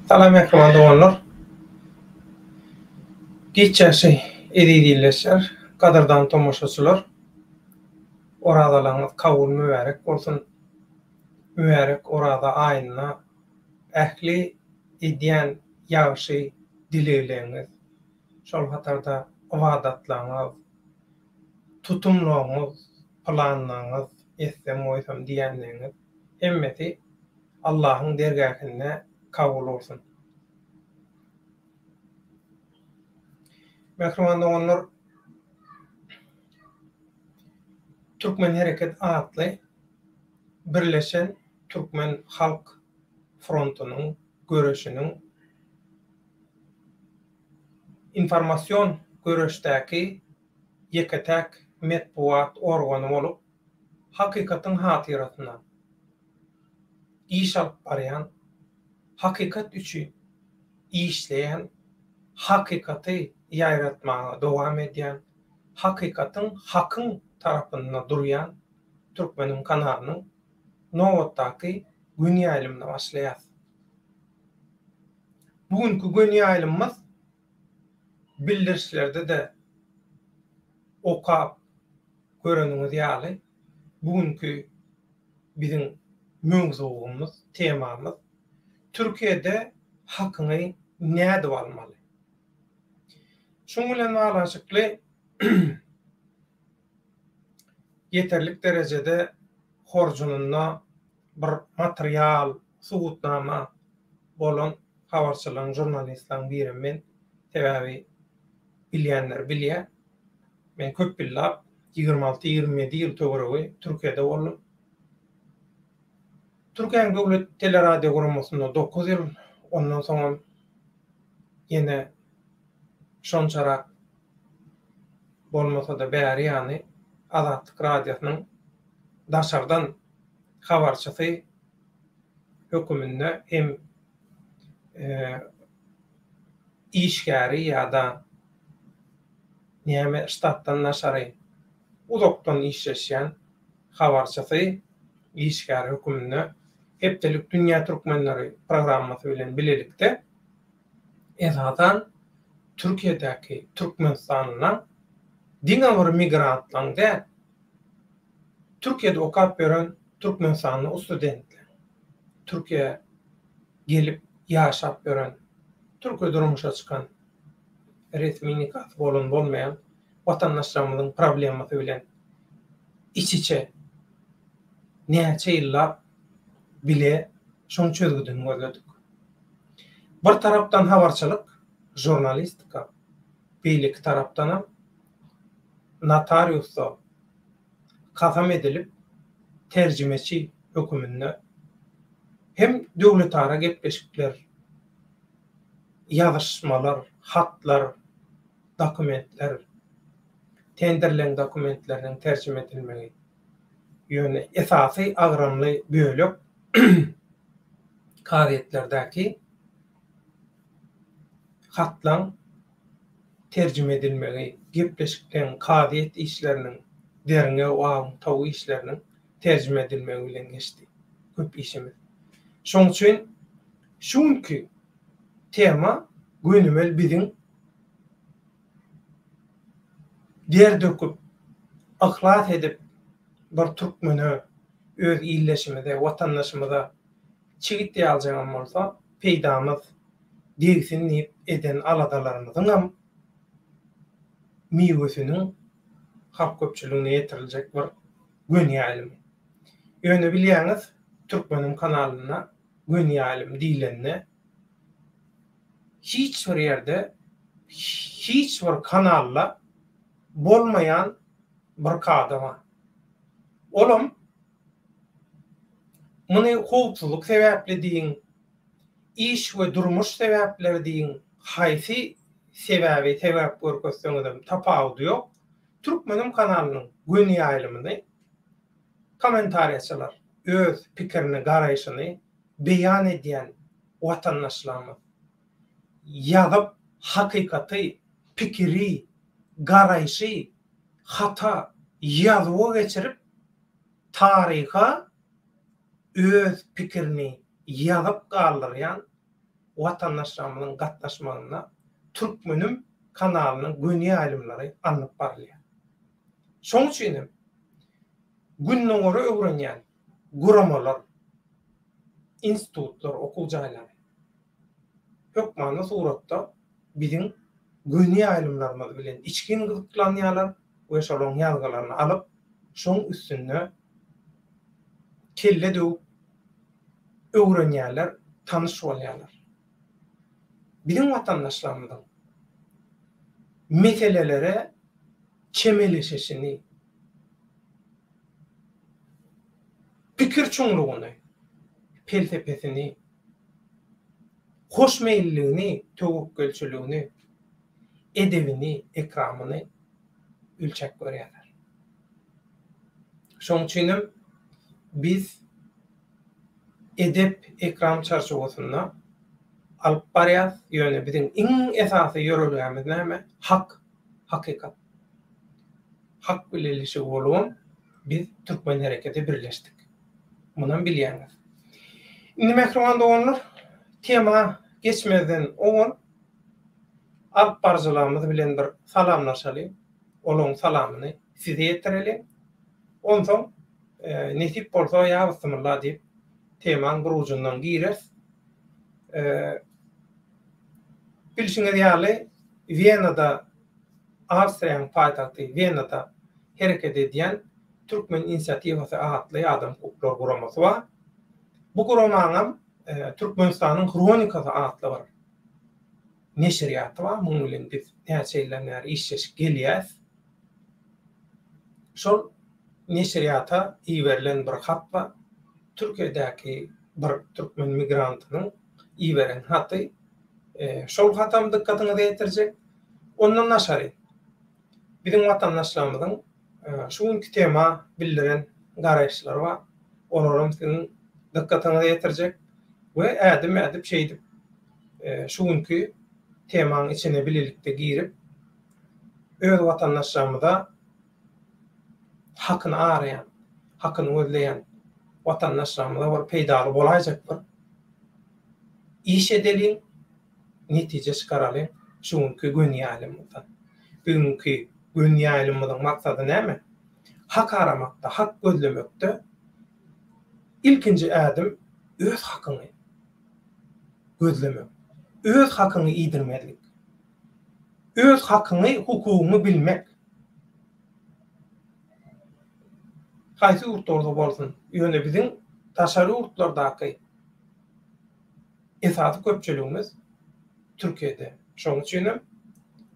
Salam mähriban doganlar. Giç ýagşy eziz ildeşler, gadyrdan tomaşaçylar. Orazalaryňyz kabul mübärek bolsun. Mübärek Oraza aýynda ähli edýän ýagşy dilegleriňiz, şol hatarda ybadatlaryňyz, tutumlaryňyz, planlaryňyz, etsem-goýsam diýýänleriňiz hemmesi Allahyň dergähinde kabul bolsun. Mähriban doganlar, Türkmen Hereket atly Birleşen Türkmen Halk Frontunyň göreşiniň informasion göreşdäki ýeke-täk metbugat organy bolup, hakykatyň hatyrasyna iş alyp barýan, hakykat üçin işleýän, hakykaty ýaýratmaga dowam edýän, hakykatyň, hakyň tarapynda durýan Türkmeniň kanalynyň nobatdaky göni ýaýlymyna başlaýarys. Bu günki göni ýaýlymymyz bildirişlerde-de okap göreniňiz ýaly, bu günki biziň möwzugymyz, temamyz Türkiýede hakyňy nädip almaly? Şuň bilen baglanyşykly ýeterlik derejede horjunynda bir material, subutnama bolan habarçylaryň, žurnalistleriň birem men. Sebäbi bilýänler bilýär. Men köp ýyllap, 26, 27 ýyl töweregi Türkiýede boldum. Türkiýäniň döwlet teleradio guramasynda 9 ýyl, ondan soňam ýene şonçarak bolmasa-da bäri ýany Azatlyk Radiosynyň daşardan habarçysy höküminde hem işgäri ýa-da näme ştatdan daşary uzakdan işleşýän habarçysy, işgäri höküminde Hepdelik Dünýä Türkmenleri programmasy bilen bilelikde esasan Türkiýedäki türkmenistanlylaň diňe bir migrantlaň däl, Türkiýede okap ýören türkmenistanly studentler, Türkiýä gelip ýaşap ýören, türkiýe durmuşa çykan, resmi nikasy bolan bolmaýan watandaşlarymyzyň problemasy bilen iç-içe näçe ýyllap bile şoň çözgüdini gözledik. Bir tarapdan habarçylyk, žurnalistika, beýleki tarapdanam notariusda kasam edilip terjimeçi höküminde hem döwletara gepleşikler, ýazyşmalar, hatlar, dokumentler, tenderleň dokumentleriniň terjime edilmegi, ýöne esasy agramly bölek kazyýetlerdäki hatlaň terjime edilmegi, gepleşikleň, kazyýet işleriniň, derňew, aň-taw işleriniň terjime edilmegi bilen geçdi köp işimiz. Şoň üçin şu günki tema gönümel biziň der döküp, yhlas edip bir türkmene, öz ildeşimize, watandaşymyza çigit ýaljagam bolsa, peýdamyz degsin diýip eden aladalarymyzyňam miwesiniň halk köpçüligine ýetiriljek bir göni ýaýlymy. Ýöne bilýäňiz, Türkmeniň kanalynda göni ýaýlym diýlende hiç bir ýerde, hiç bir kanalda bolmaýan bir kada bar. Olam muny howpsuzlyk sebäpli diýiň, iş we durmuş sebäpleri diýiň, haýsy sebäbi sebäp görkezseňizem tapawudy ýok, Türkmenim kanalynyň göni ýaýlymyny kommentariýaçylar öz pikirini, garaýşyny beýan edýän watandaşlarymyz ýazyp hakykaty, pikiri, garaýşy hata ýazuwa geçirip taryha öz pikirini ýazyp galdyrýan. watandaşlarymyzyň gatnaşmagynda Türkmenim kanalynyň göni ýaýlymlary alnyp barylýar. Şonuň üçin hem Gündogary öwrenýän guramalar, institutlar, okuw jaýlary hökmany suratda biziň göni ýaýlymlarymyz bilen içgin gyzyklanýarlar we şolaryň ýazgylaryny alyp, şoň üstünde kelle döwüp öwrenýärler, tanyş bolýarlar. Biziň watandaşlarymyzyň meselelere çemeleşişini, pikir çuňlugyny, pelsepesini, hoşmeýilligini, töwekgelçiligini, edebini, ekramyny ölçäp görýärler. Şonuň üçinem biz edep-ekram çarçuwasynda alyp barýas, ýöne biziň iň esasy ýörelgämiz näme? Hak, hakykat. Hak bileleşigi bolubam biz Türkmen hereketi birleşdik. Munam bilýäňiz. Indi mähriban doganlar, tema geçmezden owal alyp baryjylarymyz bilen bir salamlaşalyň. Olaň salamyny size ýetireliň. Onsoň nesip bolsa ýa bismillah diýip temaň bir ujundan gireris. Bilşiňiz ýaly Wenada Awstriýanyň paýtagty Wenada hereket edýän Türkmen inisiatiwasy atly adam hukuklary guramasy bar. Bu guramaňam Türkmenistanyň hronikasy atly bir neşirýaty bar. Munuň bilen biz näçe ýyldan bäri işleşip gelýäs. Şol neşirýata iberilen bir hat bar. Türkiýedäki bir türkmen migrantynyň iberen haty. Şol hatam dykgatyňyza ýetirjek. Ondan daşary, biziň watandaşlarymyzyň şu günki tema bildiren garaýyşlary bar. Olaram siziň dykgatyňyza ýetirjek we ädim ädip şeýdip şu günki temaň içine bilelikde girip, öz watandaşlarymyza hakyny araýan, hakyny gözleýän watandaşlarymyza bir peýdaly bolaýjak bir iş edeliň, netije çykaralyň şu günki göni ýaýlymymyzdan. Bugünki göni ýaýlymymyzyň maksady näme? Hak aramakda, hak gözlemekde ilkinji ädim öz hakyňy gözlemek, öz hakyňy iýdirmezlik, öz hakyňy, hukugyňy bilmek. Haýsy ýurtda bolsa bolsun, ýöne biziň daşary ýurtlardaky esasy köpçüligimiz Türkiýede. Şonuň üçin hem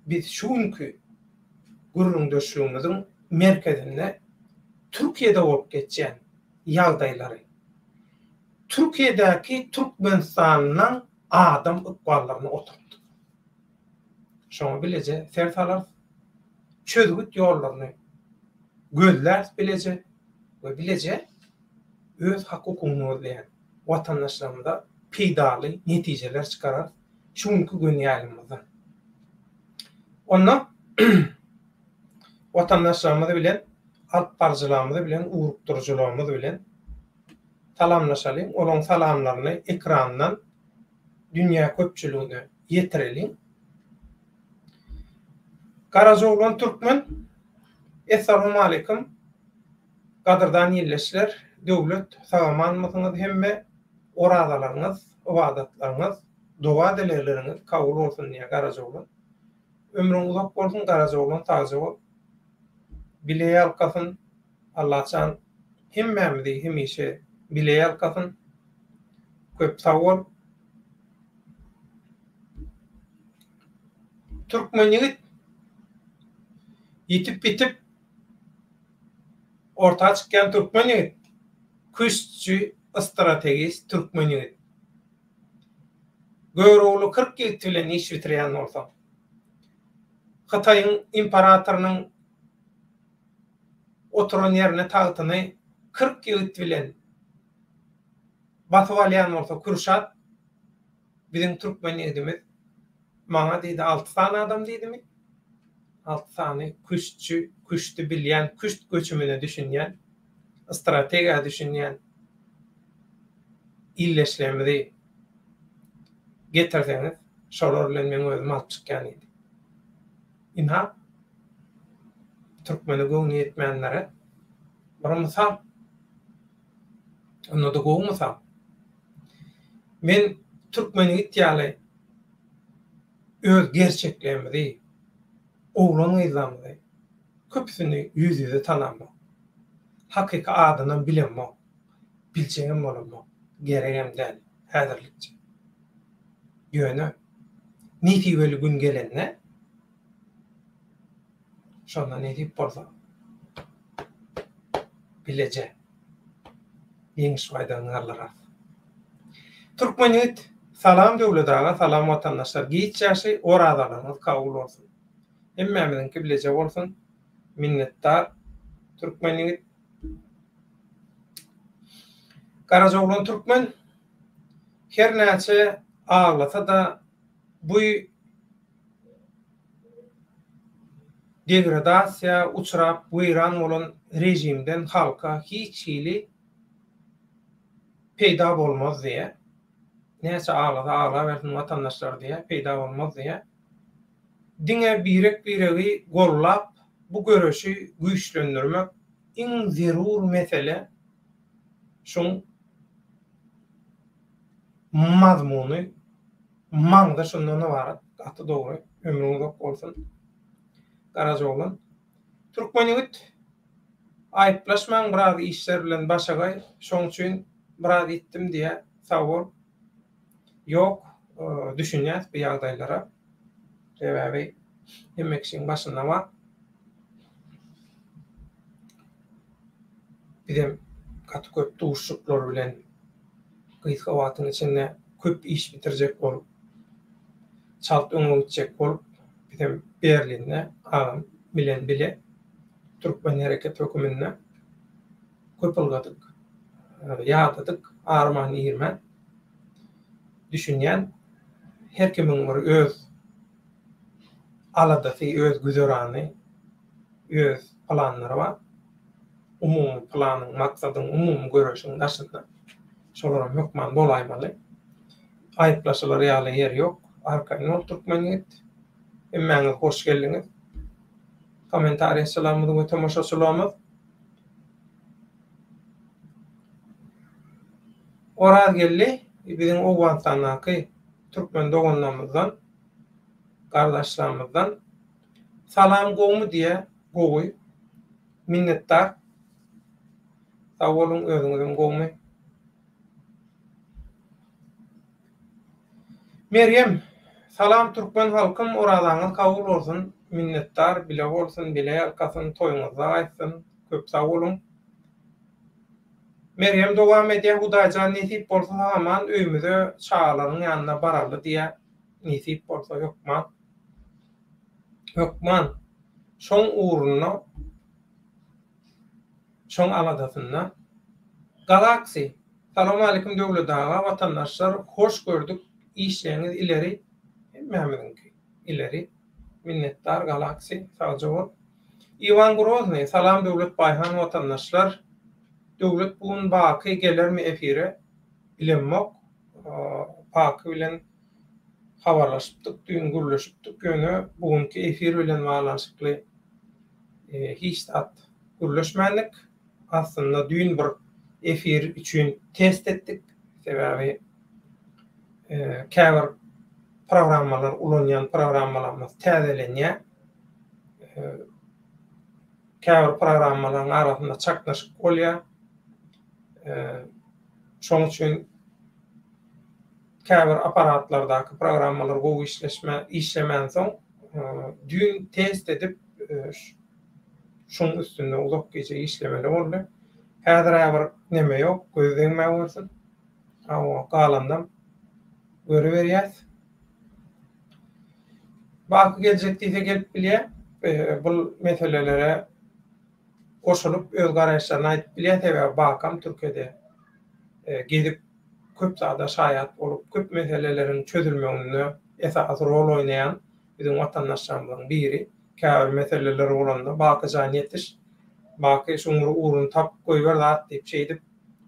biz şu günki gürrüňdeşligimiziň merkezinde Türkiýede bolup geçýän ýagdaýlary, Türkiýedäki Türkmenistanyň adam ykballaryny oturtdyk. Şoňa bileje ser salarys, çözgüt ýollaryny gözläris bileje we bileje öz hak-hukugyny gözleýän watandaşlarymyza peýdaly netijeler çykararys şu günki gün ýaýlymymyzdan. Onda watandaşlarymyz bilen, alyp baryjylarymyz bilen, ugrukdyryjylarymyz bilen salamlaşalyň, olaryň salamlaryny ekrandan dünýä köpçüligine ýetireliň. Garajaoglan Türkmen Essalawmaleýkim gadyrdan ildeşler Döwlet sagamanmysyňyz hemme orazalaryňyz ybadatlaryňyz doga dilegleriňiz kabul bolsun diýýär Garajaoglan ömrüň uzak bolsun Garajaoglan sagja bol bile ýalkasyn Allajan hemmämizi hemişe bile ýalkasyn köp sag bol. Türkmen ýigit ýitip bitip orta çykýan türkmen ýigit küştçi ystrategist türkmen ýigit Görogly 40 ýigit bilen iş bitirýän bolsa Hytaýyň imperatorynyň oturan ýerine tagtyny 40 ýigit bilen basyp alýan bolsa Kürşat biziň türkmen ýigidimiz maňa diýdi alty sany adam diýdimi? Alty sany küştçi, küşti bilýän, küşt göçümine düşünýän, strategiýa düşünýän ildeşlerimizi. Getirseňiz, şolar bilen meň özüm alyp çykýan diýdi. Ynha, türkmene göwni ýetmänlere bir mysal. Onda-da gowy mysal. Men türkmen ýigit ýaly öz gerçeklerimizi, oglan-gyzlarymyzy köpüsini ýüz-ýüze tanamok. Hakyky adynam bilemok. Biljegem bolamok. Geregem däl häzirlikçe. Ýöne nesibeli gün gelende şonda nesip bolsa bileje Ýeňiş baýdagyny galdyrarys. Türkmen ýigit Salam Döwlet aga salam watandaşlar giç ýagşy orazalaryňyz kabul bolsun. Hemmämiziňki bileje bolsun. Minnetdar Türkmen ýigit. Garajaoglan Türkmen her näçe aglasa-da bu degradasiýa uçrap weýran bolan režimden halka hiç hili peýda bolmaz diýýär. Näçe aglasa aglabersin watandaşlar diýýär, peýda bolmaz diýýär. Diňe birek-biregi gollap bu göreşi güýçlendirmek iň zerur mesele şuň mazmuny maňzy şundan ybarat gaty dogry ömrüň uzak bolsun Garajaoglan Türkmen ýigit aýyplaşmaň biraz işler bilen başagaý şoň üçin biraz ýitdim diýä sag bol ýok düşünýäs bu ýagdaýlara sebäbi hemme kişiň başynda bar. Bizem gaty köp duşuşyklar bilen gysga wagtyň içinde köp iş bitirjek bolup, çalt öňe gitjek bolup, bizem Berlinde agam bilen bile Türkmen hereket höküminde köp ylgadyk, ýadadyk, arman-irmän. Düşünýän, her kimiň bir öz aladasy, öz güzerany, öz planlary bar. Umumy planyň, maksadyň, umumy göreşiň daşynda. Şolaram hökman bolaýmaly. Aýyplaşylar ýaly ýeri ýok. Arkaýyn bol türkmen ýigit. Hemmäňiz hoş geldiňiz. Kommentariýaçylarymyz we tomaşaçylarymyz. Orazgeldi biziň Owganystandaky türkmen doganlarymyzdan, gardaşlarymyzdan. Salam gowmy diýä gowy. Minnetdar. Sag boluň özüňizem gowmy. Merýem Salam türkmen halkym orazaňyz kabul bolsun minnetdar bile bolsun bile ýalkasyn toýuňyzda gaýtsyn köp sag boluň. Merýem dowam edýä Hudaýjan nesip bolsa sag-aman öýümize çagalaryň ýanyna baraly diýä nesip bolsa hökman. Hökman şoň ugrunda, şoň aladasynda. Galaxy, Salowmalikim Döwlet aga, watandaşlar hoş gördük işleňiz ileri hemmämiziňki ileri minnetdar Galaxy sagja bol. Iwan Grozny, Salam Döwlet Baýhan watandaşlar Döwlet bu gün Baky gelermi efire bilemmok Baky bilen habarlaşypdyk, düýn gürleşipdik, ýöne bu günki efir bilen baglanyşykly hiç zat gürleşmändik. Aslynda düýn bir efir üçin test etdik, sebäbi käbir programmalar, ulanýan programmalarymyz täzelenýär. Käbir programmalaryň arasynda çaknyşyk bolýar. Şonuň üçin Käbir apparatlardaky programmalar gowy işleşmä işlemänsoň, düýn test edip, şuň üstünde uzak gije işlemeli boldy. Häzir-ä bir neme ýok, göz degmä görsün. Hawa, galanynam görüberýäs. Baky geljek diýse gelip bilýär. Bul meselelere goşulyp öz garaýyşlaryny aýdyp bilýär, sebäbi Bakam Türkiýede gezip köp zada şaýat bolup, köp meseleleriň çözülmeginde esasy rol oýnaýan biziň watandaşlarymyzyň biri. Käbir meseleler bolanda Baky jan ýetiş, Baky şuň bir ugruny tapyp goýber zat diýip şeýdip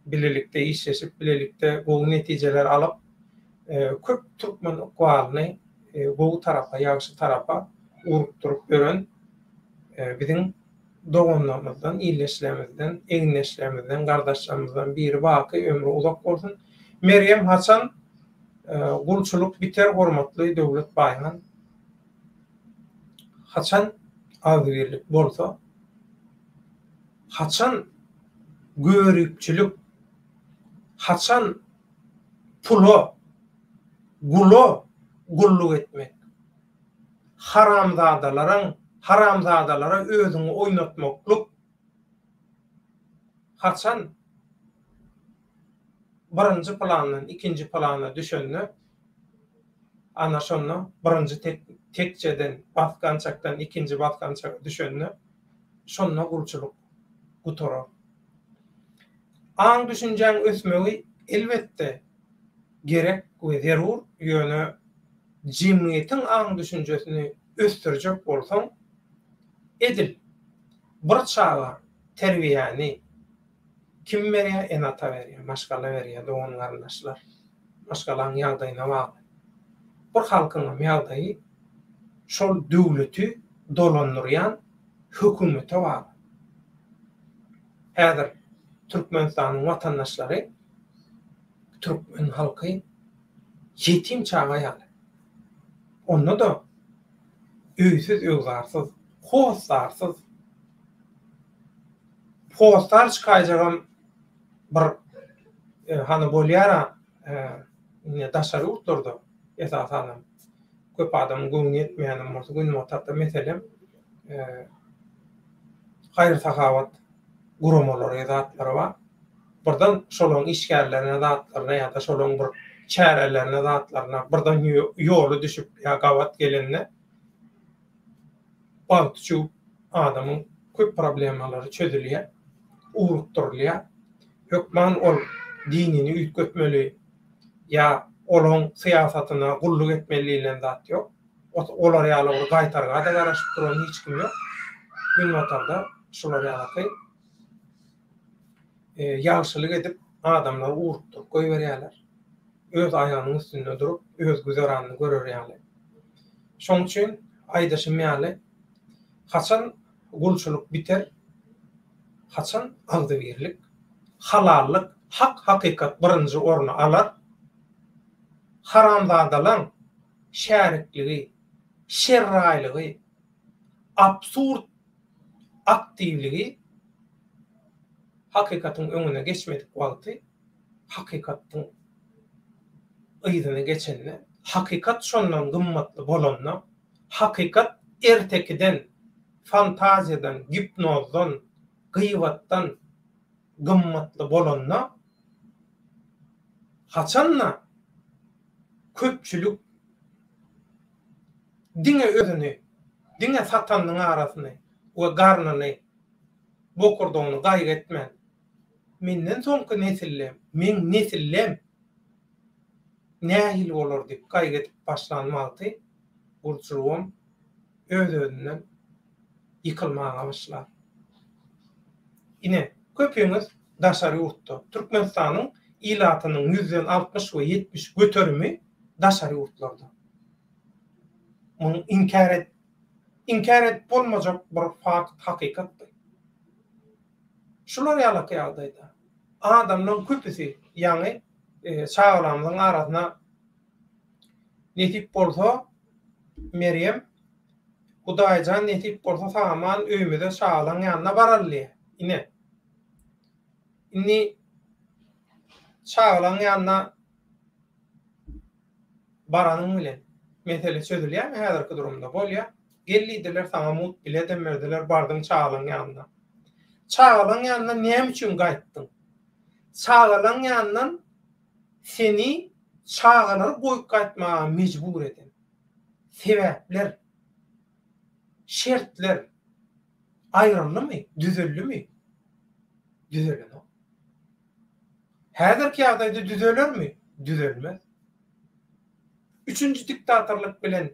bilelikde işleşip, bilelikde gowy netijeler alyp. köp türkmen ykbalyny gowy tarapa, ýagşy tarapa ugrukdyryp ýören biziň doganlarymyzdan, ildeşlerimizden, egindeşlerimizden, gardaşlarymyzdan biri baky ömri uzak bolsun. Merýem haçan gulçulyk biter hormatly Döwlet Baýhan? Haçan agzybirlik bolsa, haçan göripçilik, haçan pula, gula gulluk etmek, haramzadalaryň, haramzadalara özüňi oýnatmaklyk haçan birinji plandan ikinji plana düşende, ana şonda birinji tekjeden, basgançakdan ikinji basgançaga düşende, şonda gulçulyk gutarar. Aň-düşünjäň ösmegi, elbetde, gerek we zerur, ýöne jemgyýetiň aň-düşünjesini ösdürjek bolsaň, edil bir çaga terbiýäni kim berýär, ene-ata berýär, maşgala berýär, dogan-garyndaşlar. Maşgalaň ýagdaýyna bagly. Bir halkyňam ýagdaýy şol döwleti dolandyrýan hökümete bagly. Häzir Türkmenistanyň watandaşlary, türkmen halky ýetim çaga ýaly. Onda-da öýsüz-öwzarsyz, hossarsyz. Hossar çykaýjagam bir hany bolýar-a indi daşary ýurtlarda esasanam köp adamyň göwni ýetmeýänem bolsa günbatarda meselem haýyr-sahawat guramalary zatlary bar. Birden şolaryň işgärlerine zatlaryna ýa-da şolaryň bir çärelerine zatlaryna birden ýoly düşüp ýa gabat gelende bagty çüwüp adamyň köp problemalary çözülýär, ugrukdyrylýar. Hökman ol dinini üýtgetmeli ýa olaň syýasatyna gulluk etmeli diýlen zat ýok. Olar ýaly bir gaýtarga-da garaşyp duran hiç kim ýok. Günbatarda şular ýalaky ýagşylyk edip adamlary ugrukdyryp goýberýärler. Öz aýagynyň üstünde durup, öz güzeranyny görer ýaly. Şoň üçin aýdyşym ýaly, haçan gulçulyk biter, haçan agzybirlik, halallyk, hak-hakykat birinji orny alar, haramzadalaň şärikligi, şerraýlygy, absurd aktiwligi hakykatyň öňüne geçmedik wagty hakykatyň yzyna geçende, hakykat şondan gymmatly bolanda, hakykat ertekiden, fantaziýadan, gipnozdan, gybatdan gymmatly bolanda, haçan-da köpçülik diňe özüni, diňe satanynyň arasyny we garnyny, bokurdagyny gaýgy etmän, menden soňky nesillem, meň nesillem nähili bolar diýip gaýgy edip başlan wagty gurçugam öz-özünden ýykylmaga başlar. Ine, köpüňiz daşary ýurtda. Türkmenistanyň ilatynyň ýüzden 60 we 70 göterimi daşary ýurtlarda. Muny inkär et inkär edip bolmajak bir fakt, hakykatdyr. Şular ýalaky ýagdaýda adamlaryň köpüsi, ýaňy çagalarymyzyň arasyna nesip bolsa Merýem Hudaýjan nesip bolsa sag-aman öýümize çagalaň ýanyna baraly diýýär. Ine. Indi çagalaň ýanyna baranyň bilen mesele çözülýärmi häzirki durumda? Bolýar. Gel diýdiler, saňa mugt biledem berdiler, bardyň çagalaň ýanyna. Çagalaň ýanyndan näme üçin gaýtdyň? Çagalaň ýanyndan seni çagalary goýup gaýtmaga mejbur eden sebäpler, şertler aýryldymy, düzeldimi? Düzelenok. Häzirki ýagdaýda düzelermi? Düzelmez. Üçünji diktatorlyk bilen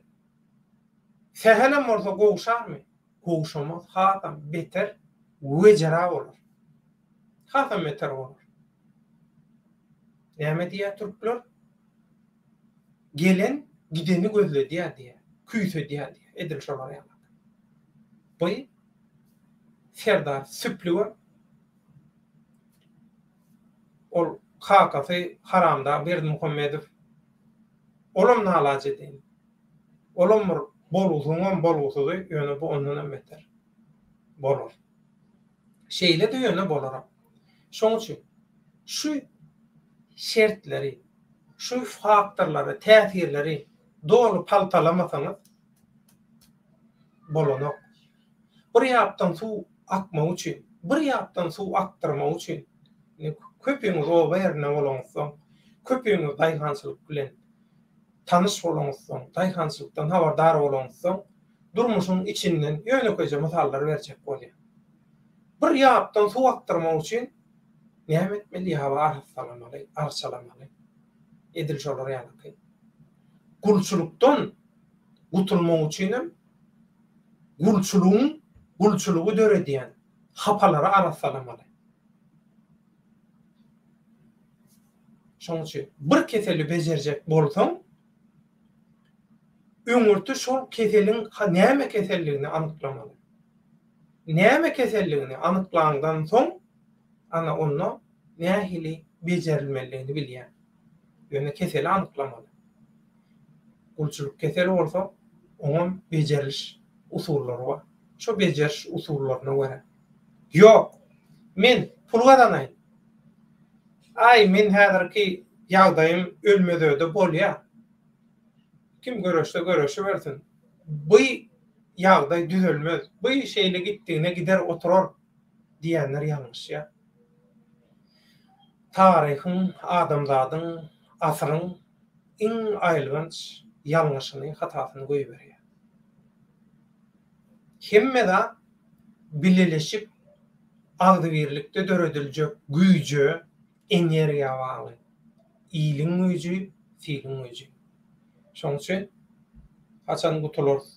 sähelem bolsa gowşarmy? Gowşamaz, hasam beter wejera bolar. Hasam beter bolar. Näme diýýär türkler? Gelen gideni gözledýär diýýär, küýsedýär diýýär. Edil şolar ýaly. Bu Serdar süplügem ol kakasy haramdag Berdimuhamedow olam nalaç edeýin. Olam bir bolgusyzyňam bolgusyzy, ýöne bu ondanam beter bolar. Şeýle-de ýöne bolaram. Şoň üçin şu şertleri, şu faktorlary, täsirleri doly paltalamasaňyz bolanok. Bir ýapdan suw akmagy üçin, bir ýapdan suw akdyrmak üçin, indi köpüňiz oba ýerinde bolaňyzsoň, köpüňiz daýhançylyk bilen tanyş bolaňyzsoň, daýhançylykdan habardar bolaňyzsoň, durmuşyň içinden ýönekeýje mysallar berjek bolýan. Bir ýapdan suw akdyrmak üçin näme etmeli? Ýaby arassalamaly, arçalamaly. Edil şolar ýalyky. Gulçulykdan gutulmak üçinem gulçulygyň gulçulygy döredýän hapalary arassalamaly. Şonuň üçin bir keseli bejerjek bolsaň, öňürti şol keseliň näme keselligini anyklamaly. Näme keselligini anyklaňdan soň, ana onda nähili bejerilmelidigini bilýäň. Ýöne keseli anyklamaly. Gulçulyk keseli bolsa, oňam bejeriliş usullary bar. Şo bejeriş usullaryna görä. Ýok, men pul gazanaýyn. Aý, men häzirki ýagdaýym ölmez-öde bolýa. Kim göreşse göreşibersin. Bu ýagdaý düzelmez. Bu şeýle gitdigine gider oturar diýenler ýalňyşýar. Taryhyň, adamzadyň, asyryň iň aýylganç ýalňyşyny, hatasyny goýberýär. Hemme zat bileleşip, agzybirlikde dörediljek güýje, energiýa bagly. Iliň güýji, siliň güýji. Şonuň üçin haçan gutularys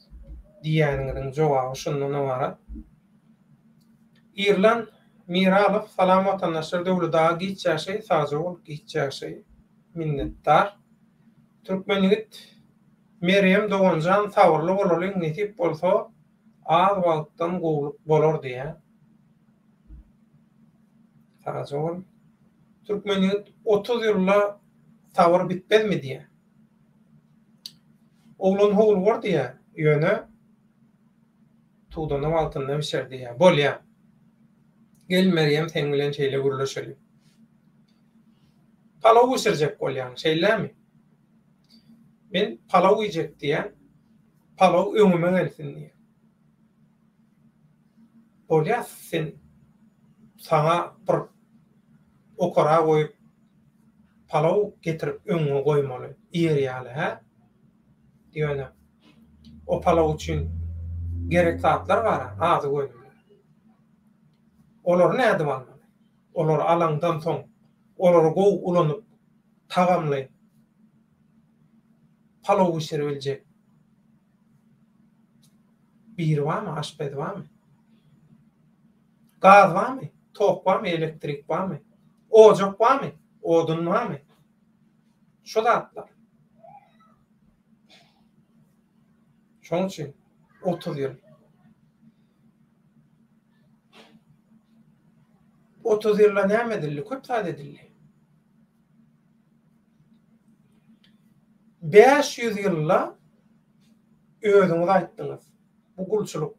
diýýäniňiziň jogaby şundan ybarat. Irlan Miralow Salam watandaşlar Döwlet aga giç ýaşaý sagja bol giç ýaşaý minnetdar. Türkmen ýigit Merýem doganjan sabyrly bolalyň nesip bolsa az wagtdan gowluk bolar diýýä. Sagja bol. Türkmen ýigit 30 ýylda sabyr bitmezmi diýýä. Oglan howlugar diýýä ýöne tudana wagtynda bişer diýýä. Bolýa. Gel Merýem seň bilen şeýle gürleşeli. Palaw bişirjek bolýaň şeýlemi? Men palaw iýjek diýýän, palaw öňüme gelsin diýýän. Bolýa sen saňa bir okara goýup palaw getirip öňüňe goýmaly iýer ýaly hä? Ýöne o palaw üçin gerek zatlar bar-a, azyk önümleri. Olary nädip almaly? Olary alaňdan soň olary gowy ulanyp tagamly palaw bişiribiljek biri barmy, aşpez barmy? Gaz barmy? Tok barmy? Elektrik barmy? Ojak barmy? Odun barmy? Şu zatlar. Şonuň üçin 30 ýyl. 30 ýylda näme edildi? Köp zat edildi. 500 ýylda özüňiz aýtdyňyz. Bu gulçulyk,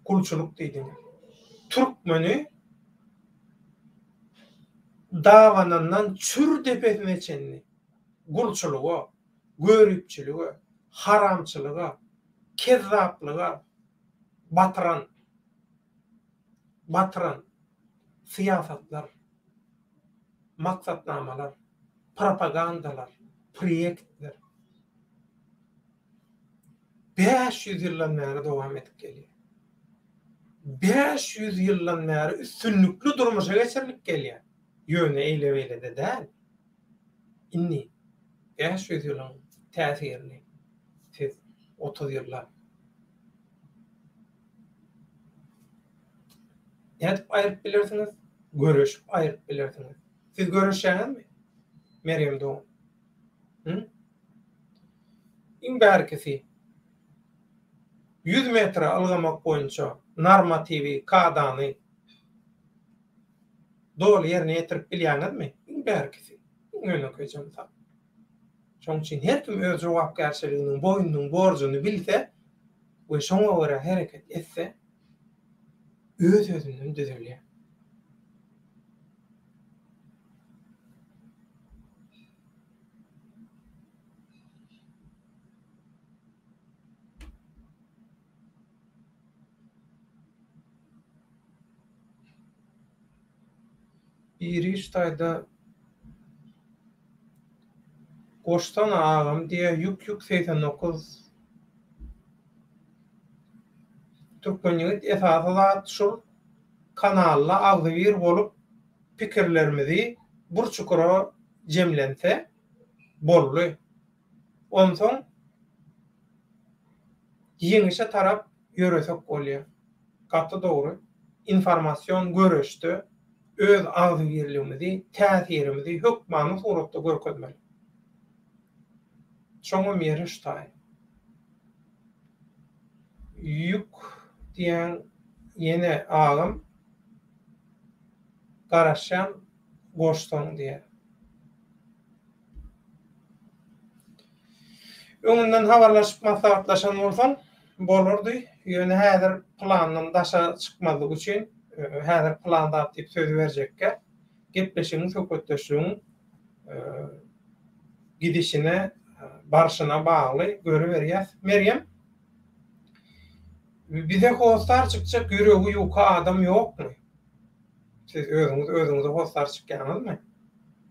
gulçulyk diýdiňiz. Türkmeni dabanyndan çür depesine çenli gulçulyga, göripçilige, haramçylyga, kezzaplyga batyran, batyran syýasatlar. maksatnamalar, propagandalar, proýektler 500 ýyldan bäri dowam edip gelýär. 500 ýyldan bäri üstünlikli durmuşa geçirilip gelýär. Ýöne eýle-beýle-de däl. Indi 500 ýylyň täsirini siz 30 ýylda Nädip aýryp bilersiňiz? Göreşip aýryp bilersiňiz. Siz göreşýäňizmi? Merýem dogan. Hı? Iň bärkisi, 100 metre ylgamak boýunça normatiwi, kadany doly ýerine ýetirip bilýäňizmi? Iň bärkisi, iň ýönekeýje mysal. Şonuň üçin her kim öz jogapkärçiliginiň, boýnunyň borjuny bilse we şoňa görä hereket etse, öz-özünden düzelýär. Biri şu taýda Goşsana agam diýýär ýük ýük 89 Türkmen ýigit esasy zat şul kanalda agzybir bolup pikirlerimizi bur çukura jemlense boldy onsoň ýeňişe tarap ýöresek bolýa gaty dogry informasion göreşde öz agzybirligimizi täsirimizi hökmany suratda görkezmeli şoňam ýeri şu taý. Ýük diýýäň ýene agam garaşýan goşsaň diýýär. Öňünden habarlaşyp maslahatlaşan bolsaň bolardy, ýöne häzir plandan daşa çykmazlyk üçin häzir plan zat diýip söz berjekkä gepleşigiň söhbetdeşligiň gidişine barşyna bagly görüberýäs. Merýem Bize hossar çykjak ýüregi ýuka adam ýokmy? Siz özüňiz özüňize hossar çykýaňyzmy?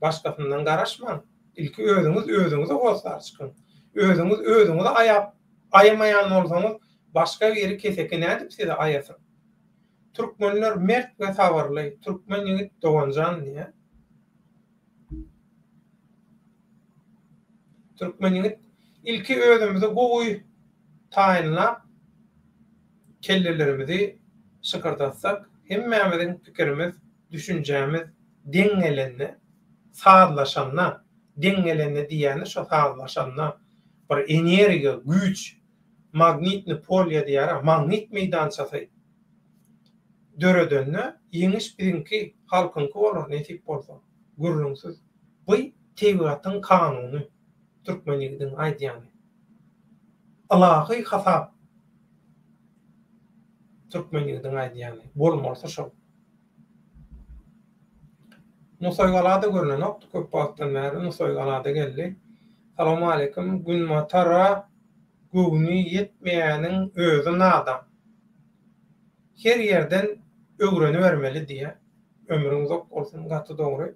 Başgasyndan garaşmaň. Ilki özüňiz özüňize hossar çykyň. Özüňiz özüňizi aýap aýamaýan bolsaňyz, başga biri keseki nädip sizi aýasyn? Türkmenler mert we sabyrly. Türkmen ýigit doganjan diýýär. Türkmen ýigit ilki özümizi gowy taýynlap kellelerimizi şykyrdatsak hemmämiziň pikirimiz düşünjämiz deň gelende sazlaşanda deň gelende diýýäni şo sazlaşanda bir energiýa güýç magnitny polýa diýýär magnit meýdançasy döredende ýeňiş biziňki halkyňky bolar nesip bolsa gürrüňsiz bu tebigatyň kanuny türkmen ýigidiň aýdýany ylahy hasap türkmen ýigidiň aýdýany bolmalysy şol Nusaýgalada görnenokdy köp wagtdan bäri Nusaýgalada geldi Salowmaleýkim Günbatara göwni ýetmeýäniň özi nadan. Her ýerden öwrenibermeli diýýä. Ömrüň uzak bolsun gaty dogry.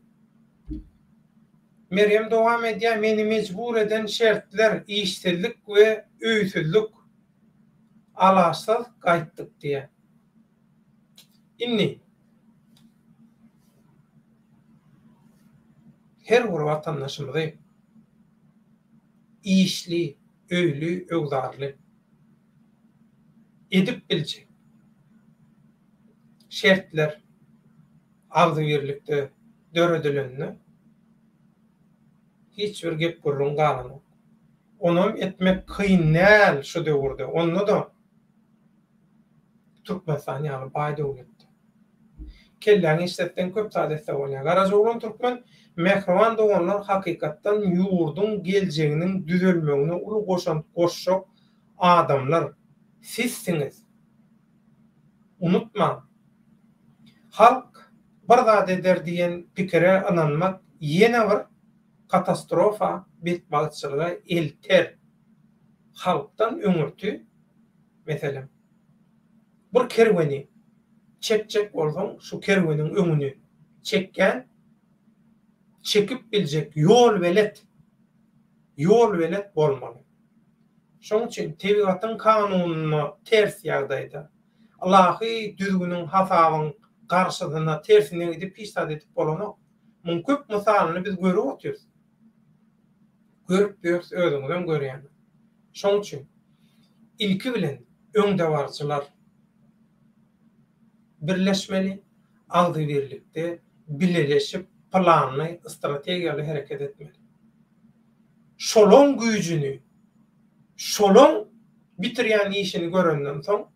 Merýem dowam edýär, Meni mejbur eden şertler, işsizlik we öýsüzlik. Alaçsyz gaýtdyk diýýär. Indi her bir watandaşymyzy işli, öýli, öwzarly edip biljek şertler agzybirlikde döredilende hiç bir gep-gürrüň galanok. Onam etmek kyn däl şu döwürde. Onda-da Türkmenistan ýaly baý döwletde. Kelläňi işletseň köp zat etse bolýar. Garajaoglan Türkmen mähriban doganlar hakykatdan ýurduň geljeginiň düzelmegine uly goşant goşjak adamlar sizsiňiz. Unutmaň. Halk bir zat eder diýen pikire ynanmak ýene bir katastrofa betbagtçylyga elter. Halkdan öňürti meselem bir kerweni çekjek bolsaň şu kerweniň öňüni çekýän çekip biljek ýolbelet ýolbelet bolmaly. Şoň üçin tebigatyň kanunyna ters ýagdaýda, ylahy düzgüniň hasabyň garşysyna tersine gidip hiç zat edip bolanok. Muň köp mysalyny biz görüp otyrys. Görüp ýörüs özüňizem görýäňiz. Şoň üçin ilki bilen öňdebaryjylar birleşmeli, agzybirlikde bileleşip planly, strategiýaly hereket etmeli. Şolaň güýjüni. Şolaň bitirýän işini görenden soň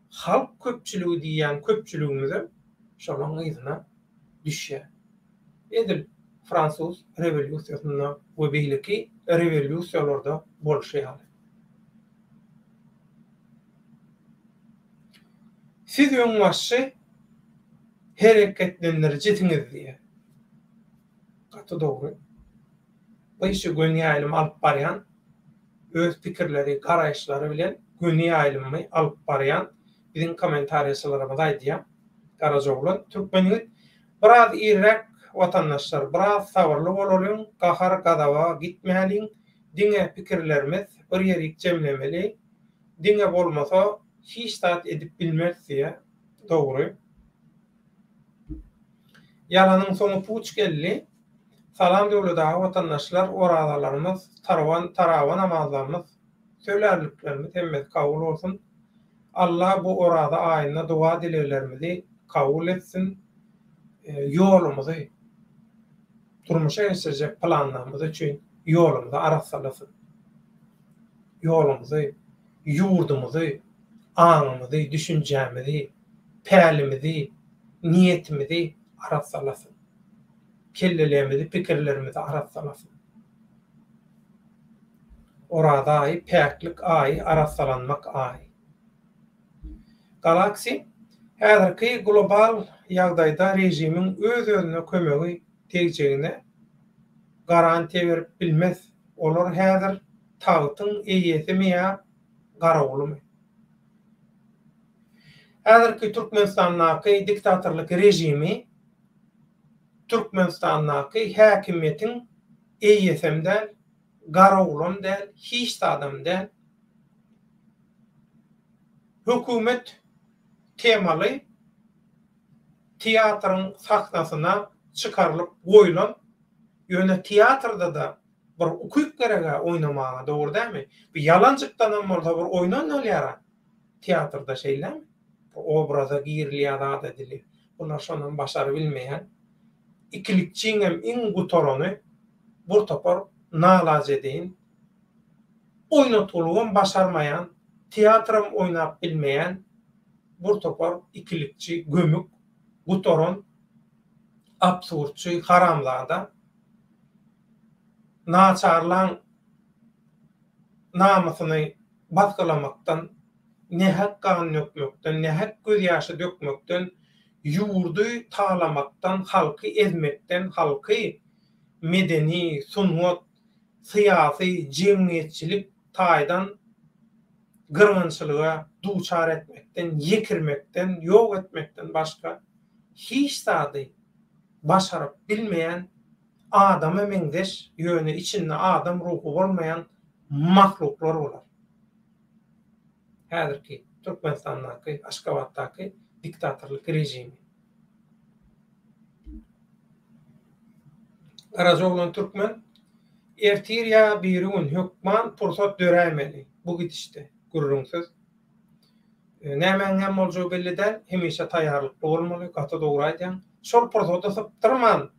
halk köpçüligi diýýän köpçüligimizem şolaň yzyna düşýär. Edil fransuz rewolýusiýasynda we beýleki rewolýusiýalarda bolşy ýaly. Siz öňbaşçy hereketlendirijisiňiz diýýär. Gaty dogry. Bu işi göni ýaýlym alyp barýan, öz pikirleri, garaýyşlary bilen göni ýaýlymy alyp barýan biziň kommentariýaçylarymyz aýdýar. Garajaoglan türkmen ýigit biraz irräk watandaşlar biraz sabyrly bolalyň gahar gazaba gitmäliň diňe pikirlerimiz bir ýerik jemlemeli diňe bolmasa hiç zat edip bilmeris diýýär dogry. Ýalanyň soňy puç geldi. Salam Döwlet aga watandaşlar orazalarymyz tarwan tarawa namazlarymyz sölärliklerimiz hemmesi kabul bolsun Alla bu oraza aýynda doga dileglerimizi kabul etsin ýolumyzy durmuşa geçirjek planlarymyz üçin ýolumyzy arassalasyn ýolumyzy ýurdumyzy aňymyzy düşünjämizi pälimizi niýetimizi arassalasyn. Kellelerimizi, pikirlerimizi arassalasyn. Oraza aýy päklik aýy, arassalanmak aýy. Galaxy, häzirki global ýagdaýda režimiň öz-özüne kömegi degjegine garantiýa berip bilmez. Olar häzir tagtyň eýesimi ýa garawulymy? Häzirki Türkmenistandaky diktatorlyk režimi Türkmenistandaky häkimiýetiň eýesem däl, garawulam däl, hiç zadam däl. Hökümet temaly teatryň sahnasyna çykarylyp goýlan, ýöne teatrda-da bir ukyp gereg-ä oýnamaga, dogry dälmi? Bu ýalanjykdanam bolsa bir oýnan bolýar-a. Teatrda şeýlemi? Bir obraza girilýär, zat edilýär. Bular şonam başarybilmeýän. Ikilikçiňem iň gutarany bir topar nalajedeýin, oýnatgylygam başarmaýan, teatram oýnap bilmeýän bir topar ikilikçi, gömük, gutaran, absurdçy, haramzada, naçarlaň namysyny basgylamakdan, nähak gan dökmekden, nähak gözýaşy dökmekden, ýurdy talamakdan, halky ezmekden, halky medeni, sungat, syýasy, jemgyýetçilik taýdan gyrgynçylyga duçar etmekden, ýekirmekden, ýok etmekden başga hiç zady başaryp bilmeýän adama meňzeş, ýöne içinde adam ruhy bolmaýan mahluklar bolar. Häzirki Türkmenistandaky, Aşgabatdaky diktatorlyk režimi. Garajaoglan Türkmen, ertir ýa birigün hökman pursat döräýmeli bu gidişde, gürrüňsiz. Nämäň näme boljagy belli däl, hemişe taýýarlykly bolmaly, gaty dogry aýdýaň. Şol pursady sypdyrman,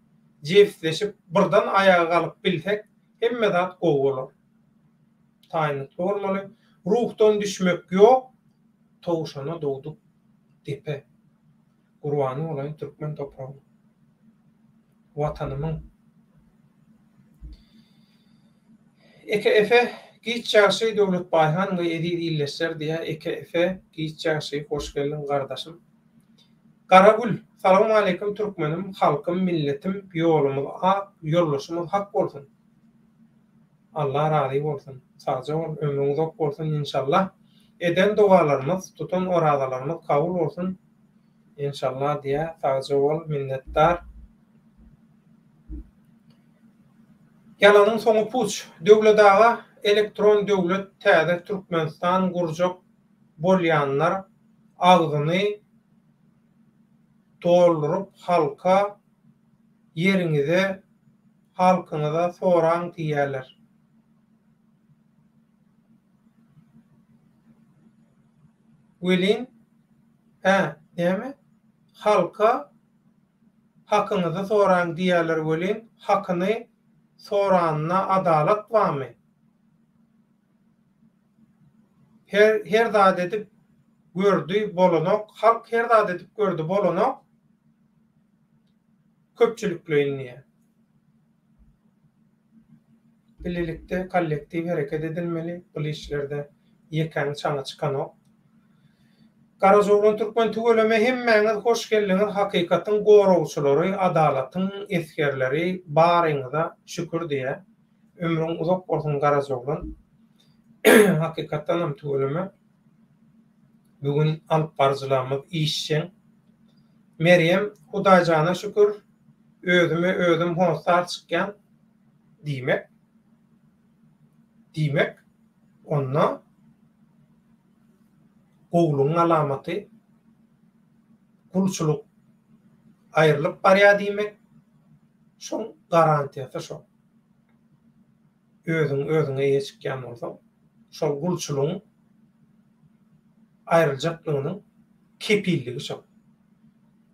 jebisleşip, birden aýaga galyp bilsek, hemme zat gowy bolar. Taýynlykly bolmaly. Ruhdan düşmek ýok, towşana dogduk depe. Gurbany bolaýyn türkmen topragynyň. Watanymyň. Eke Efe giç ýagşy Döwlet Baýhan we eziz ildeşler diýýär Eke Efe giç ýagşy hoş geldiň gardaşym. Garagül Salowmaleýkim türkmenim halkym milletim ýolumyz ak ýoldaşymyz hak bolsun. Allah razy bolsun. Sagja bol ömrüň uzak bolsun inşallah. Eden dogalarymyz tutan orazalarymyz kabul bolsun inşallah diýä sagja bol minnetdar. Ýalanyň soňy puç. Döwlet aga elektron döwlet täze Türkmenistan gurjak bolýanlar agzyny dolduryp halka ýeriňize halkyňyza soraň diýýäler. Welin, hä, näme? Halka hakyňyzy soraň diýýäler welin, hakyny soranda adalat barmy? Her her zat edip gördi bolanok halk her zat edip gördi bolanok köpçülikleýin diýýär. Bilelikde kollektiw hereket edilmeli bul işlerde ýekäň çaňy çykanok. Garajaoglan Türkmen tüweleme hemmäňiz hoş geldiňiz hakykatyň goragçylary adalatyň esgerleri baryňyza şükür diýä ömrüň uzak bolsun Garajaoglan hakykatdanam tüweleme bu gün alyp baryjylarymyz işjeň Merýem Hudaýjana şükür özüme özüm hossar çykýan diýmek diýmek onda gowulygyň alamaty gulçulyk aýrylyp barýar diýmek şoň garantiýasy şo. Özüň özüňe eýe çykýan bolsaň şol gulçulygyň aýryljaklygynyň kepilligi şo.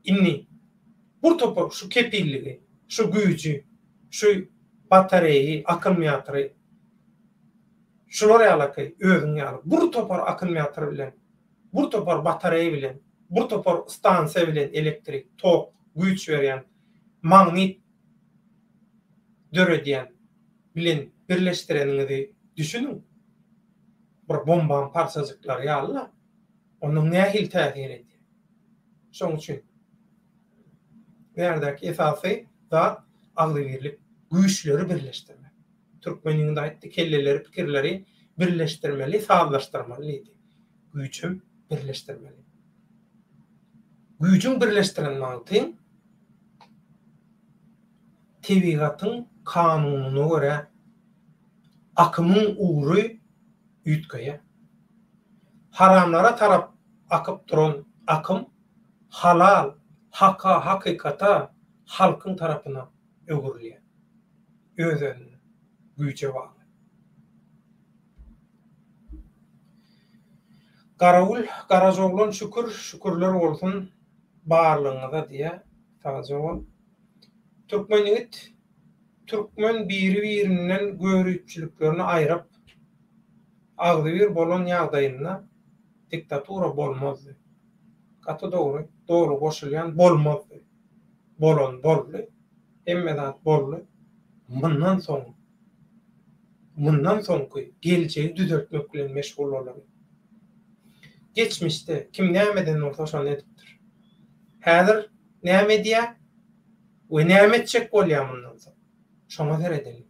Indi bir topar şu kepilligi, şu güýji, şu batareýi, akkumulýatory şular ýalaky özüň ýaly bir topar akkumulýator bilen, bir topar batareý bilen, bir topar stansiýa bilen elektrik, tok, güýç berýän, magnit döredýän bilen birleşdireniňizi düşüniň. Bir bombaň parçajyklary ýaly-la. Ondan nähili täsir edýär? Şonuň üçin bärdäki esasy zat agzybirlik, güýçleri birleşdirmek. Türkmen ýigidi aýtdy, kelleleri, pikirleri birleşdirmeli, sazlaşdyrmaly diýdi. Güýjem birleşdirmeli. Güýjüň birleşdiren wagtyň tebigatyň kanunyna görä akymyň ugry üýtgeýär. Haramlara tarap akyp duran akym halal, haka, hakykata, halkyň tarapyna öwrülýär. Öz-özünden, güýje bagly. Garawul, Garajaoglan şükür, şükürler bolsun barlygyňyza diýýär. Sagja bol. Türkmen ýigit, türkmen biri-birinden göripçiliklerini aýryp, agzybir bolan ýagdaýynda diktatura bolmazdy. Gaty dogry, doly goşulýan, bolmazdy. Bolan boldy, hemme zat boldy. Mundan soň, mundan soňky geljegi düzeltmek bilen meşgul bolaly. Geçmişde kim näme eden bolsa şony edipdir. Häzir näme edýär we näme etjek bolýar mundan soň? Şoňa seredeliň.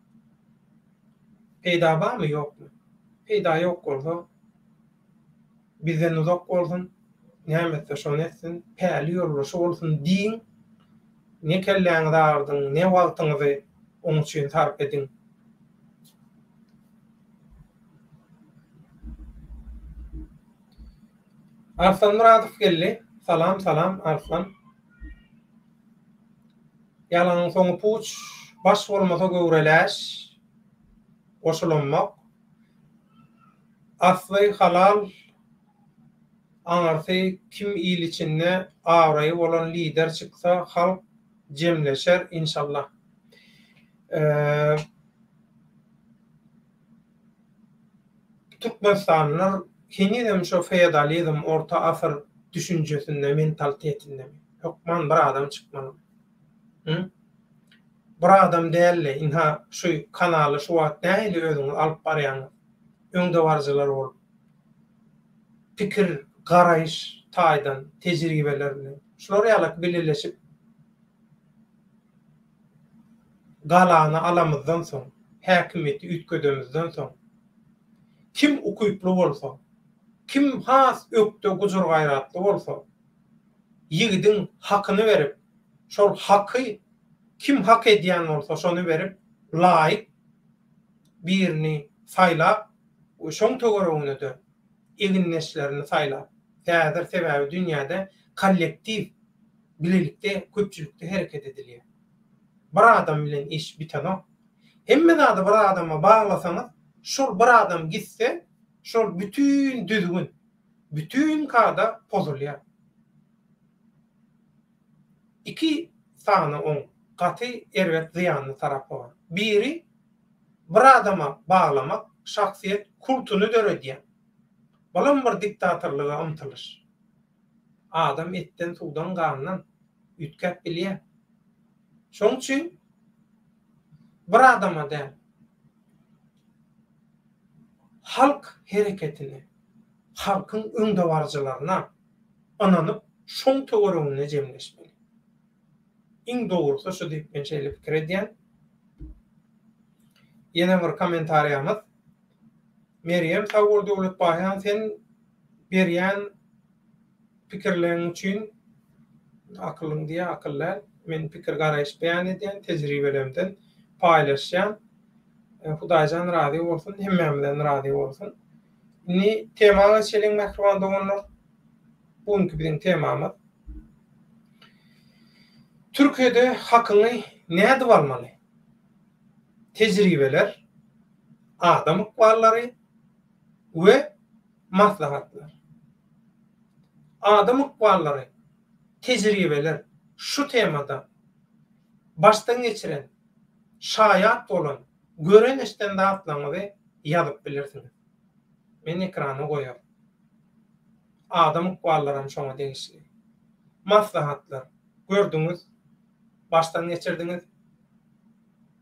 Peýda barmy ýokmy? Peýda ýok bolsa bizden uzak bolsun, näme etse şony etsin, päli ýoldaşy bolsun diýiň. Ne kelläňizi agyrdyň, ne wagtyňyzy oň üçin sarp ediň. Arslan Myradow geldi. Salam salam Arslan. Ýalanyň soňy puç, baş bolmasa göwre läş, goşulanmak. Asly halal, aňyrsy kim il içinde abraýy bolan lider çyksa halk jemleşer inşallah. Türkmenistanlylar henizem şo feodalizm, orta asyr düşünjesinde, mentalitetindemi? Hökman bir adam çykmalymy? Hı? Bir adam däl-de, ynha şu kanaly şu wagt nähili özüňiz alyp barýaňyz? Öňdebaryjylar bolup. Pikir, garaýyş taýdan, tejribeler bilen. Şular ýalak bileleşip galany alamyzdan soň, häkimiýeti üýtgedemizden soň, kim ukyply bolsa, kim has ökde gujur-gaýratly bolsa, ýigidiň hakyny berip, şol haky kim hak edýän bolsa şony berip, laýyk birini saýlap we şoň töweregine-de egindeşlerini saýlap, häzir sebäbi dünýäde kollektiw bilelikde köpçülikde hereket edilýär. Bir adam bilen iş bitenok. Hemme zady bir adama baglasaňyz, şol bir adam gitse, şol bütin düzgün, bütin kada pozulýar. Iki sany oň gaty erbet zyýanly tarapy bar. Biri, bir adama baglamak şahsyýet kultuny döredýär. Bulam bir diktatorlyga ymtylyş. Adam etden, suwdan, gandan üýtgäp bilýär. Şoň üçin bir adama däl, halk hereketine, halkyň öňdebaryjylaryna ynanyp, şoň töwereginde jemleşmeli. Iň dogrusy şu diýip men şeýle pikir edýän. Ýene bir kommentariýamyz. Merýem sag bol Döwletbaýhan sen berýän pikirleň üçin akylyň diýä akyl däl. Men pikir garaýyş beýan edýän tejribelemden paýlaşýan. Hudaýjan razy bolsun hemmämizden razy bolsun. Indi tema geçeliň mähriban doganlar. Bu günki biziň temamyz Türkiýede hakyňy nädip almaly? Tejribeler, adam ykballary we maslahatlar. Adam ykballary, tejribeler şu temada başdan geçiren, şaýat bolan, gören-eşiden zatlaryňyzy ýazyp bilersiňiz. Men ekrana goýaryn. Adam ykballaram şoňa degişli. Maslahatlar, gördüňiz, başdan geçirdiňiz.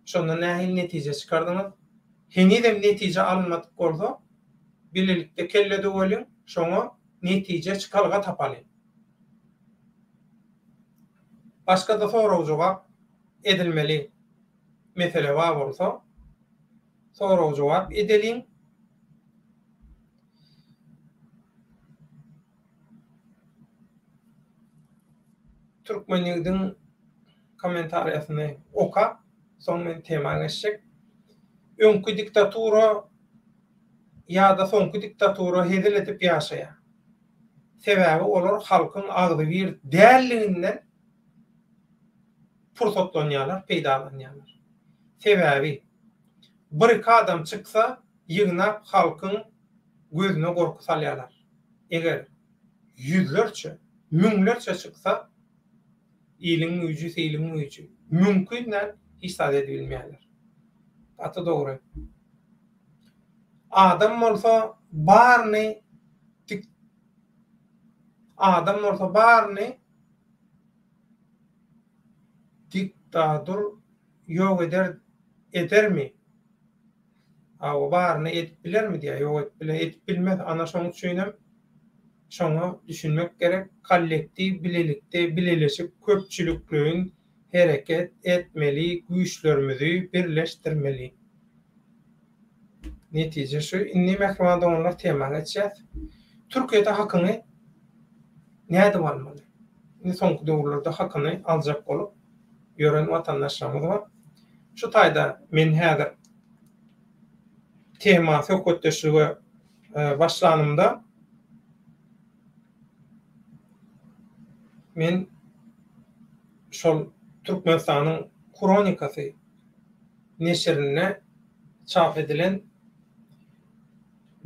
Şondan nähili netije çykardyňyz? Henizem netije alynmadyk bolsa, bilelikde kelle döweliň, şoňa netije çykalga tapalyň. Başga-da sorag-jogap edilmeli mesele bar bolsa, sorag-jogap edeliň. Türkmen ýigidiň kommentariýasyny okap, soň men tema geçjek. Öňki diktatura ýa-da soňky diktatura hezil edip ýaşaýar. Sebäbi olar halkyň agzybir dälliginden pursatlanýarlar, peýdalanýarlar. Sebäbi bir-iki adam çyksa, ýygnap halkyň gözüne gorky salýarlar. Eger ýüzlerçe, müňlerçe çyksa, iliň güýji, siliň güýji. Mümkin däl, hiç zat edibilmeýärler. Gaty dogry. Adam bolsa baryny dik Adam bolsa baryny diktadur ýok eder edermi? Hawa baryny edip bilermi diýýär. Ýok edip bile edip bilmez. Ana şoň üçinem şoňa düşünmek gerek. Kollektiw bilelikde bileleşip köpçülikleýin hereket etmeli güýçlerimizi birleşdirmeli. Netije şu. Indi mähriban doganlar tema geçýäs. Türkiýede hakyňy nädip almaly? Indi soňky döwürlerde hakyny aljak bolup ýören watandaşlarymyz bar. Şu taýda men häzir tema söhbetdeşlige başlanymda men şol Türkmenistanyň Hronikasy neşirinde çap edilen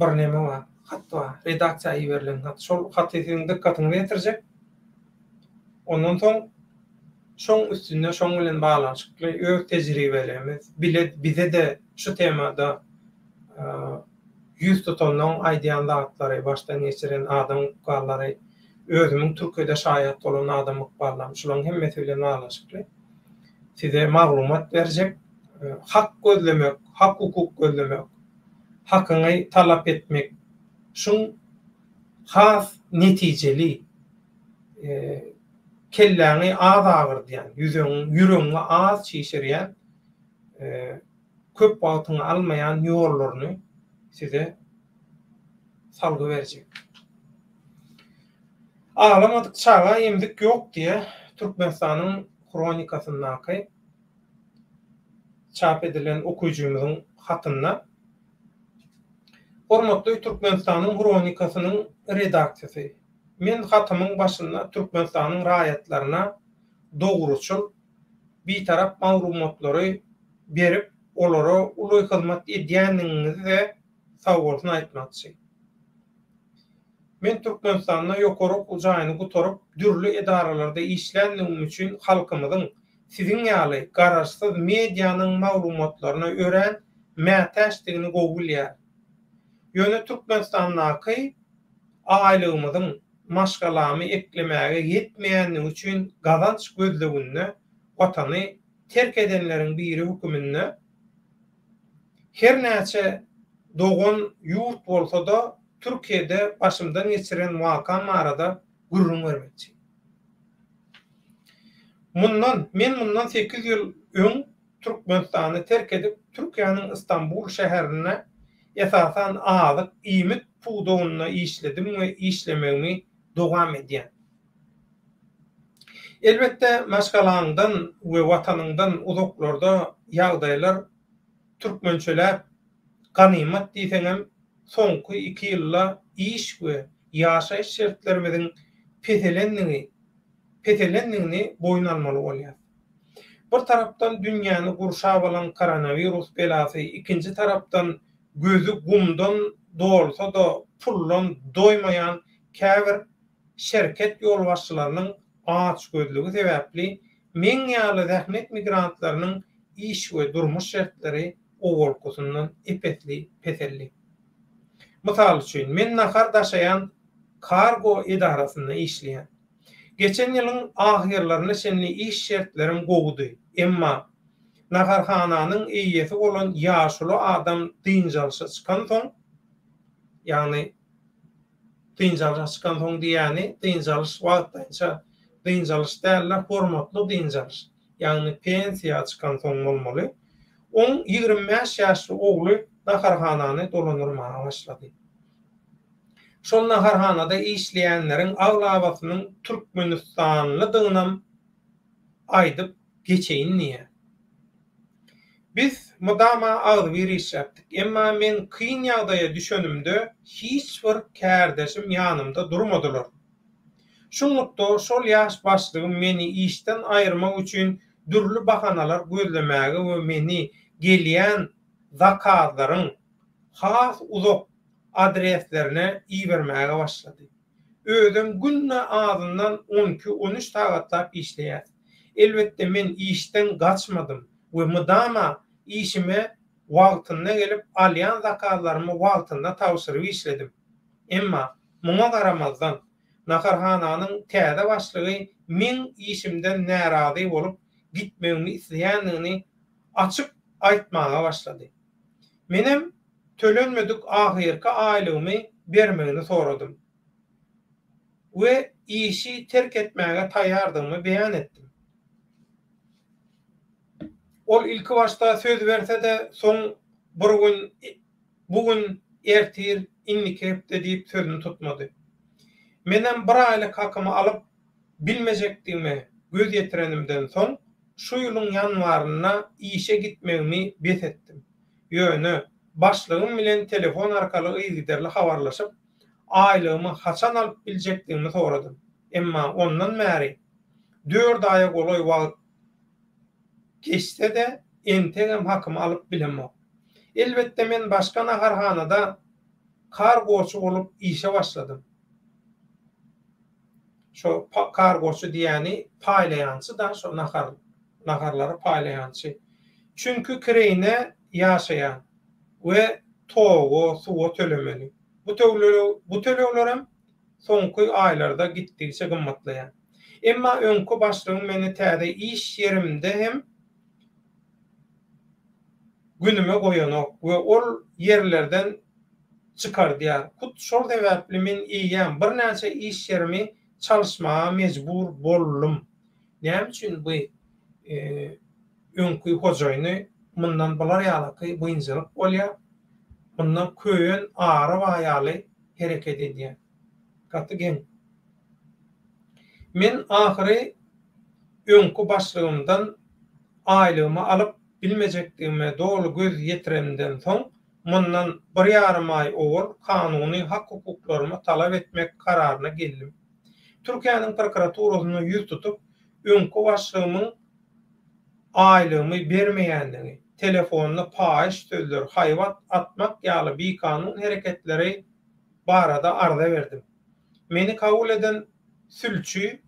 bir neme bar, hat bar, redaksiýa iberilen hat. Şol haty siziň dykgatyňyza ýetirjek. Ondan soň şoň üstünde şoň bilen baglanyşykly öz tejribelerimiz, bile bize-de şu temada ýüz tutanlaň aýdýan zatlary, başdan geçiren adam ykballary, özümiň Türkiýede şaýat bolan adam ykballarym, şularyň hemmesi bilen baglanyşykly size maglumat berjek. Hak gözlemek, hak-hukuk gözlemek, hakyňy talap etmek şuň has netijeli kelläňi az agyrdýan, ýüzegiň, ýüregiňi az çişirýän, köp wagtyňy almaýan ýollaryny size salgy berjek. Aglamadyk çaga emzik ýok diýýär Türkmenistanyň hronikasyndaky çap edilen okyjymyzyň hatynda. Hormatly Türkmenistanyň hronikasynyň redaksiýasy! Men hatymyň başynda Türkmenistanyň raýatlaryna dogruçyl, bitarap maglumatlary berip, olara uly hyzmat edýändigiňizi-de sagbolsun aýtmakçy. Men Türkmenistanda ýokary okuw jaýyny gutaryp, dürli edaralarda işländigim üçin halkymyzyň siziň ýaly garaşsyz medianyň maglumatlaryna örän mätäçdigini gowy bilýärin. Ýöne Türkmenistandaky. aýlygymyzyň maşgalamy eklemäge ýetmeýändigi üçin gazanç gözleginde Watany terk edenleriň biri höküminde her näçe dogan ýurt bolsa-da Türkiýede başymdan geçiren wakam barada gürrüň bermekçi. Mundan men mundan sekiz ýyl öň Türkmenistany terk edip Türkiýäniň Istanbul şäherinde esasan azyk, iýmit pudagynda işledim we işlemegimi dowam edýän. Elbetde maşgalaňdan we watanyňdan uzaklarda ýagdaýlar türkmençeläp ganymat diýseňem soňky iki ýylda iş we ýaşaýyş şertlerimiziň peselendigi peselendigini boýun almaly bolýas. Bir tarapdan dünýäni gurşap alan koronawirus belasy, ikinji tarapdan gözi gumdan dolsa-da puldan doýmaýan käbir şerket ýolbaşçylarynyň açgözlügi sebäpli meň ýaly zähmet migrantlarynyň iş we durmuş şertleri owalkysyndan ep-esli peseldi. Mysal üçin, men nahar daşaýan kargo edarasynda işleýän. Geçen ýylyň ahyrlaryna çenli iş şertlerim gowudy. Emma naharhananyň eýesi bolan ýaşuly adam dynç alşa çykansoň, ýagny dynç alşa çykansoň diýýäni dynç alyş wagtlaýynça dynç alyş däl-de, hormatly dynç alyş, ýagny pensiýa çykansoň bolmaly. Oň 25 ýaşly ogly naharhanany dolandyrmaga başlady. Şol naharhanada işleýänleriň aglabasynyň türkmenistanlydygynam aýdyp geçeýin diýýär. Biz mydama agzybir işläpdik. Emma men kyn ýagdaýa düşenimde hiç bir kärdeşim ýanymda durmadylar. Şunlukda şol ýaş başlygym meni işden aýyrmak üçin dürli bahanalar gözlemäge we meni gelýän zakazlaryň has uzak adreslerine ibermäge başlady. Özem günde azyndan on iki, on üç sagatlap işleýär. Elbetde men işden gaçmadym we mydama işime wagtynda gelip alýan zakazlarymy wagtynda tabşyryp işledim. Emma muňa garamazdan naharhananyň täze başlygy meň işimden närazy bolup gitmegimi isleýändigini açyk aýtmaga başlady. Menem tölenmedik ahyrky aýlygymy bermegini soradym we işi terk etmäge taýýardygymy beýan etdim. Ol ilkibaşda söz berse-de, soň bir gün, bu gün, ertir, indiki hepde diýip sözüni tutmady. Menem bir aýlyk hakymy alyp bilmejekdigime göz ýetirenimden soň, şu ýylyň ýanwarynda işe gitmegimi bes etdim. Ýöne, başlygym bilen telefon arkaly yzygiderli habarlaşyp, aýlygymy haçan alyp biljekdigimi soradym. Emma ondan bäri dört aýa golaý wagt geçse-de, entegem hakymy alyp bilemok. Elbetde, men başga naharhanada kargoçy bolup işe başladym. Şo kargoçy diýýäni paýlaýançy-da, şo nahar, naharlary paýlaýançy. Çünki kireýine ýaşaýan we toga, suwa tölemeli. Bu töleg, bu töleglerem soňky aýlarda gitdigiçe gymmatlaýar. Emma öňki başlygym meni täze iş ýerimde hem günüme goýanok we ol ýerlerden çykardýar. Hut şol sebäpli men eýýäm birnäçe iş ýerimi çalyşmaga mejbur boldum. Näme üçin bu öňki hojaýyny mundan bular ýalaky biynjalyk bolýar, mundan köýen ary bar ýaly hereket edýär. Gaty geň. Men ahyry öňki başlygymdan aýlygymy alyp bilmejekdigime doly göz ýetirenimden soň, mundan bir ýarym aý owal kanuny hak-hukuklarymy talap etmek kararyna geldim. Türkiýäniň prokuraturasyna ýüz tutup, öňki başlygymyň aýlygymy bermeýändigi, telefonda paýyş sözler, haýbat atmak ýaly bikanun hereketleri barada arza berdim. Meni kabul eden sülçi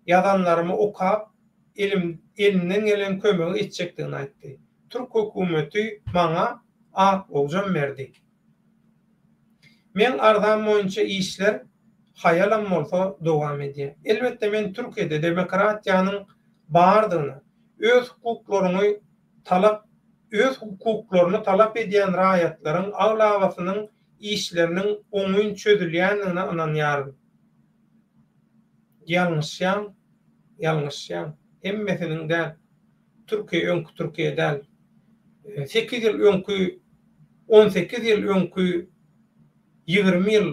ýazanlarymy okap, elim elinden gelen kömegi etjekdigini aýtdy. Türk hökümeti maňa aklawjam berdi. Meň arzam boýunça işler haýalam bolsa dowam edýär. Elbetde men Türkiýede demokratiýanyň bardygyna, öz hukuklaryňy talap öz hukuklaryny talap edýän raýatlaryň aglabasynyň işleriniň oňyn çözülýändigine ynanýaryn. Ýalňyşýaň, ýalňyşýaň. Hemmesiniň däl. Türkiýe öňki Türkiýe däl. Sekiz ýyl öňki, 18 ýyl öňki, 20 ýyl,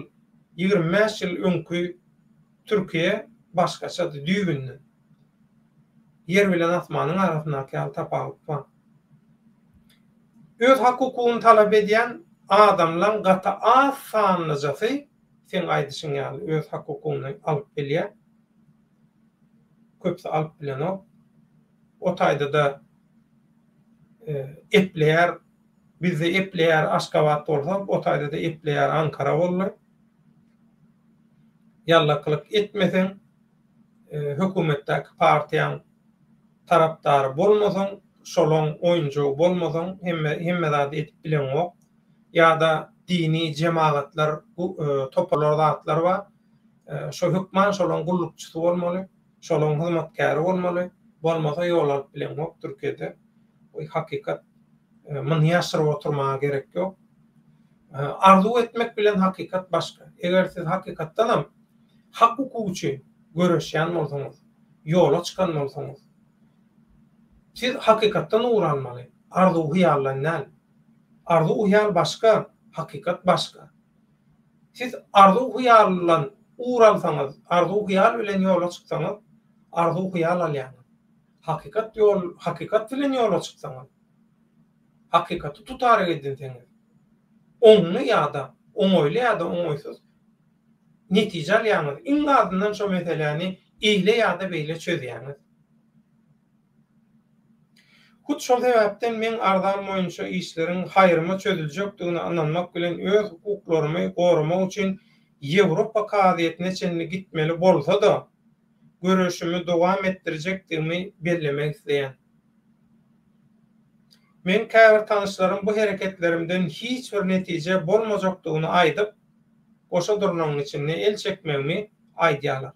25 ýyl öňki Türkiýe başgaçady düýbünden. Ýer bilen asmanyň arasyndaky ýaly tapawut bar. Öz hak-hukugyny talap edýän adamlaň gaty az sanlyjasy seň aýdyşyň ýaly öz hak-hukugyny alyp bilýär. Köpüsi alyp bilenok. O taýda-da epleýär. Bizde epleýär Aşgabat bolsa, o taýda-da epleýär Ankara boldy. Ýallakylyk etmeseň, hökümetdäki partiýaň tarapdary bolmasaň, şolaň oýunjagy bolmasaň, hemme hemme zady edip bileňok. Ýa-da dini jemagatlar, toparlar zatlar bar. Şo hökman şolaň gullukçysy bolmaly, şolaň hyzmatkäri bolmaly. Bolmasa ýol alyp bileňok Türkiýede. Bu hakykat. Muny ýaşyryp oturmaga gerek ýok. Arzuw etmek bilen hakykat başga. Eger siz hakykatdanam hak-hukuk üçin göreşýän bolsaňyz, ýola çykan bolsaňyz, siz hakykatdan ugur almaly, arzuw-hyýaldan däl. Arzuw-hyýal başga, hakykat başga. Siz arzuw-hyýaldan ugur alsaňyz, arzuw-hyýal bilen ýola çyksaňyz, arzuw-hyýal alýaňyz. Hakykat ýol, hakykat bilen ýola çyksaňyz, hakykaty tutaryk edinseňiz, oňly ýa-da oňaýly ýa-da oňaýsyz netije alýaňyz, iň azyndan şo meseläni eýle ýa-da beýle çözýäňiz. Hut şol sebäpden meň arzam boýunça işleriň haýryma çözüljekdigine ynanmak bilen öz hukuklarymy goramak üçin Ýewropa kazyýetine çenli gitmeli bolsa-da, göreşimi dowam etdirjekdigimi bellemek isleýän. Meň käbir tanyşlarym bu hereketlerimden hiç bir netije bolmajakdygyny aýdyp, goşa durnagyň içinde el çekmegimi aýdýarlar.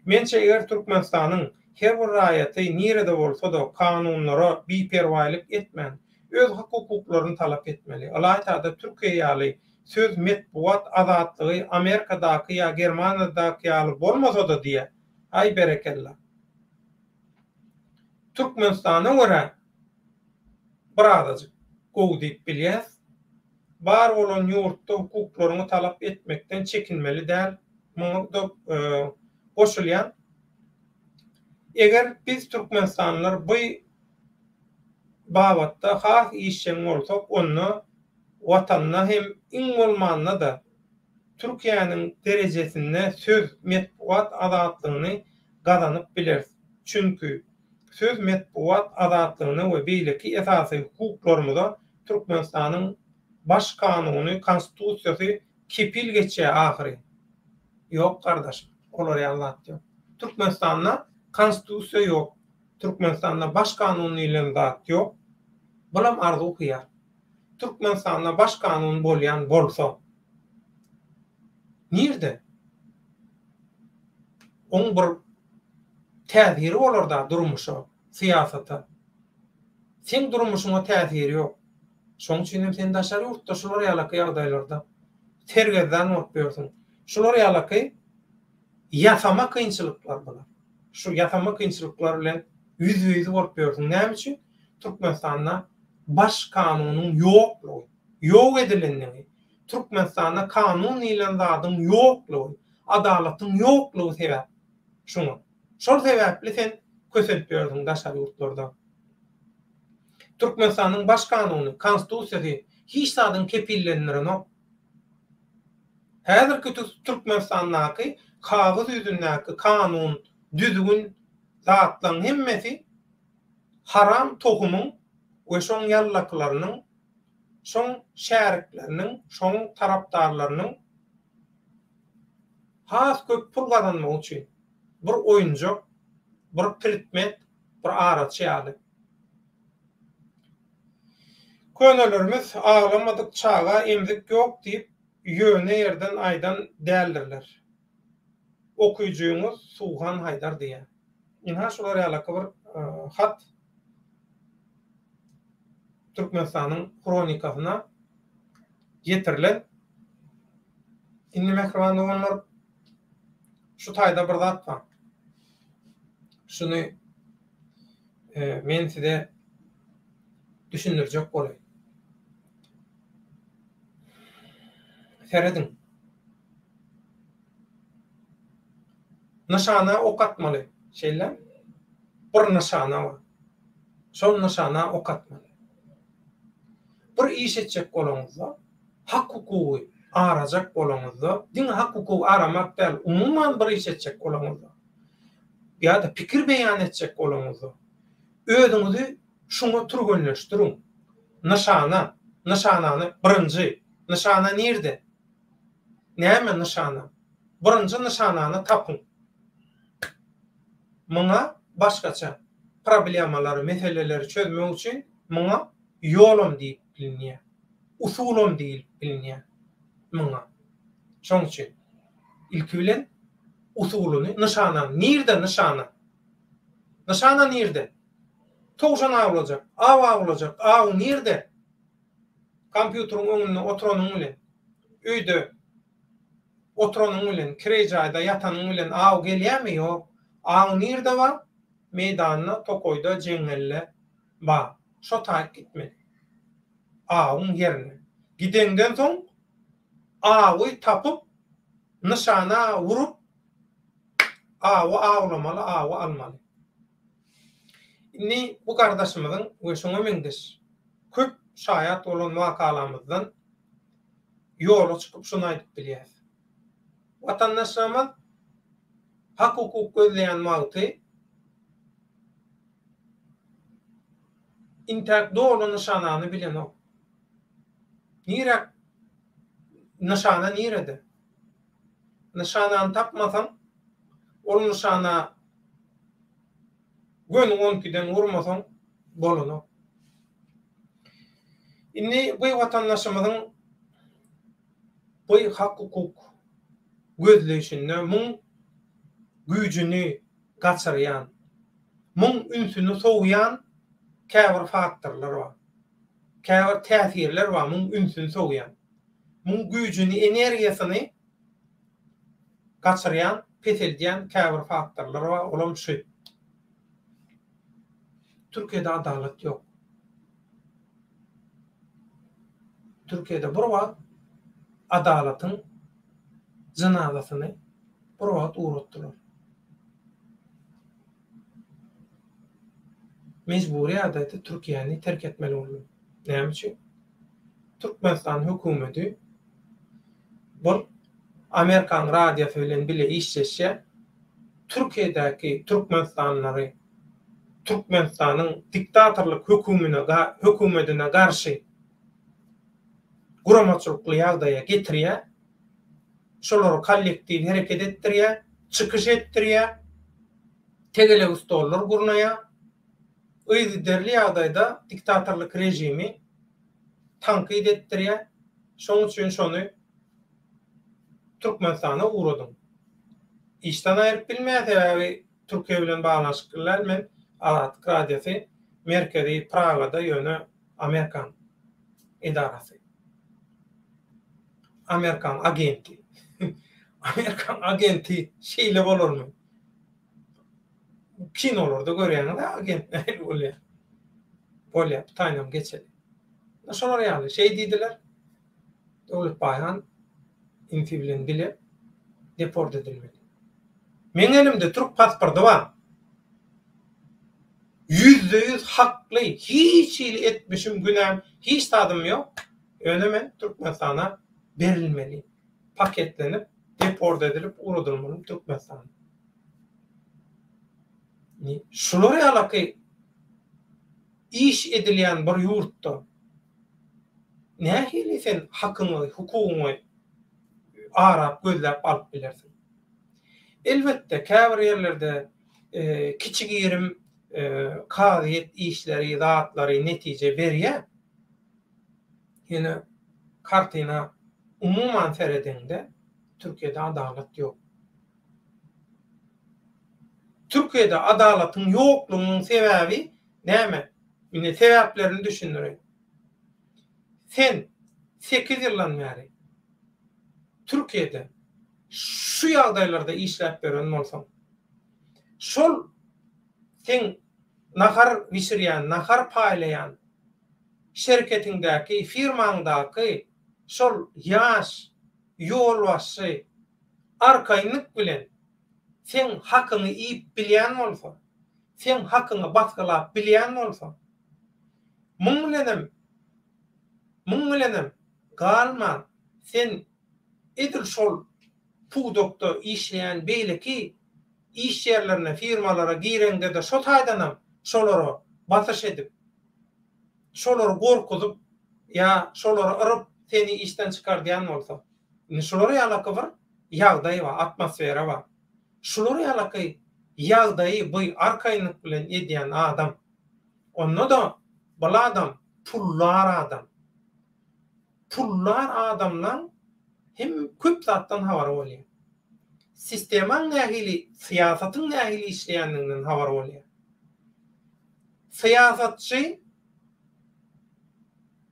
Mençe eger Türkmenistanyň her bir raýaty nirede bolsa-da kanunlara biperwaýlyk etmän, öz hak-hukuklaryny talap etmeli. Ylaýta-da Türkiýe ýaly söz, metbugat azatlygy Amerikadaky ýa Germaniýadaky ýaly bolmasa-da diýýär. Aý berekella. Türkmenistana görä birazajyk gowy diýip bilýäs. Bar bolan ýurtda hukuklaryňy talap etmekden çekinmeli däl. Muňa-da goşulýan. Eger biz türkmenistanlylar bu babatda has işjeň bolsak, onda Watanda hem iň bolmanda-da Türkiýäniň derejesinde söz, metbugat azatlygyny gazanyp bileris. Çünki söz, metbugat azatlygyna we beýleki esasy hukuklarymyza Türkmenistanyň Baş kanuny, Konstitusiýasy kepil geçýär ahyry. Ýok gardaşym, olar ýaly zat ýok. Türkmenistanda Konstitusiýa ýok. Türkmenistanda Baş kanun diýlen zat ýok. Bulam arzuw-hyýal. Türkmenistanda baş kanun bolýan bolsa nirde? Oň bir täsiri bolarda durmuşa, syýasata. Seň durmuşyňa täsiri ýok. Şoň üçin hem sen daşary ýurtda şular ýalaky ýagdaýlarda sergezdan bolup ýörsüň. Şular ýalaky ýasama kynçylyklar bular. Şu ýasama kynçylyklar bilen ýüzbe-ýüz bolup ýörsüň. Näme üçin? Türkmenistanda baş kanunyň ýoklugy, ýok edilenligi, Türkmenistanda kanun diýlen zadyň ýoklugy, adalatyň ýoklugy sebäp şuňa. Şol sebäpli sen kösenip ýörsüň daşary ýurtlarda. Türkmenistanyň baş kanuny, konstitusiýasy hiç zadyň kepillendirenok. Häzirki Türkmenistandaky kagyz ýüzündäki kanun, düzgün zatlaryň hemmesi haram tohumyň we şoň ýallakylarynyň, şoň şärikleriniň, şoň tarapdarlarynyň has köp pul gazanmagy üçin bir oýunjak, bir predmet, bir araçy ýaly. Könelerimiz aglamadyk çaga emzik ýok diýip. ýöne ýerden aýdan däldirler. Okyjyňyz Suhan Haýdar diýýär. Ynha şular ýalaky bir hat Türkmenistanyň hronikasyna ýetirilen. Indi mähriban doganlar şu taýda bir zat bar. Şuny men size düşündirjek bolaýyn. Serediň. Nyşana ok atmaly. Şeýle? Bir nyşana bar. Şol nyşana ok atmaly. Bir iş etjek bolaňyzda, hak-hukugy arajak bolaňyzda, diňe hak-hukugy aramak däl, umuman bir iş etjek bolaňyzda ýa-da pikir beýan etjek bolaňyzda, özüňizi şuňa türgenleşdiriň. Nyşana, nyşanany birinji, nyşana nirde? Näme nyşana? Birinji nyşanany tapyň. Muňa başgaça problemalary, meseleleri çözmek üçin muňa ýolam diýip bilinýär. Usulam diýilip bilinýär muňa. Şoň üçin ilki bilen usulyny, nyşanany, nirde nyşana? Nyşana nirde? Towşan awlajak, aw awlajak, aw nirde? Kompýuteriň öňünde oturanyň bilen, öýde oturanyň bilen, kireý jaýda ýatanyň bilen aw gelýärmi? Ýok. Aw nirde bar? Meýdanda, tokaýda, jeňňelde bar. Şo taýyk gitmeli. Awyň ýerine. Gideňden soň awy tapyp, nyşana urup, awy awlamaly, awy almaly. Indi bu gardaşymyzyň we şoňa meňzeş köp şaýat bolan wakalamyzdan ýola çykyp şuny aýdyp bilýäs. Watandaşlarymyz hak-hukuk gözleýän wagty intäk doly nyşanany bilenok. Niräk nyşana nirede? Nyşanany tapmasaň, ol nyşana göni on ikiden urmasaň bolanok. Indi bu watandaşymyzyň bu hak-hukuk gözleýşinde muň güýjüni gaçyrýan, muň ünsüni sowýan käbir faktorlar bar. Käbir täsirler bar muň ünsüni sowýan. Muň güýjüni, energiýasyny gaçyrýan, peseldýän käbir faktorlar bar, olam şu. Türkiýede adalat ýok. Türkiýede bir wagt adalatyň jynazasyny bir wagt ugratdylar. Mejbury ýagdaýda Türkiýäni terk etmeli boldum. Näme üçin? Türkmenistan hökümeti bul Amerikan radiosy bilen bile işleşýär. Türkiýedäki türkmenistanlylary Türkmenistanyň diktatorlyk hökümine hökümetine garşy guramaçylykly ýagdaýa getirýär. Şolary kollektiw hereket etdirýär, çykyş etdirýär, tegelek stollar gurnaýar. Yzygiderli ýagdaýda diktatorlyk režimi tankyt etdirýär. Şoň üçin şony Türkmenistana ugradyň. Işden aýryp bilmeýär, sebäbi Türkiýe bilen baglanyşykly däl men Azatlyk Radiosy merkezi Pragada ýöne Amerikan edarasy. Amerikan agenti. Amerikan agenti şeýle bolarmy? Kinolarda görýäňiz agent nähili bolýar. Bolýar, bu taýynam geçeli. Şolar ýaly şeý diýdiler. Döwlet Baýhan insi bilen bile deport edilmeli. Meň elimde türk pasporty bar. 100% hakly, hiç hili etmişim, günäm, hiç zadym ýok. Ýöne men Türkmenistana berilmeli. Paketlenip, deport edilip ugradylmaly Türkmenistana. Şular ýalaky iş edilýän bir ýurtda nähili sen hakyňy, hukugyňy arap, gözläp alyp bilersiň? Elbetde, käbir ýerlerde kiçi-girim kazyýet işleri, zatlary netije berýär. Ýöne kartina. Umuman seredeňde Türkiýede adalat ýok. Türkiýede adalatyň ýoklugynyň sebäbi näme? Indi sebäplerini düşündireýin. Sen sekiz ýyldan bäri Türkiýede şu ýagdaýlarda işläp ýören bolsaň, şol seň nahar bişirýän, nahar paýlaýan şerketiňdäki, firmaňdaky şol ýaş ýolbaşçy arkaýynlyk bilen seň hakyňy iýip bilýän bolsa, seň hakyňy basgylap bilýän bolsa, muň bilenem, muň bilenem galman, sen edil şol pudakda işleýän beýleki iş ýerlerine, firmalara gireňde-de şo taýdanam şolara basyş edip, şolary gorkuzyp ýa şolary yryp seni işden çykardýan bolsa, indi şular ýalaky bir ýagdaý bar, atmosfera bar. Şular ýalaky ýagdaýy by arkaýynlyk bilen edýän adam, onda-da bul adam pullar adam. Pullar adamlaň hem köp zatdan habary bolýar. Sistemaň nähili, syýasatyň nähili işleýändiginden habary bolýar. Syýasatçy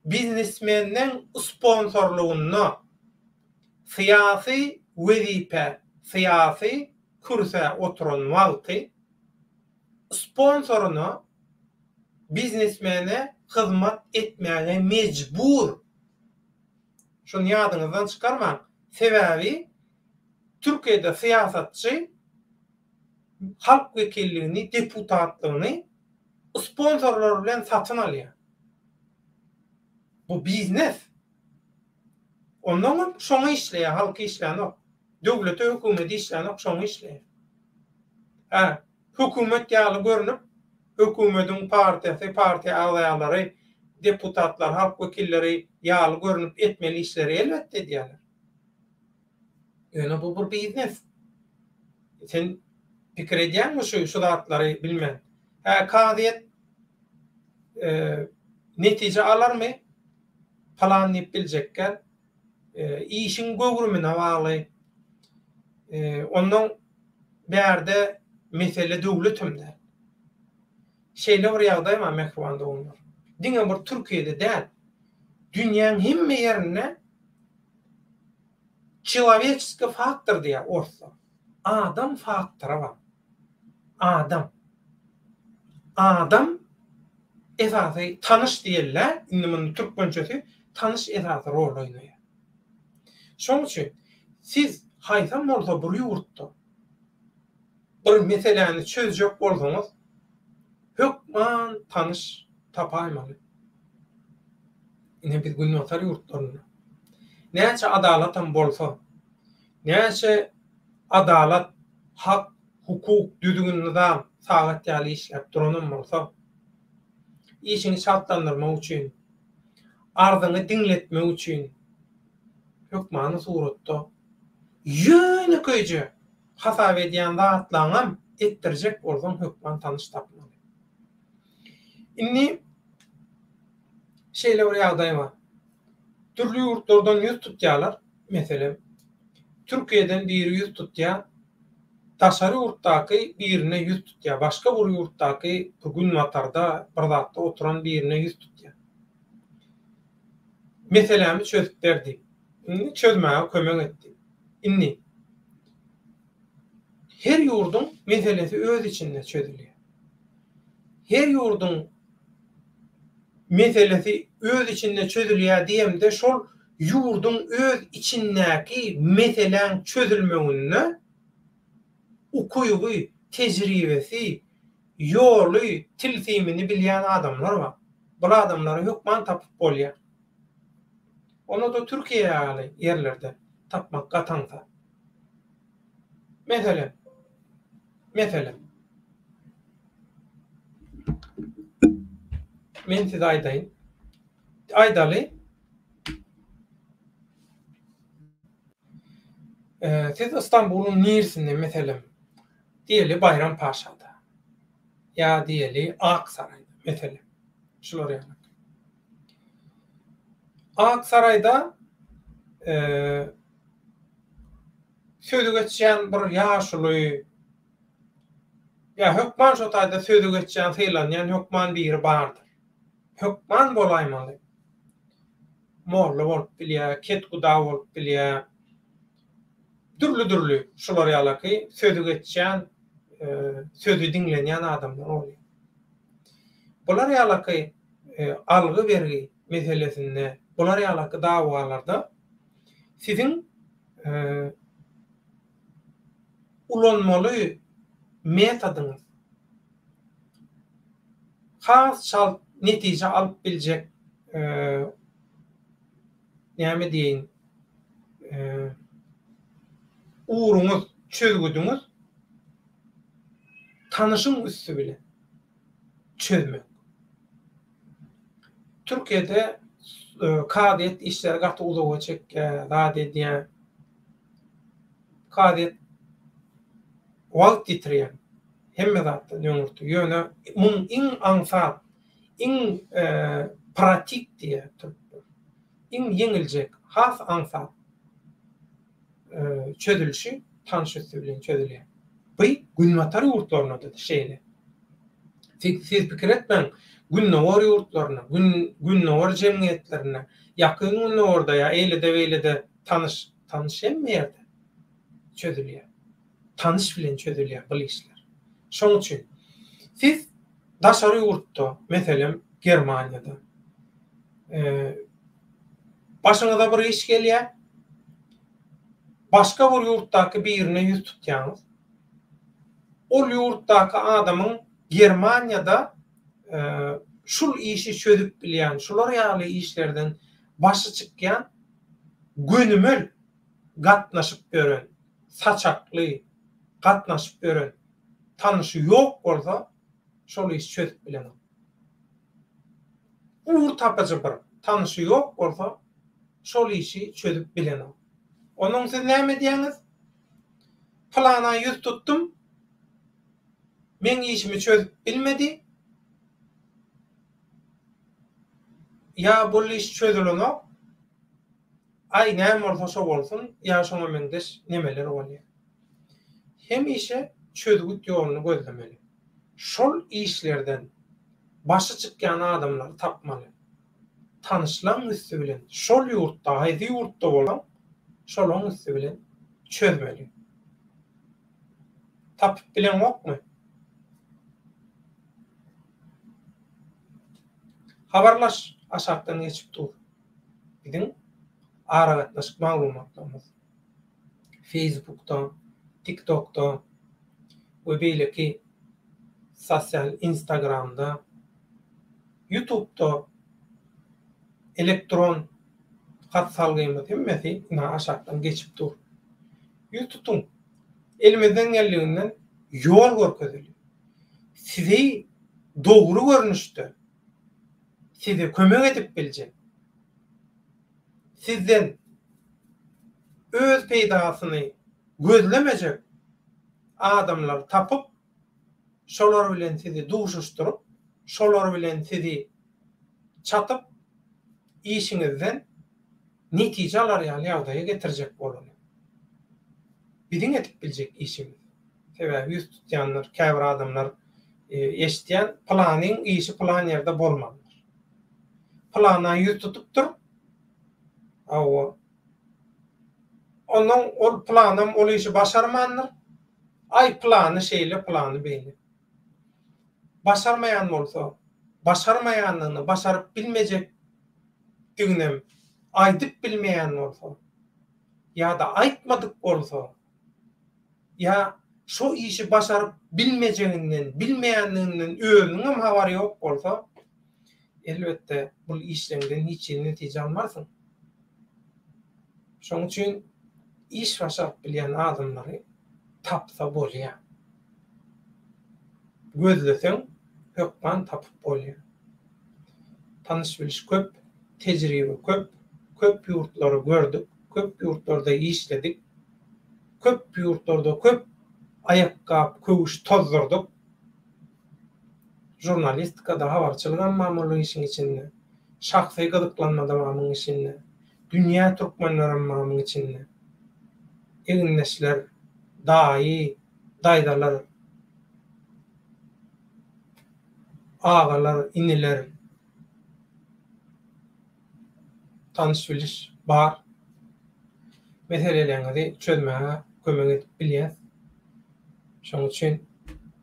biznesmenden sponsorlygynda syýasy wezipä, syýasy kürsä oturan wagty sponsoryna, biznesmene hyzmat etmäge mejbur. Şuny ýadyňyzdan çykarmaň. Sebäbi Türkiýede syýasatçy halk wekilligini, deputatlygyny sponsorlar bilen satyn alýar. Bu biznes. Onnoňam şoňa işleýär, halka işlänok. Döwlete, hökümete işlänok, şoňa işleýär. Hä, hökümet ýaly görnüp, hökümediň partiýasy, partiýa agzalary, deputatlar, halk wekilleri ýaly görnüp etmeli işleri elbetde edýärler. Ýöne bu bir biznes. Sen pikir edýäňmi şu şu zatlary bilmän? Hä, kazyýet netije alarmy? Palan diýip biljekgä. Işiň göwrümine bagly. Onnoň bärde mesele döwletem däl. Şeýle bir ýagdaý bar mähriban doganlar. Diňe bir Türkiýede däl, dünýäň hemme ýerinde Çelowečeskiý faktor diýýär orslar. Adam faktory bar. Adam. Adam esasy tanyş diýeli-dä, indi munuň türkmençesi tanyş esasy rol oýnaýar. Şonuň üçin siz haýsam bolsa bir ýurtda bir meseläni çözjek bolsaňyz, hökman tanyş tapaýmaly. Ine biz günbatar ýurtlarynda näçe adalatam bolsa, näçe adalat, hak, hukuk, düzgün-nyzam sagat ýaly işläp duranam bolsa, işiňi çaltlandyrmak üçin, arzyňy diňletmek üçin hökmany suratda ýönekeýje hasap edýän zatlaňam etdirjek bolsaň hökman tanyş tapmaly. Indi şeýle bir ýagdaý bar. Dürli ýurtlardan ýüz tutýarlar. Meselem, Türkiýeden biri ýüz tutýar, daşary ýurtdaky birine ýüz tutýar, başga bir ýurtdaky bir günbatarda bir zatda oturan birine ýüz tutýar. Meselämi çözüp ber diýip. Indi çözmäge kömek et diýip. Indi her ýurduň meselesi öz içinde çözülýär. Her ýurduň meselesi öz içinde çözülýär diýemde şol ýurduň öz içindäki meseläň çözülmeginde ukyby, tejribesi, ýoly, tilsimini bilýän adamlar bar. Bul adamlary hökman tapyp bolýar. Onda-da Türkiýe ýaly ýerlerde tapmak gaty aňsat. Meselem, meselem, men size aýdaýyn. Aýdaly, siz Istanbulyň nirsinde, meselem, diýeli Baýrampaşada ýa diýeli Ak Saraýda, meselem, şular ýaly. Ak Saraýda. Sözi geçýän bir ýaşuly ýa hökman şo taýda sözi geçýän, sylanýan hökman biri bardyr. Hökman bolaýmaly. Molla bolup bilýär, kethuda bolup bilýär. Dürli-dürli şular ýalaky sözi geçýän, sözi diňlenýän adamlar bolýar. Bular ýalaky algy-bergi meselesinde, bular ýalaky dawalarda siziň ulanmaly metodyňyz has çalt netije alyp biljek näme diýeýin ugruňyz, çözgüdiňiz tanyşyň üsti bilen çözmek. Türkiýede kazyýet işleri gaty uzaga çekýär, zat edýär. Kazyýet wagt ýitirýär. Hemme zatdan öňürti. Ýöne muň iň aňsat, iň pratik diýýär türkler. Iň ýeňiljek, has aňsat çözülişi tanyş üsti bilen çözülýär. Bu günbatar ýurtlarynda-da şeýle. Siz pikir etmäň, gündogar ýurtlarynda, gündogar jemgyýetlerinde, Ýakyn Gündogarda ýa eýlede-beýlede tanyş, tanyş hemme ýerde çözülýär. Tanyş bilen çözülýär bul işler. Şonuň üçin siz daşary ýurtda, meselem, Germaniýada, başyňyza bir iş gelýär, başga bir ýurtdaky birine ýüz tutýaňyz. Ol ýurtdaky adamyň Germaniýada şul işi çözüp bilýän, şular ýaly işlerden başy çykýan gönümel gatnaşyp ýören, saçakly gatnaşyp ýören tanyşy ýok bolsa, şol işi çözüp bilenok. Ugur tapyjy bir tanyşy ýok bolsa, şol işi çözüp bilenok. Onuň siz näme edýäňiz? Pylana ýüz tutdum, meň işimi çözüp bilmedi. Ýa bul iş çözülenok, aý näme bolsa şo bolsun ýa şoňa meňzeş nemeler bolýar. Hemişe çözgüt ýoluny gözlemeli. Şol işlerden başy çykýan adamlary tapmaly. Tanyşlaň üsti bilen şol ýurtda haýsy ýurtda bolsaň şolaň üsti bilen çözmeli. Tapyp bileňokmy? Habarlaş aşakdan geçip dur. Biziň aragatnaşyk maglumatlarymyz Facebookda, TikTokda we beýleki sosial Instagramda, Ýutubda elektron hat salgymyz hemmesi ynha aşakdan geçip dur. Ýüz tutuň. Elimizden geldiginden ýol görkezeli. Sizi dogry görnüşde size kömek edip biljek, sizden öz peýdasyny gözlemejek adamlary tapyp, şolar bilen sizi duşuşdyryp, şolar bilen sizi çatyp, işiňizden netije alar ýaly ýagdaýa getirjek bolaly. Biziň edip biljek işimiz. Sebäbi ýüz tutýanlar, käbir adamlar eşidýän, pylanyň işi pylan ýerde bolmandyr. Pylana ýüz tutupdyr. Hawa. Onnoň ol pylanam ol işi başarmandyr. Aý, pylany şeýle, pylany beýle. Başarmaýan bolsa, başarmaýandygyny, başaryp bilmejekdiginem aýdyp bilmeýän bolsa ýa-da aýtmadyk bolsa, ýa şo işi başaryp bilmejeginden, bilmeýändiginden özüniňem habary ýok bolsa, elbetde, bul işleňden hiç hili netije almarsyň. Şonuň üçin iş başaryp bilýän adamlary tapsa bolýar. Gözleseň, hökman tapyp bolýar. Tanyş-biliş köp, tejribe köp, köp ýurtlary gördük, köp ýurtlarda işledik, köp ýurtlarda köp aýakgap, köwüş tozdurdyk. Žurnalistikada habarçylygam bar munuň işiň içinde. Şahsy gyzyklanma-da bar munuň içinde. Dünýä türkmenlerem bar muň içinde. Egindeşler, daýy, daýzalar, agalar, iniler, tanyş-biliş bar. Meseleleriňizi çözmäge kömek edip bilýäs. Şonuň üçin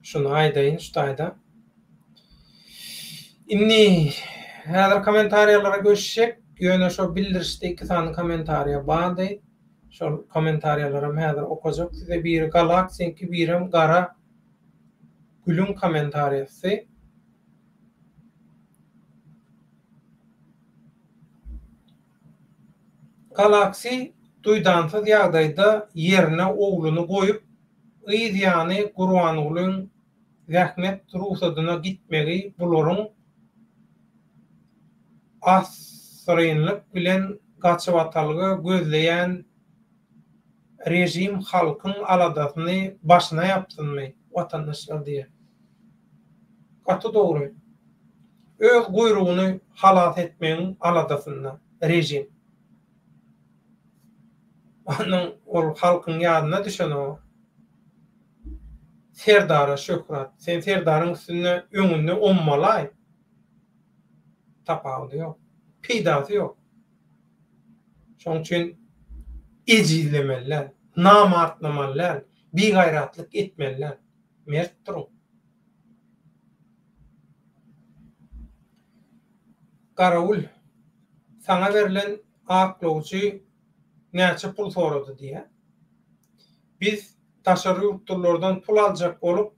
şuny aýdaýyn şu taýda. Indi häzir kommentariýalara göçjek. Ýöne şo bildirişde iki sany kommentariýa bardy. Şol kommentariýalaram häzir okajak size. Biri Galaxyňky, birem Gara Gülüň kommentariýasy. Galaxy duýdansyz ýagdaýda ýerine ogluny goýup, yz ýany Gurbangulyň zähmet rugsadyna gitmegi bularyň assyrynlyk bilen gaçybatalga gözleýän režim halkyň aladasyny başyna ýapsynmy, watandaşlar diýýär. Gaty dogry. Öz guýrugyny halas etmegiň aladasynda režim. Onuň ol halkyň ýadyna düşenok. Serdara şöhrat. Sen serdaryň üstünde öňünde ommalaý. Tapawudy ýok. Peýdasy ýok. Şonuň üçin ejizlemeli däl, namartlamaly däl, bigaýratlyk etmeli däl. Mert duruň. Garawul, saňa berlen aklawjy näçe pul sorady diýýär. Biz daşary ýurtlulardan pul aljak bolup,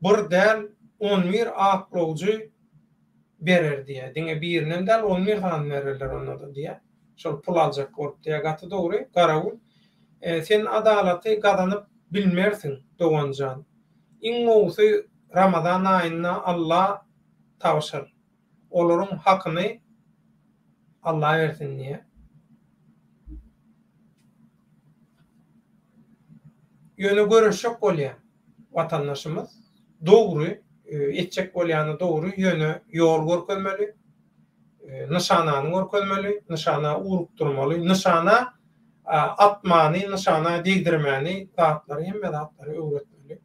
bir däl, on bir aklawjy berer diýýär. Diňe birinem däl, on bir sany bererler onda-da diýýär. Şol pul aljak bolup diýýär. Gaty dogry, Garawul. Sen adalaty gazanyp bilmersiň, dogan jan. Iň gowusy Ramazan aýynda Alla tabşyr. Olaryň hakyny Alla bersin diýýär. Ýöne göreşjek bolýar watandaşymyz. Dogry, etjek bolýany dogry, ýöne ýol görkezmeli, nyşanany görkezmeli, nyşana ugrukdyrmaly, nyşana atmany, nyşana degdirmäni zatlary, hemme zatlary öwretmeli.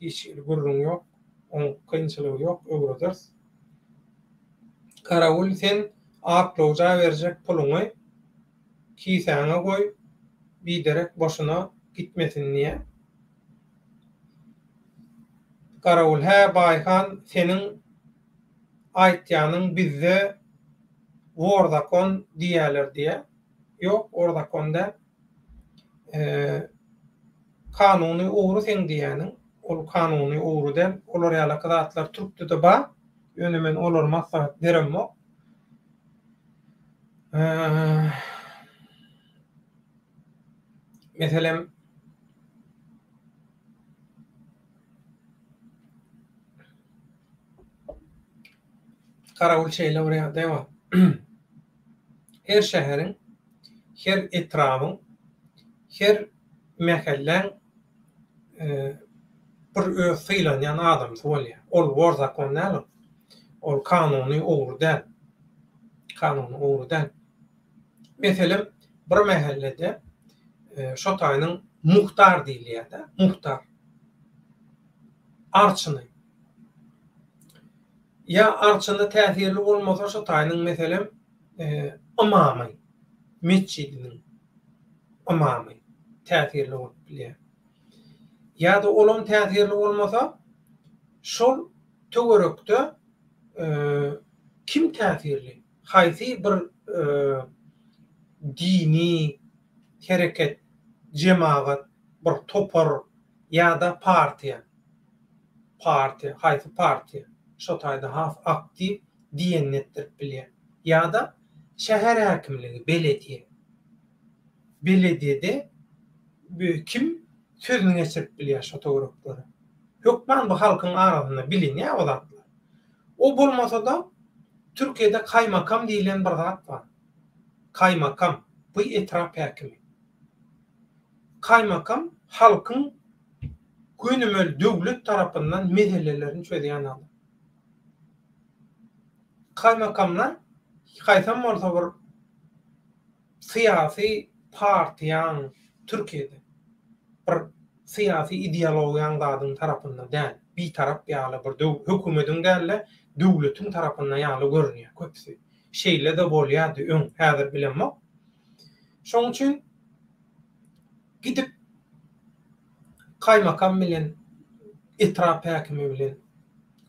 Hiç hili gürrüň ýok. Oň kynçylygy ýok, öwrederis. Garawul sen aklawja berjek puluňy kisäňe goý, biderek boşuna gitmesin diýýä. Garawul hä Baýhan seniň aýtýanyň bizde wor zakon diýýäler diýýä. Ýok, wor zakon däl. Kanuny ogry seň diýýäniň, ol kanuny ogry däl. Olar ýalaky zatlar türkde-de bar. Ýöne men olary maslahat beremok. Meselem, Garawul şeýle bir ýagdaý bar. Her şäheriň, her etrabyň, her mähelläň bir öz sylanýan adamsy bolýar. Ol wor zakon däl ol. Ol kanuny ogry däl. Kanuny ogry däl. Meselem, bir mähellede şo taýynyň muhtar diýilýär-de, muhtar. Arçyny. Ýa arçyny täsirli bolmasa şo taýynyň meselem ymamy, metjidiniň ymamy täsirli bolup bilýär. Ýa-da olam täsirli bolmasa şol töwerekde kim täsirli? Haýsy bir dini hereket, jemagat, bir topar ýa-da partiýa? Partiýa, haýsy partiýa şo taýda has aktiw diýenini etdirip bilýär. Ýa-da şäher häkimligi, belediýe. Belediýede kim sözüni geçirip bilýär şo töwereklere. Hökman bu halkyň arasynda bilinýär o zatlar. O bolmasa-da Türkiýede kaýmakam diýlen bir zat bar. Kaýmakam, bu etrap häkimi. Kaýmakam halkyň gönümel döwlet tarapyndan meselelerini çözýän adam. Kaýmakamlar haýsam bolsa bir. Syýasy partiýaň Türkiýede bir syýasy ideologiýaň zadyň tarapynda däl, bitarap ýaly bir döw hökümediň däl-de döwletiň tarapynda ýaly görünýär köpüsi. Şeýle-de bolýardy öň, häzir bilemok. Şoň üçin gidip kaýmakam bilen, etrap häkimi bilen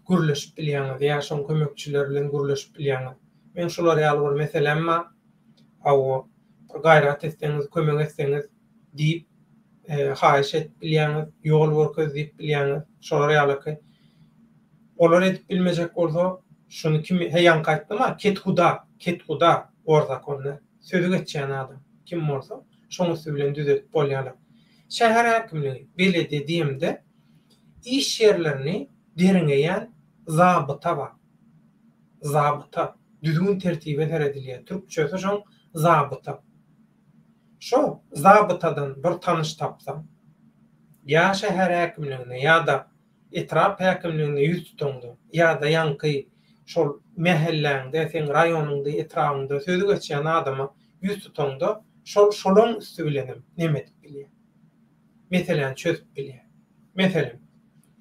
gürleşip bilýäňiz ýa şoň kömekçileri bilen gürleşip bilýäňiz. Meň şular ýaly bir meseläm bar. Hawa, bir gaýrat etseňiz, kömek etseňiz diýip haýyş edip bilýäňiz, ýol görkez diýip bilýäňiz. Şolar ýalyky. Olar edip bilmejek bolsa, şuny kim, he ýaňky aýtdym-a, kethuda, kethuda, orzakonda sözi geçýän adam kim bolsa, şoň üsti bilen düzedip bolýarlar. Şäher häkimligi, belediýe diýemde, iş ýerlerini derňeýän zabyta bar. Zabyta. Düzgün-tertibe seredilýär. Türkçesi şoň zabyta. Şo zabytadan bir tanyş tapsaň, ýa şäher häkimligine ýa-da etrap häkimligine ýüz tutaňda, ýa-da ýaňky şol mähelläňde, seň raýonyňda, etrabyňda sözi geçýän adama ýüz tutaňda, şol şolaň üsti bilenem neme edip bilýär. Meseläni çözüp bilýär. Meselem,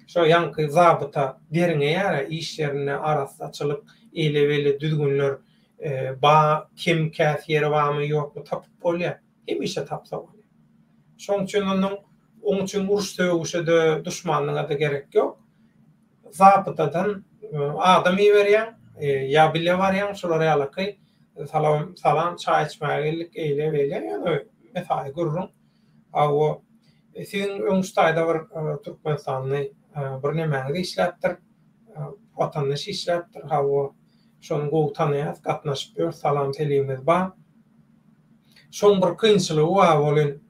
şo ýaňky zabyta derňeýär-ä iş ýerinde arassaçylyk, eýle-beýle düzgünler ba, kem-käs ýeri barmy, ýokmy tapyp bolýar. Hemişe tapsa bolýar. Şoň üçin onuň oň üçin uruş-sögüşe-de, duşmanlyga-da gerek ýok. Zabytadan adam iberýäň, ýa bile barýaň, şolar ýalyky salam, salam, çaý içmäge geldik, eýle-beýle, ýöne mesaýy gürrüň. Hawa, siziň öň şu taýda bir türkmenistanly bir nemäňiz işläpdir, watandaş işläpdir, hawa, şony gowy tanaýas, gatnaşyp ýörüs, salam-seligimiz bar. Şoň bir kynçylygy bar welin,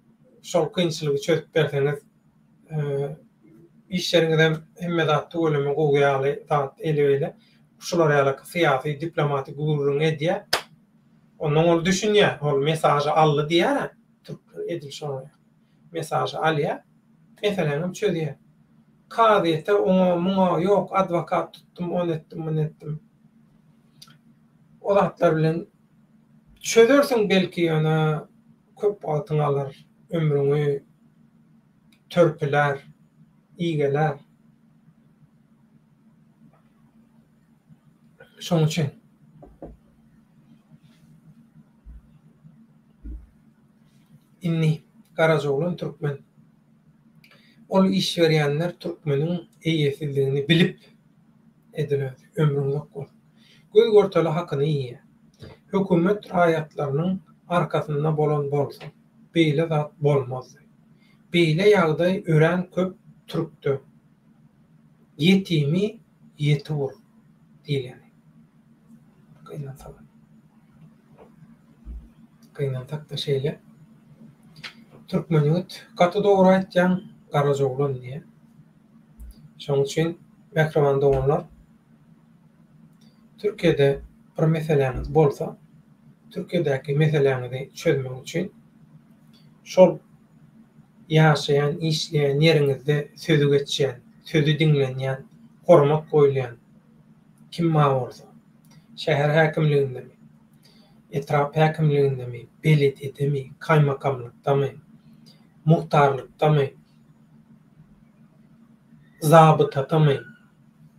şol kynçylygy çözüp berseňiz, işleriňizem hemme zat tüweleme gowy ýaly zat eýle-beýle. Şular ýaly syýasy, diplomatik gürrüň edýär. Ondan ol düşünýär, ol mesažy aldy diýýär-ä. Türkler edil şoňa ýaly. Mesažy alýar, meseläňem çözýär. Kazyýete oňa, muňa, ýok, adwokat tutdum, ony etdim, muny etdim. O zatlar bilen çözersiň belki ýöne köp wagtyňy alar, ömrüňi törpülär, igelär. Şoň üçin. Indi Garajaoglan türkmen. Ol iş berýänler türkmeniň eýesizligini bilip edil özi, ömrüň uzak bolsun. Göz görtele hakyny iýýär. Hökümet raýatlarynyň arkasynda bolan bolsa, beýle zat bolmazdy. Beýle ýagdaý örän köp türkde. Ýetimi ýeti bur diýleni. Gynansagam. Gynansak-da şeýle. Türkmen ýigit gaty dogry aýtýaň Garajaoglan diýýär. Şonuň üçin mähriban doganlar Türkiýede bir meseläňiz bolsa, Türkiýedäki meseläňizi çözmek üçin şol ýaşaýan, işleýän ýeriňizde sözi geçýän, sözi diňlenýän, hormat goýulýan kim bar bolsa, şäher häkimligindemi, etrap häkimligindemi, belediýedemi, kaýmakamlykdamy, muhtarlykdamy, zabytadamy,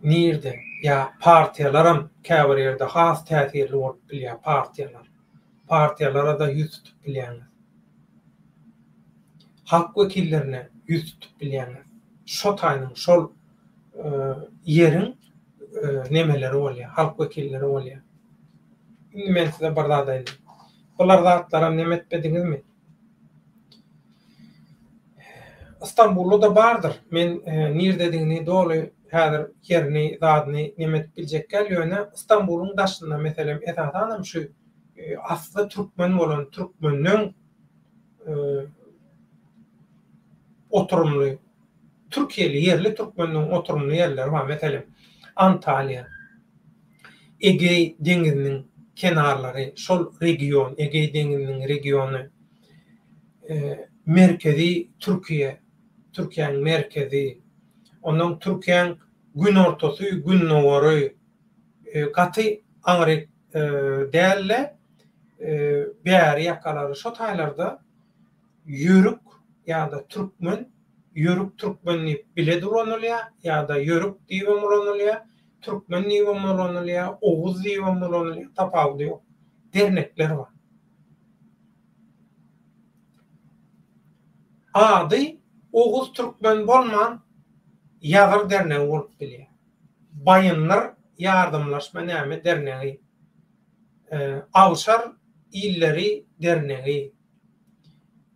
nirde, ýa partiýalaram käbir ýerde has täsirli bolup bilýär, partiýalar. Partiýalara-da ýüz tutup bilýäňiz. Halk wekillerine ýüz tutup bilýäňiz. Şo taýynyň şol ýeriň nemeleri bolýar, halk wekilleri bolýar. Indi men size bir zat aýdaýyn. Bular zatlaram neme etmediňizmi? Istanbulda-da bardyr. Men nirdedigini doly häzir ýerini, zadyny neme edip biljek däl, ýöne Istanbulyň daşynda meselem esasanam şu asly türkmen bolan türkmenden oturymly türkiýeli ýerli türkmeniň oturymly ýerleri bar. Meselem, Antalýa, Egeý deňiziniň kenarlary, şol region, Egeý deňiziniň regiony, merkezi Türkiýe, Türkiýäniň merkezi, ondan Türkiýäň günortasy, gündogary, gaty aňryk däl-de. Bäri ýakalary şo taýlarda ýörük ýa-da türkmen, ýörük türkmen diýip bile-de ulanylýar, ýa-da ýörük diýibem ulanylýar, türkmen diýibem ulanylýar, oguz diýibem ulanylýar, tapawudy ýok. Dernekler bar. Ady Oguz türkmen bolman Ýazyr dernegi bolup bilýär. Baýyndyr ýardamlaşma näme dernegi. Awşar illeri dernegi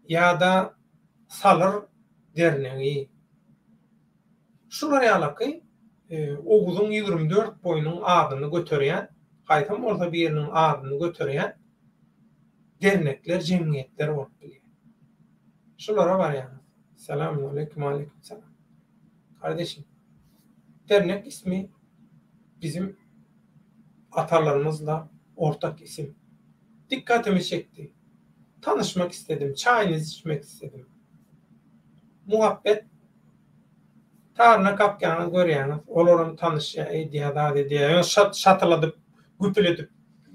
ýa-da Salyr dernegi. Şular ýalaky Oguzyň 24 boýunyň adyny göterýän, haýsam bolsa biriniň adyny göterýän dernekler, jemgyýetler bolup bilýär. Şulara barýaňyz. Salam aleýkum, aleýkum salam. Kardeşim, dernek ismi bizim atalarymyzla ortak isim. Dikkatimi çekdi. Tanyşmak istedim, çaýynyzy içmek istedim. Muhabbet taryna kakýaňyz görýäňiz, olaram tanyşýar, edýär, zat edýär. Ýöne şat şatyladyp, güpüledip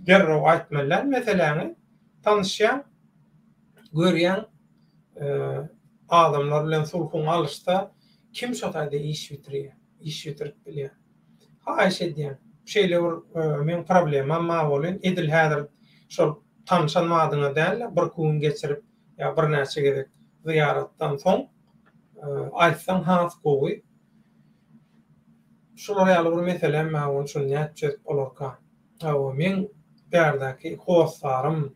derrew aýtmaly däl meseläňi. Tanyşýaň, görýäň, adamlar bilen sulhuň alyşsa, kim şo taýda iş bitirýär, iş bitirip bilýär. Haýyş edýän, şeýle bir meň problemam bar welin, edil häzir şol tanyşan badyňa däl-de, birki gün geçirip ýa birnäçe gezek zyýaratdan soň aýtsaň has gowy. Şular ýaly bir meselem bar welin, şuny nädip çözüp bolarka? Hawa, meň bärdäki hossarym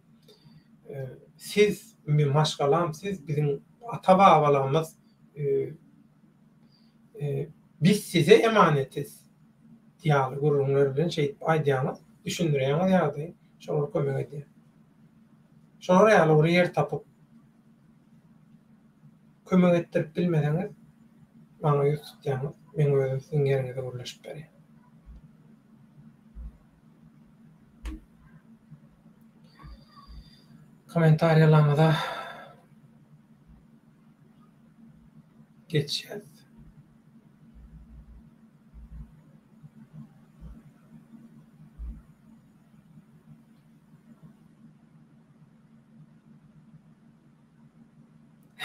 siz, maşgalam siz, biziň ata-babalarymyz Biz size emanetiz ýaly gürrüňler bilen şeýdip aýdýaňyz, düşündirýäňiz ýagdaýy, şolar kömek edýär. Şolar ýaly bir ýer tapyp kömek etdirip bilmeseňiz, maňa ýüz tutýaňyz, meň özüm siziň ýeriňize gürleşip berýän. Kommentariýalaryňyza geçýäs.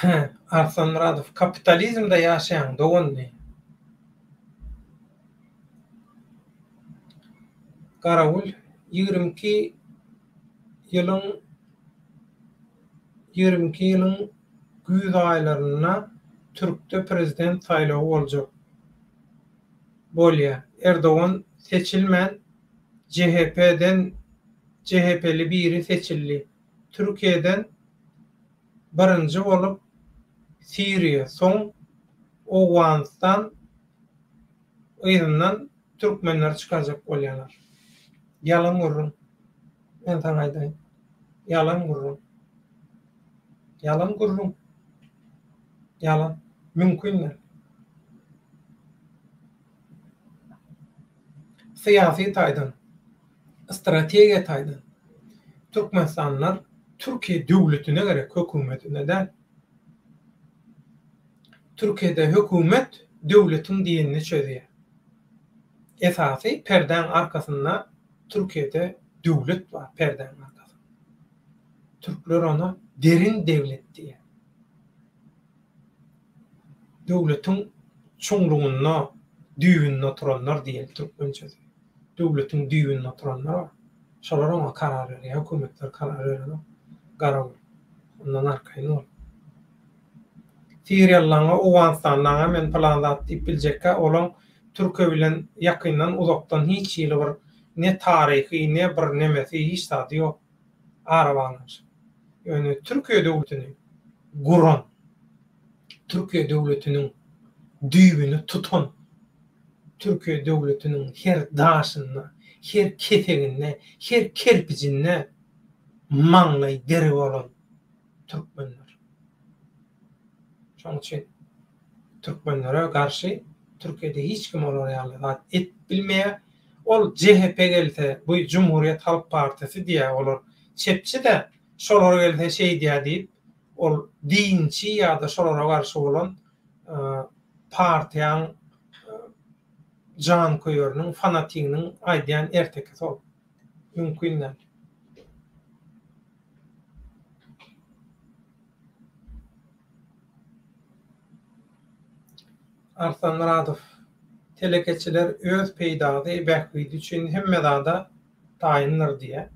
Hä, Arslan Myradow, kapitalizmde ýaşaýaň dogan diý. Garawul, 22 ýylyň 22 ýylyň Güýz aýlarynda Türkde prezident saýlawy boljak bolýa. Erdogan seçilmän JHP-den JHP-li biri seçildi. Türkiýeden birinji bolup Siriýa, soň Owganystan yzyndan türkmenleri çykarjak bolýalar. Ýalan gürrüň. Men saňa aýdaýyn. Ýalan gürrüň. Ýalan gürrüň. Ýalan. Mümkin däl. Syýasy taýdan, strategiýa taýdan türkmenistanlylar Türkiýe döwletine gerek, hökümetine däl. Türkiýede hökümet döwletiň diýenini çözýär. Esasy perdäň arkasynda Türkiýede döwlet bar perdäň arkasynda. Türkler ona derin dewlet diýýär. Döwletiň çuňlugynda, düýbünde oturanlar diýeli türkmençesi. Döwletiň düýbünde oturanlar bar. Şolar oňa karar berýär, hökümetler karar berenok. Garawul. Ondan arkaýyn bol. Siriýalylaňa, Owganystanlaňa men pylan zat diýip biljekkä, olaň Türkiýe bilen ýakyndan uzakdan hiç hili bir ne taryhy, ne bir nemesi hiç zady ýok. Arabaglanyşyk. Ýöne Türkiýe döwletini guran, Türkiýe döwletiniň düýbüni tutan, Türkiýe döwletiniň her daşynda, her keseginde, her kerpijinde maňlaý deri bolan türkmenler. Şonuň üçin türkmenlere garşy Türkiýede hiç kim olar ýaly zat edip bilmeýär. Ol JHP gelse, bu Jumhuriyet Halk Partiýasy diýýär, olar çepçi-de, şolar gelse şeýdýär diýip, ol dinçi ýa-da şolara garşy bolan partiýaň janköýeriniň, fanatiginiň aýdýan ertekisi ol. Mümkin däl. Arslan Myradow, Telekeçiler öz peýdasy, bähbidi üçin hemme zada taýyndyr diýýär.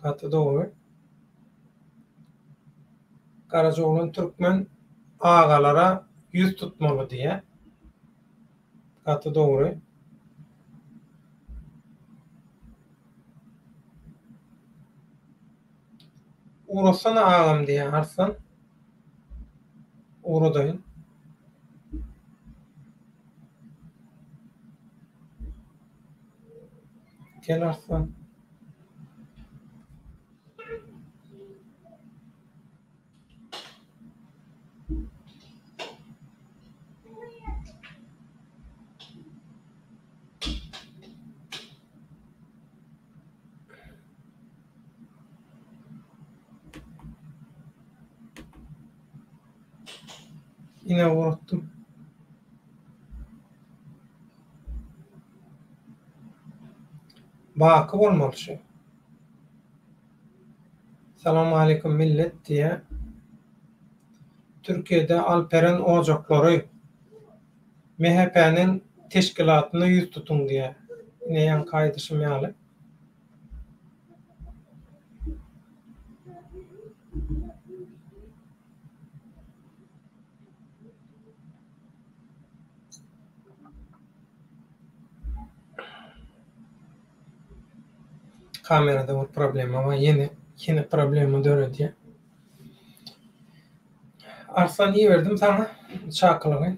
Gaty dogry. Garajaoglan Türkmen agalara ýüz tutmaly diýýär. Gaty dogry. Ugratsana agam diýýär Arslan. Ugradaýyn. Gel Arslan. Ine ugratdym. Baky bolmaly şu. Salam aleýkum millet diýýär. Türkiýede Alperen ojaklary MHP-niň teşkilatyna ýüz tutuň diýýär. Ine ýaňky aýdyşym ýaly. Kamerada bir problema bar. Ýene ýene problema döredýär. Arslan iberdim saňa çakylygy.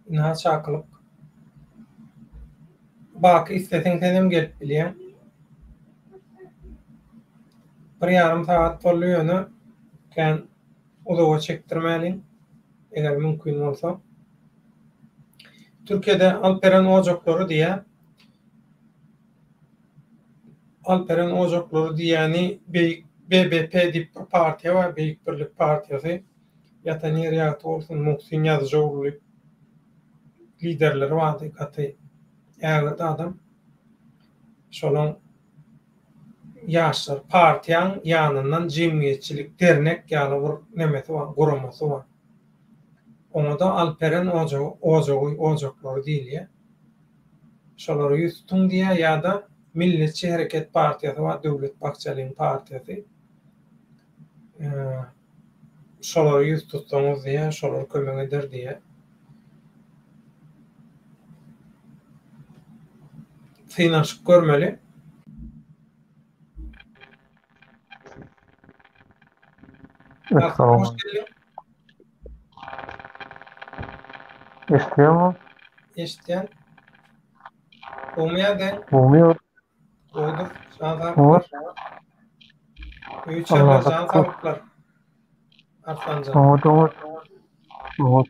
Ynha çakylyk. Baky isleseň senem gelip bilýäň. Bir ýarym sagat boldy ýöne kän uzaga çekdirmäliň eger mümkin bolsa. Türkiýede Alperen ojaklary diýýär. Alperen ojaklary diýýäni Beýik BBP diýip bir partiýa bar, Beýik Birlik partiýasy. Ýatan ýeri ýagty bolsun, Muhsin Ýazyjyogly liderleri bardy, gaty ägirt adam. Şolaň ýaşlar partiýaň ýanyndan jemgyýetçilik dernek ýaly bir nemesi bar, guramasy bar. Oňa-da Alperen ojagy, ojagy, ojaklary diýilýär. Şolara ýüz tutuň diýýär ýa-da Milletçi hereket partiýasy bar, Döwlet Bahçeliniň partiýasy. Şolara ýüz tutsaňyz diýýär, şolar kömek eder diýýär. Synanyşyp görmeli. Hoş geldiň. Eşitýäňmi? Eşitýän. Gowmy ýagdaýyň? Gowmy ýok? Gowudyr. Jan saglyklar. Öý içerler jan saglyklar. Arslanjan. Oňat oňat. Oňat.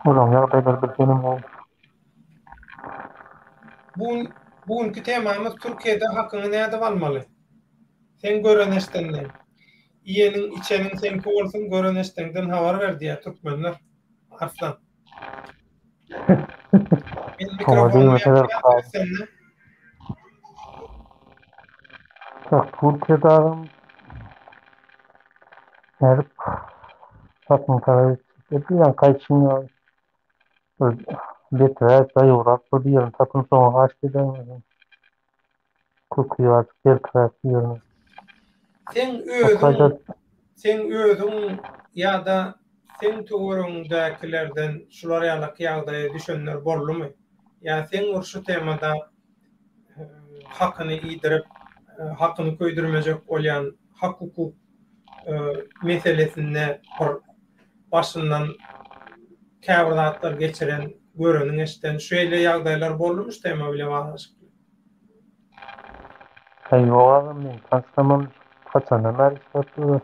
Olaň ýagdaýlary bilsenem gowy. Bu gün bu günki temamyz Türkiýede hakyňy nädip almaly? Seň gören eşdenleň. Iýeniň içeniň seňki bolsun gören eşdeňden habar ber diýýär türkmenler. Arslan. Men mikrofonymy ýapýan söz sende. Bak Türkiýede agam nädip hakyňy talap etjek edil ýaňky aýdyşyň ýaly bir beträk daýawrak bir birini tapyň soňa haýyşt edäýmeseň. Köki ýazyp berkiräk ýerine. Seň özüň seň özüň ýa-da seň töweregiňdäkilerden şular ýalak ýagdaýa düşenler boldumy? Ýa seň bir şu temada hakyny iýdirip, hakyny köýdürmejek bolýan hak-hukuk meselesinde bir başyndan käbir zatlar geçiren, göreniň eşiden şeýle ýagdaýlar boldumy şu tema bile baglanyşykly? Häý ýok agam men tanşamam haçandan bäri işläp ýörün.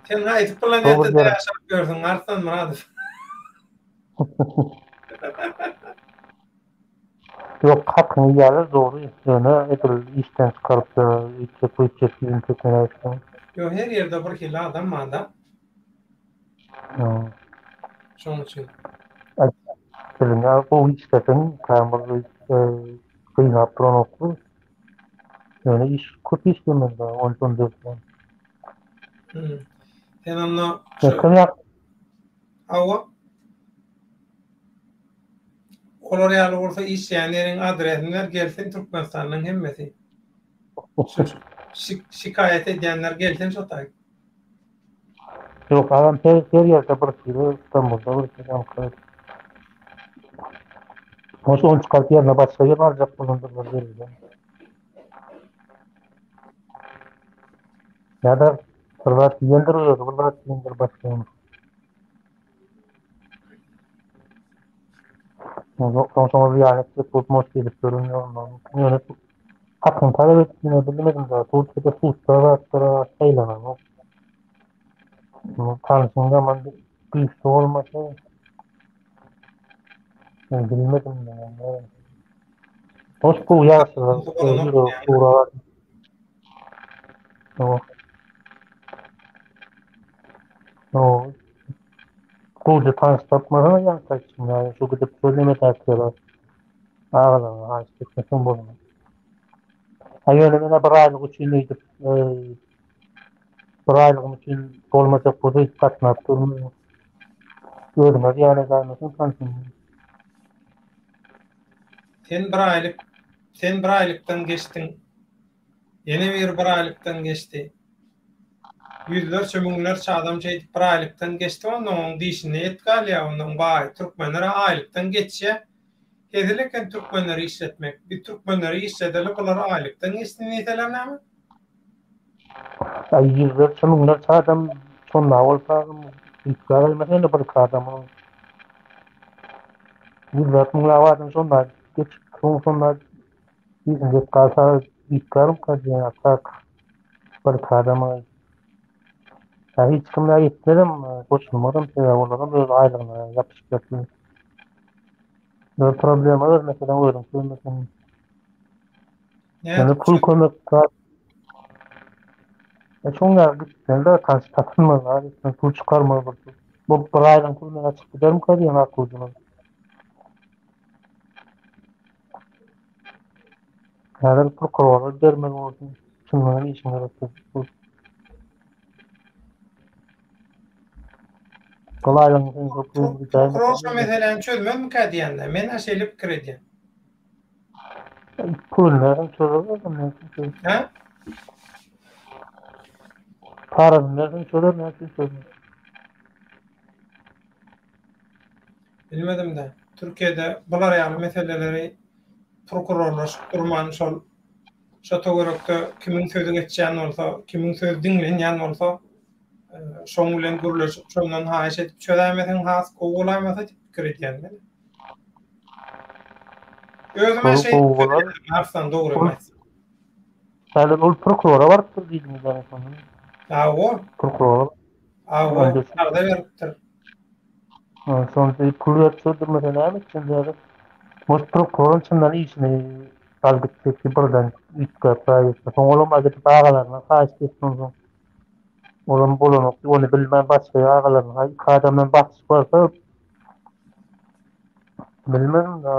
Sen haýsy planetada ýaşap ýörsüň Arslan Myradow? Ýok hakyňy iýýärler dogry ýöne edil işden çykaryp öýtjek buýtjek ýüzüni çekmeläýseň. Ýok her ýerde bir hili adam barda. Şoň üçin. Biziň ýaly gowy işleseň kän bir gynap duranoklar. Ýöne iş köp işlemeli da on dört. Sen onda şu. Hawa. Olar ýaly bolsa işleýän ýeriň adresini ber gelsin Türkmenistanyň hemmesi. Şikaýat edýänler gelsin şo taý. Ýok agam her her ýerde bir hili Istanbulda bir hili Ankarada. Hoş ony çykaryp ýerine başga ýer aljak bolandyrlar belli. Ýa-da bir zat diýendir özi bir zat diýendir başga. Soň şoňa zyýan etjek bolup most edip ýören ýok. Ýöne hakyny talap edip ýöne bilmedim da. Türkiýede sudda zatlara saýlananok. Tanşyň ýaman güýçli bolmasa men bilmedim men. Hoş gowy ýagşylar. Gowja tanyş tapmasaň ýaňky aýtşyň ýaly şu gidip şol nemedäkiler agalaryňa haýyşt etmeseň bolmaz. Ha ýöne menä bir aýlyk üçin öýdüp bir aýlygym üçin bolmajak bolsa öýdüp gatnap durma. Özüňe zyýan edäýmeseň tanşyň. Sen bir aýlyk sen bir aýlykdan geçdiň. Ýene biri bir aýlykdan geçdi. Ýüzlerçe, müňlerçe adam şeýdip bir aýlykdan geçdi, onnoň oň dişinde et galýar, onnoň baý türkmenler-ä aýlykdan geçýär. Hezil eken türkmenleri işletmek. Biz türkmenleri işledeli, bular aýlykdan geçsin diýseler näme? Aý ýüzlerçe, müňlerçe adam şonda bolsa üýtgäp gelmese indi bir-iki adam ol. Ýüzläp müňläp adam şonda geçip, soň şonda Diýip galsa üýtgärmika diýen tak bir adama ýa hiç kimle etmezem goşulmazam sebäbi olaram öz aýlygyna ýapyşyp ýatyr. Öz problema öz meseleň özüň çözmeseň. Ýöne pul kömek zat. E şoň ýaly gitmeli de tanyş tapylmaz zat etmeli pul çykarmaly bir. Bu bir aýlygyň puluny men açyp gidermika diýen akujyna. Häzir prokurora bermeli bolsun. Çyndan işiň gerek bu. Golaýlaryň sen köp Prokuror şu meseläni çözmezmikä diýende, men-ä şeýle pikir edýän. Puluny berseň çözer. Hä? Parasyny berseň çözer, näme üçin çözmez? Bilmedim-de. Türkiýede bular ýaly meseleleri prokurorlaşyp durman şol şo töwerekde kimiň sözi geçýän bolsa, kimiň sözi diňlenýän bolsa, şoň bilen gürleşip, şondan haýyş edip çözäýmeseň has gowy bolaýmasa diýip pikir edýän men. Özüm-ä şeýdip çözýärdim, Arslan dogrymy aýtsam. Häzir ol prokurora barypdyr diýdiňiz ýaňy şonda. Hawa. Prokurora. Hawa, arza beripdir. Şonda pul berip çözdürmese näme etsin häzir? Может prokuroryň çyndan işini al gitjekdi birden üýtgäp gaýetdi. Soň olam gidip agalaryna haýyşt etdi onsoň. Olam bolanok ony bilmän başga agalaryna iki adamdan basyş barsa bilmedim da.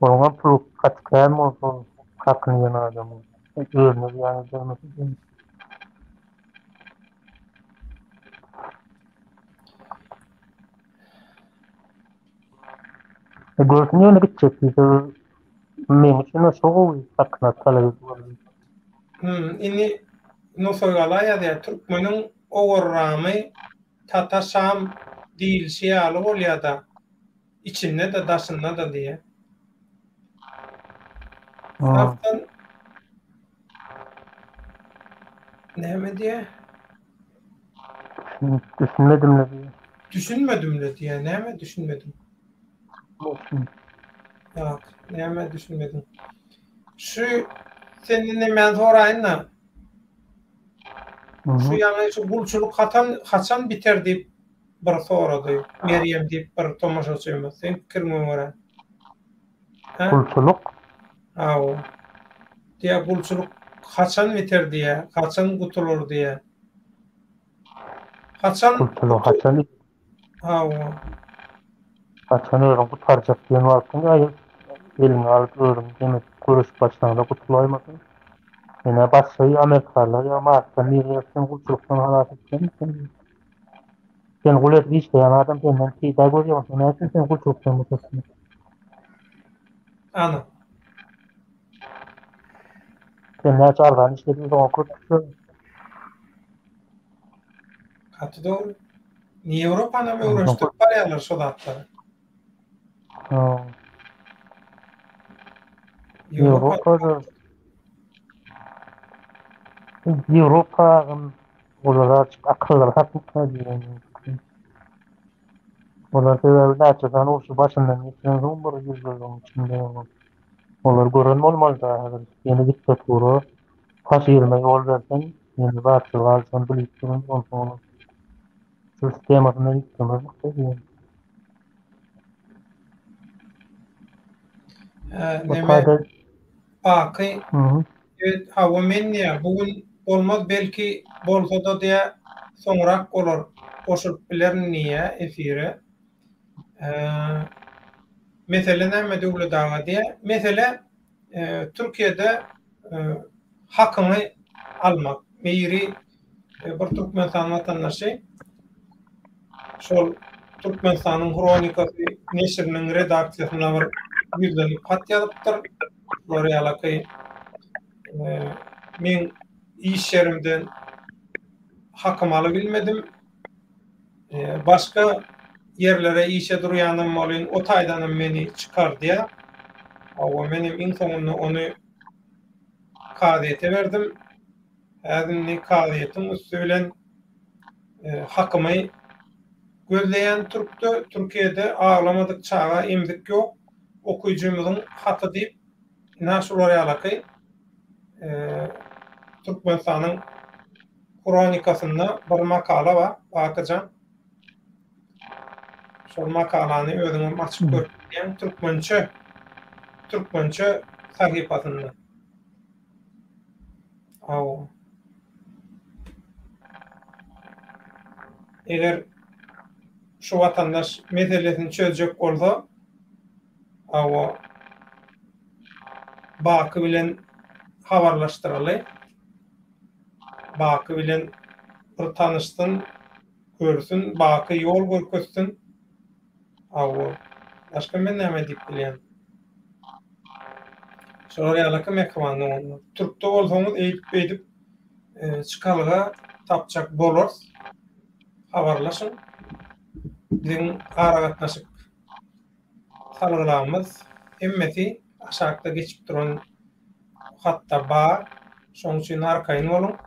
Onuňam puly gaty kän bolsa hakyny iýen adamyň özüne zyýan edermese. E, görsün ýöne gitjek diýse, meň üçin şo gowy hakyna talap edip boldy. Hmm, indi Nusaýgala ýazýar, türkmeniň owarramy Tata Şam diýilişi ýaly bolýa-da, içinde-de, daşynda-da diýýär. Arslan Näme diýýär? Düşünmedim-le diýýär. Düşünmedim-le diýýär. Näme düşünmedim? Ýok, näme düşünmedim? Şu senden nämäni soraýyn-da. Şu ýaňy şu gulçulyk haçan haçan biter diýip bir sorady. Merýem diýip bir tomaşaçymyz. Seň pikiriňe görä. Gulçulyk? Hawa. Diýýär, gulçulyk haçan biter diýýär, haçan gutular diýýär. Haçan Gulçulyk haçan Hawa. Haçan özüň gutarjak diýen wagtyň aýyp, eliňe alyp özüň dem edip göreşip başlaňda gutulaýmasyň. Ine başga amerikalylar ýa Marsdan biri gelip seni gulçulykdan halas etmezmi seni? Sen gul edip işleýän adam senden peýda görýär bolsa näme üçin seni gulçulykdan boşatsyn? Ana. Sen näçe arzan işlediň soňa köp düşer. Gaty dogry. Ýewropanam öwrenişdirip barýarlar şo zatlary. Ýewropada Ýewropa olar azajyk akyllary satmyşlar diýen. Olar sebäbi näçe sany urşy başyndan geçiren soň bir ýüzýyllygyň içinde olar gören bolmaly-da häzir ýene diktatura faşizme ýol berseň ýene zatsyz galjagyny bilip duran onsoň olar şu sistemasyndan üýtgemezlik diýen. Neme Baky hawa men diýä bu gün bolmaz belki bolsada diýä soňrak bolar goşulyp bilerin diýä efire. Mesele näme Döwlet aga diýä. Mesele Türkiýede hakyňy almak. Biri bir Türkmenistan watandaşy şol Türkmenistanyň Hronikasy neşiriniň redaksiýasyna bir ýüzlenip hat ýazypdyr. Şular ýalaky meň iş ýerimden hakymy alybilmedim. Başga ýerlere işe durýanam bolyn, o taýdanam meni çykardýar. Hawa, menem iň soňunda ony kazyýete berdim. Häzir indi kazyýetiň üsti bilen hakymy gözleýän türkde, Türkiýede aglamadyk çaga emzik ýok. Okyjymyzyň haty diýip, ynha şular ýalaky Türkmenistanyň Hronikasynda bir makala bar, Bakyjan. Şol makalany özüňem açyp görüp bilýäň, türkmençe, türkmençe sahypasynda. Hawa. Eger şu watandaş meselesini çözjek bolsa, hawa, Baky bilen habarlaşdyraly. Baky bilen bir tanyşsyn, görsün, Baky ýol görkezsin. Hawa. Başga men näme diýip bilýän? Şolar ýalyky mähriban doganlar. Türkde bolsaňyz eýdip-beýdip çykalga tapjak bolarys. Habarlaşyň. Biziň aragatnaşyk salgylarymyz hemmesi aşakda geçip duran hatda bar. Şonuň üçin arkaýyn boluň.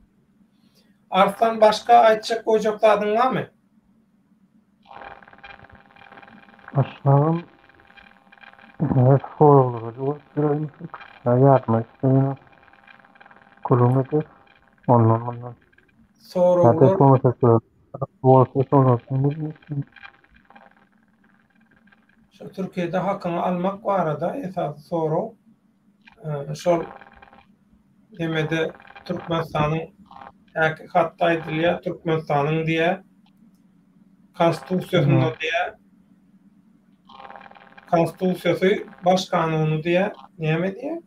Arslan başga aýtjak goýjak zadyň barmy? Başlagym evet soraglara jogap berelim. Ýadyma düşdi ýene. Gürrüň eder. Ondan mundan. Soraglar. Bolsa sorarsyň. Şu Türkiýede hakyňy almak barada esasy sorag şol nemede Türkmenistanyň häki hatda aýdylýar Türkmenistanyň diýä konstitusiýasynda diýä konstitusiýasy baş kanuny diýä näme diýä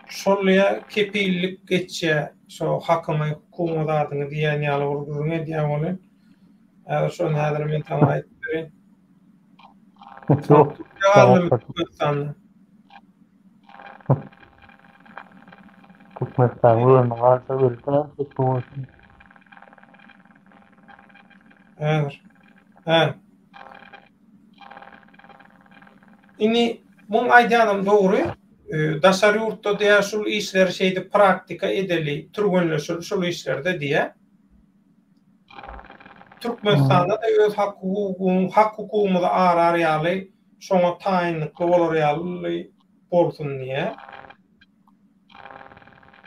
şol diýä kepillik geçýä şo hakyňy hukugyňy zadyňy diýen ýaly bir gürrüň edýär ony Häzir şony häzir men saňa aýdyp bereýin. Türkmenistanda. Türkmenistan özüniň galsa ölse bu bolsun. Häzir. Hä. Indi muň aýdýanym dogry. Daşary ýurtda diýä şul işleri şeýdip praktika edeli, türgenleşeli şul işlerde diýä. Türkmenistanda-da öz hak-hukugymyzy arar ýaly, şoňa taýynlykly bolar ýaly bolsun diýýär.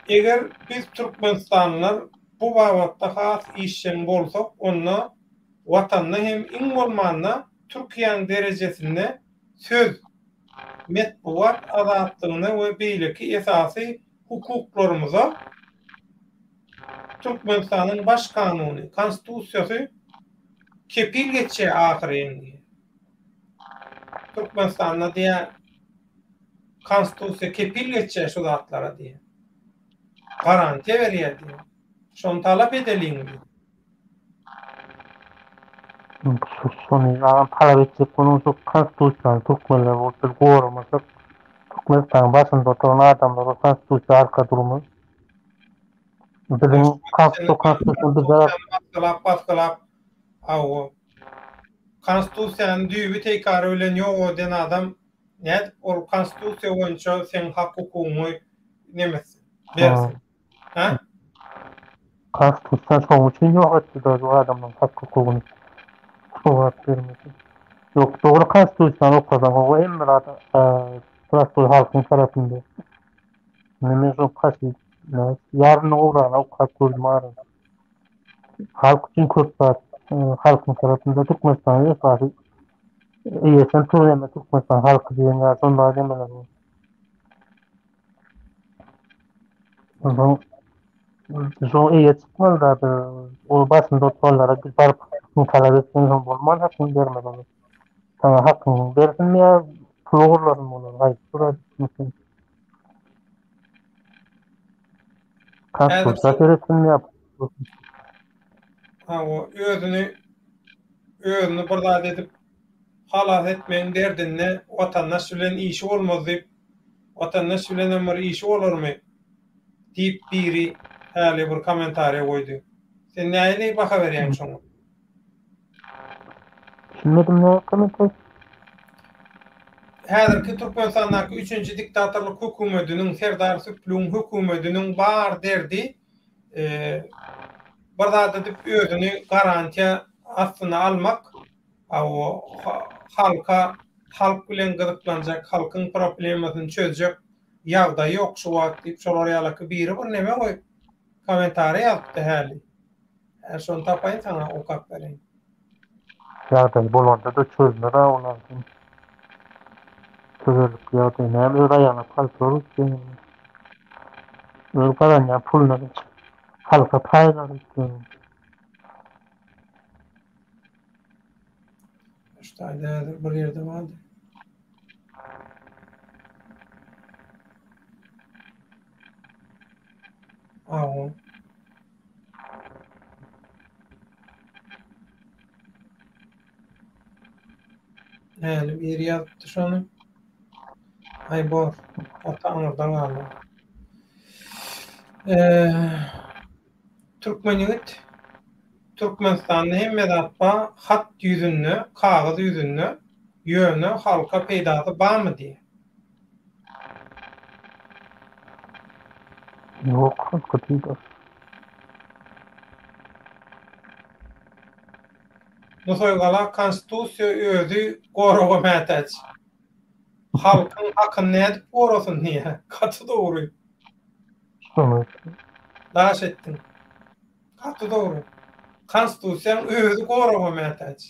Eger biz türkmenistanlylar bu babatda has işjeň bolsak, onda Watanda hem iň bolmanda Türkiýäň derejesinde söz, metbugat azatlygyna we beýleki esasy hukuklarymyza Türkmenistanyň Baş kanuny, Konstitusiýasy kepil geçýär ahyryn diýýär. Türkmenistanda diýýär Konstitusiýa kepil geçýär şu zatlara diýýär. Garantiýa berýär diýýär. Şony talap edeliň diýýär. Şony agam talap etjek boluň şu konstitusiýany türkmenler bolup biz goramasak Türkmenistanyň başynda oturan adamlar o konstitusiýa arka durmaz. Biziň konstitusiýa bize basgylap basgylap hawa konstitusiýany düýbi teýkary bilen ýok eden adam nädip ol konstitusiýa boýunça seň hak hukugyňy nemetsin bersin. Hä? Konstitusiýa şoň üçin ýok etdi-de bu adamlaryň hak hukugyny jogap bermedi. Ýok, dogry konstitusiýany okasaň hawa hemme zat prostoý halkyň tarapynda. Indi men şo paşi ýaryny gowragyny okap gördüm ara. Halk üçin köp zat halkyň tarapynda Türkmenistanyň esasy eýesem Türkmenistan halky diýen ýaly şonda demeler bar. Onsoň şo eýe çykmaly zady, o başynda oturanlara baryp hakyňy talap etseň soň bolman hakyňy bermez olar. Saňa hakyňy bersinmi ýa pul ogurlasynmy olar haýsy bir zat etsin. Konstitusiýa seretsinmi ýa Hawa, özüni özüni bir zat edip halas etmegiň derdinde watandaş bilen işi bolmaz diýip, watandaş bilenem bir işi bolarmy diýip biri häli bir kommentariýa goýdy. Sen nähili baha berýäň şoňa? Düşünmedim näme kommentariý? Häzirki Türkmenistandaky üçünji diktatorlyk höküwmediniň, Serdar Süplügiň höküwmediniň bar derdi bir zat edip özüni garantiýa astyna almak, halka, halk bilen gyzyklanjak, halkyň problemasyny çözjek ýagdaýy ýok şu wagt diýip, şolar ýalaky biri bir neme goýup, kommentariýa ýazypdy häli. Hä, şony tapaýyn saňa okap bereýin. Ýagdaý bolanda-da çözmez-ä ol adam. Çözerlik ýagdaý näme öz aýagyna palta urup ýör. Öz gazanýan puluny halka paýlar öýtýän. Şu taýda häzir bir ýerde bardy. Aw. Häli biri ýazypdy şony. Aý bor. Gaty aňyrda galdy. Türkmen ýigit Türkmenistanda hemme zat bar, hat ýüzünde, kagyz ýüzünde, ýöne halka peýdasy barmy diýýär. Ýok, halka peýdasy. Nusaýgala konstitusiýa özi goraga mätäç. Halkyň hakyny nädip gorasyn diýýär. Gaty dogry. Daş etdiň. Gaty dogry. Konstitusiýaň özi goraga mätäç.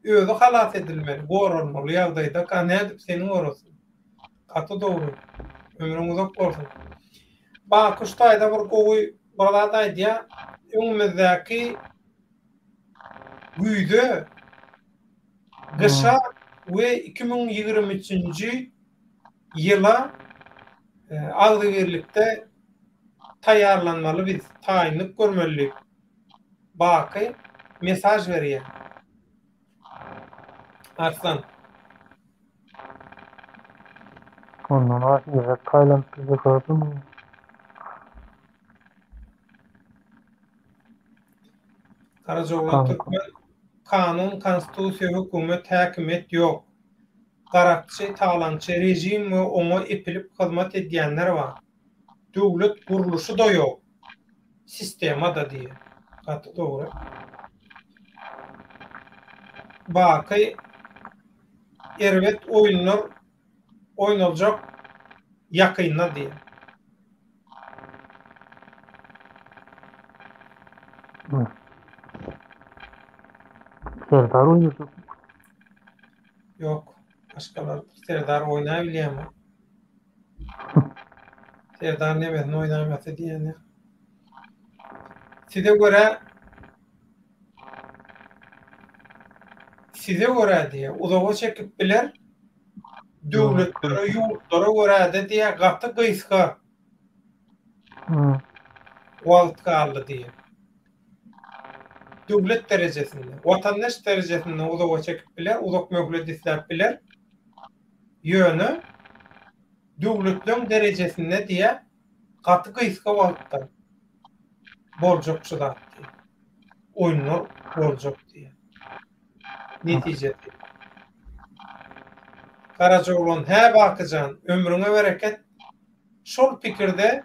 Özi halas edilmeli, goralmaly ýagdaýdaka nädip seni gorasyn. Gaty dogry. Ömrüň uzak bolsun. Baky şu taýda bir gowy bir zat aýdýar. Öňümizdäki güýze, gyşa we 2023-nji ýyla agzybirlikde taýýarlanmaly biz, taýynlyk görmeli diýip, Baky mesaž berýär. Arslan. Ondan az ýerek taýlanyp bize gördüňmi? Garajaoglan Türkmen kanun konstitusiýa hökümet häkimiýet ýok. Garakçy talaňçy režim we oňa epilip hyzmat edýänler bar. Döwlet gurluşy-da ýok. Sistema-da diýýär. Gaty dogry. Baky erbet oýunlar oýnaljak ýakynda diýýär. Serdar oýnajak. Ýok, başgalar Serdar oýnabilýärmi? Serdar nemesini oýnaýmasa diýýän. Size görä Size görä diýýär, uzaga çekip biler. Döwletlere, ýurtlara görä-de diýýär, gaty gysga wagt galdy diýýär. Döwlet derejesinde, watandaş derejesinde uzaga çekip biler, uzak möhlet isläp biler. Ýöne döwletleň derejesinde diýä gaty gysga wagtda boljak şu zat diýä. Oýunlar boljak diýä. Netijesi. Garajaoglan, hä Bakyjan, ömrüňe bereket, şol pikirde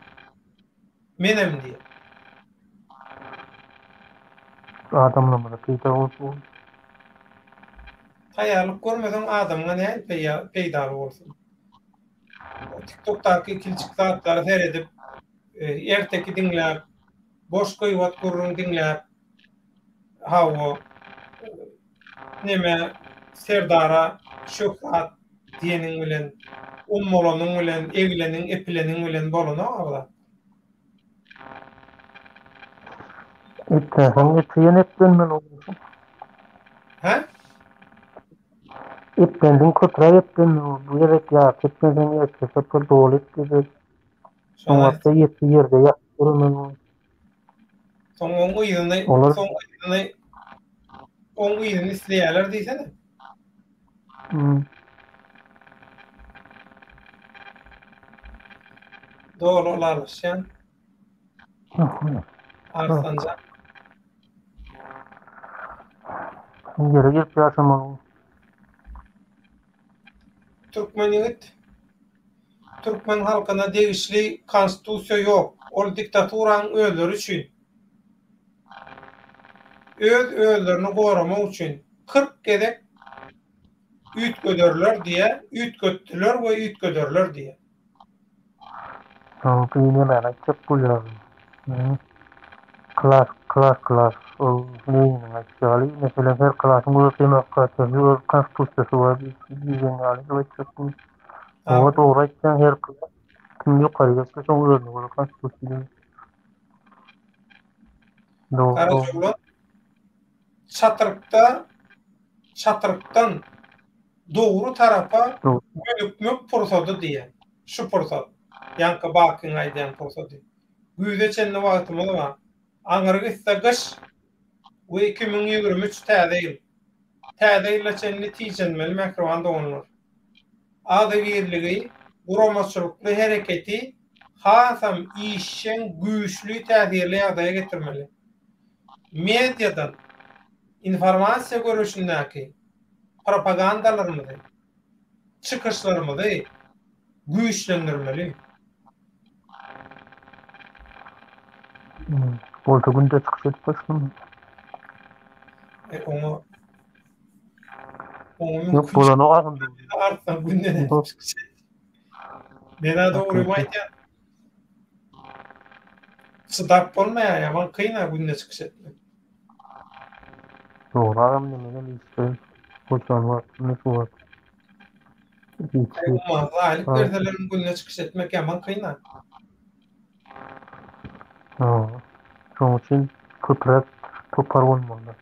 menem diýä. Adamlarymyza peýda bolsun. Taýýarlyk görmeseň adamyňa nähili peýdaly bolsun. Tiktokdaky kilçik zatlara seredip, erteki diňläp, boş gybat gürrüň diňläp, hawa, neme Serdara şöhrat diýeniň bilen, ommalanyň bilen, egileniň, epileniň bilen bolanok a zat. Etmeseň eti ýene eplenmeli bolýar. Hä? Eplendiň köpräk eplenmeli bol. Bu gezek ýarty eplenseň ertesi sapar doly eplejek. Soň wagtda ýeti ýerde ýatyp ýöremeli bol. Soň oň yzyny, soň yzyny, oň yzyny isleýärler diýsene. Hmm. Doly ylalaşýan. Arslanjan. Ýere gelip ýaşamaly. Türkmen ýigit Türkmen halkyna degişli konstitusiýa ýok. Ol diktaturanyň özleri üçin. Öz özlerini goramak üçin 40 gezek üýtgederler diýä, üýtgetdiler we üýtgederler diýä. Soň gyýnamany aýtjak bolýar. Klas, klas, klas. Ol Leniniň aýtşy ýaly, meselem, her klasyň öz demokratiýasy, öz konstitusiýasy bar diýen ýaly edip aýtjak bolýar. Hawa, dogry aýtýaň, her klas kim ýokary gelse, şoň özüne görä konstitusiýa düzýär. Dogry. Garajaoglan çatrykda çatrykdan dogry tarapa gönükmek pursady diýýär. Şu pursat. Ýaňky Bakyň aýdýan pursady. Güýze çenli wagtymyz bar. Aňry gitse gyş we 2023 täze ýyl. Täze ýyla çenli tijenmeli mähriban doganlar. Agzybirligi, guramaçylykly hereketi hasam işjeň, güýçli, täsirli ýagdaýa getirmeli. Mediadan informasiýa göreşindäki propagandalarymyzy, çykyşlarymyzy güýçlendirmeli. Bolsa günde çykyş edip başlamaly. E, oňa oňa Ýok, bolanok agynda. Artsa günde çykyş et. Men-ä dogrymy aýdýan. Çydap bolmaýar, ýaman kyn-a günde çykyş etmek. Dogry agam menem işde boşan wagtym şu wagt. Ummasyz aýlyk berselerem günde çykyş etmek ýaman kyn-a. Hawa. Şonuň üçin köpräk topar bolmaly.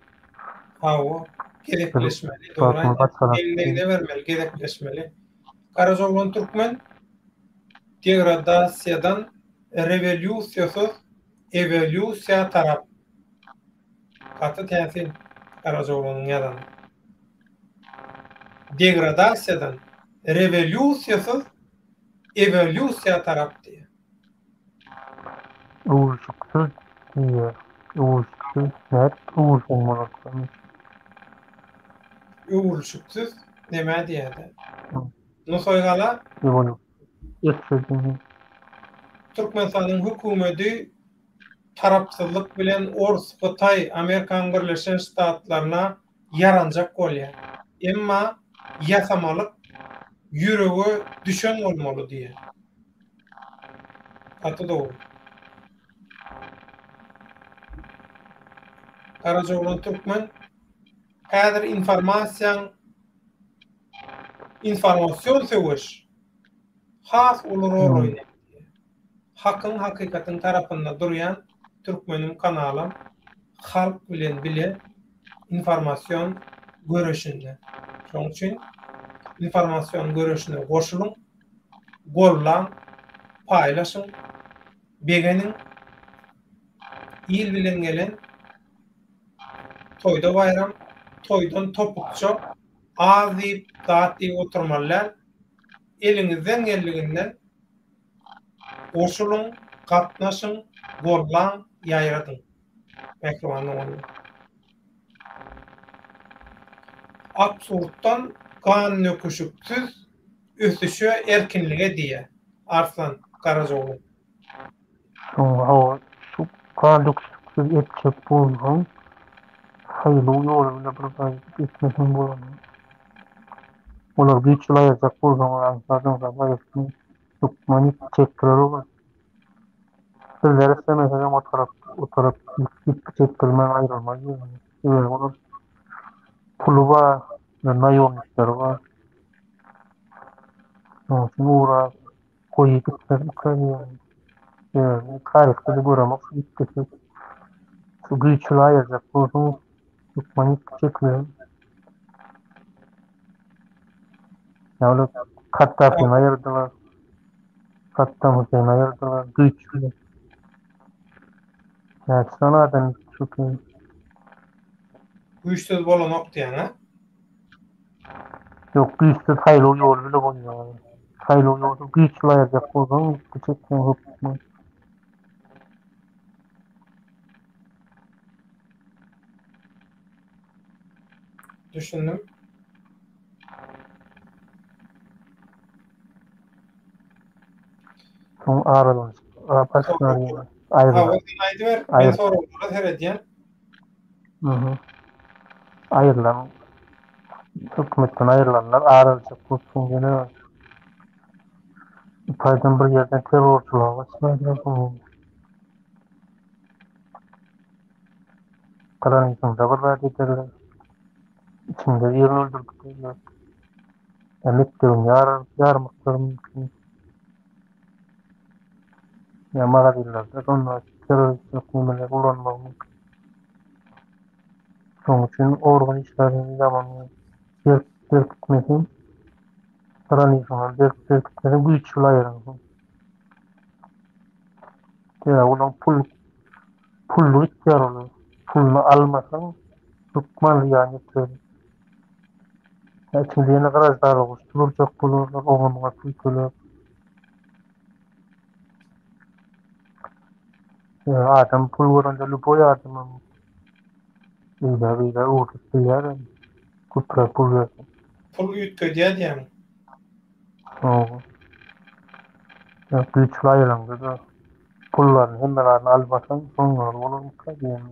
Hawa, gezekleşmeli, dogry aýdýaň. Eline bermeli, gezekleşmeli. Garajaoglan Türkmen degradasiýadan rewolýusiýasyz ewolýusiýa tarap. Gaty täsin Garajaoglanyň ýazany. Degradasiýadan rewolýusiýasyz ewolýusiýa tarap diýýär. Öwrülişiksiz diýýär. Öwrülişiksiz nädip öwrülseň bolarka? Öwrülişiksiz nämä diýýär-de? Nusaýgala Türkmenistanyň hökümeti tarapsyzlyk bilen Ors, Hytaý, Amerikanyň Birleşen Ştatlaryna ýaranjak bolýar. Emma ýasamalyk ýürege düşen bolmaly diýýär. Gaty dogry. Garajaoglan Türkmen häzir informasiýaň informasion söweş has uly rol oýnaýar. Hakyň hakykatyň tarapynda durýan Türkmenim kanalam halk bilen bile informasion göreşinde. Şonuň üçin informasion göreşine goşulyň, gollaň, paýlaşyň, begeniň. Il bilen gelen. Toýda baýram, toýdan topukça az diýip, zat diýip oturmaly däl. Eliňizden geldiginden goşulyň, gatnaşyň, gollaň, ýaýradyň. Mähriban doganlar. Absurddan gandöküşiksiz ösüşe, erkinlige diýýär Arslan Garajaoglan. Soňra hawa, şu gandöküşiksiz etjek bolsaň, saýlaw ýoly bile bir zat etmeseň bolanok. Olar güýç bilen aýyrjak bolsaň, aňsat-aňsat aýyrtmaz. Hökman ýitgi çekdirer olar. Bizler islemesegem o tarap, o tarap ýitgi çekdirmän aýrylmaz ýöne. Sebäbi olar puly bar, naýomnikleri bar. Şonuň üçin ugra goýy gitmez Ukrainany. Sebäbi taryhda-da göremok şu ýitgisiz. Şu güýçli aýyrjak bolsaň, hökman ýitgi çekiler. Ýagny Kaddafini aýyrdylar. Saddam Hüseýini aýyrdylar. Güýç bilen. Näçe sany adam ýitdi şu kyn. Güýçsüz bolanok diýýäň a? Ýok, güýçsüz saýlaw ýoly bile bolýar. Saýlaw ýoly güýç bilen aýyrjak bolsaň, ýitgi çekseň hökman. Düşündim. Soň aradan başlar ýene. Aýrylar. Sen aýdyber, men soraglara seredýän. Mhm. Aýrylan hökümetden aýrylanlar ar aljak bolup soň ýene taýdan bir ýerden terrorçylyga başladylar soň. Granisyňda bir zat ederler. Içinde birini öldürip giderler. Ýa mekdebiňi ýarmaklary mümkin. Ýa magazinlerde şonda terroristçilik nimeler ulanmagy mümkin. Şonuň üçin organ işgärleri ýaman berk berkitmeseň, granisyňy berk berkitmeseň güýç bilen aýyraňsoň. Sebäbi olar pul pully gitýär olar. Puluny almasaň hökman zyýan ýetirer. Içinde ýene graždanlyk urşy turjak bolarlar, oňa muňa pul töläp. Adam pul görende lýuboý adamam beýle-beýle öwrülip bilýär. Köpräk pul berseň. Pul üýtgedýär diýýäňmi? Hawa. Ýa güýçli aýylaňda-da pullaryny hemme zadyny almasaň soňlary bolarmyka diýen.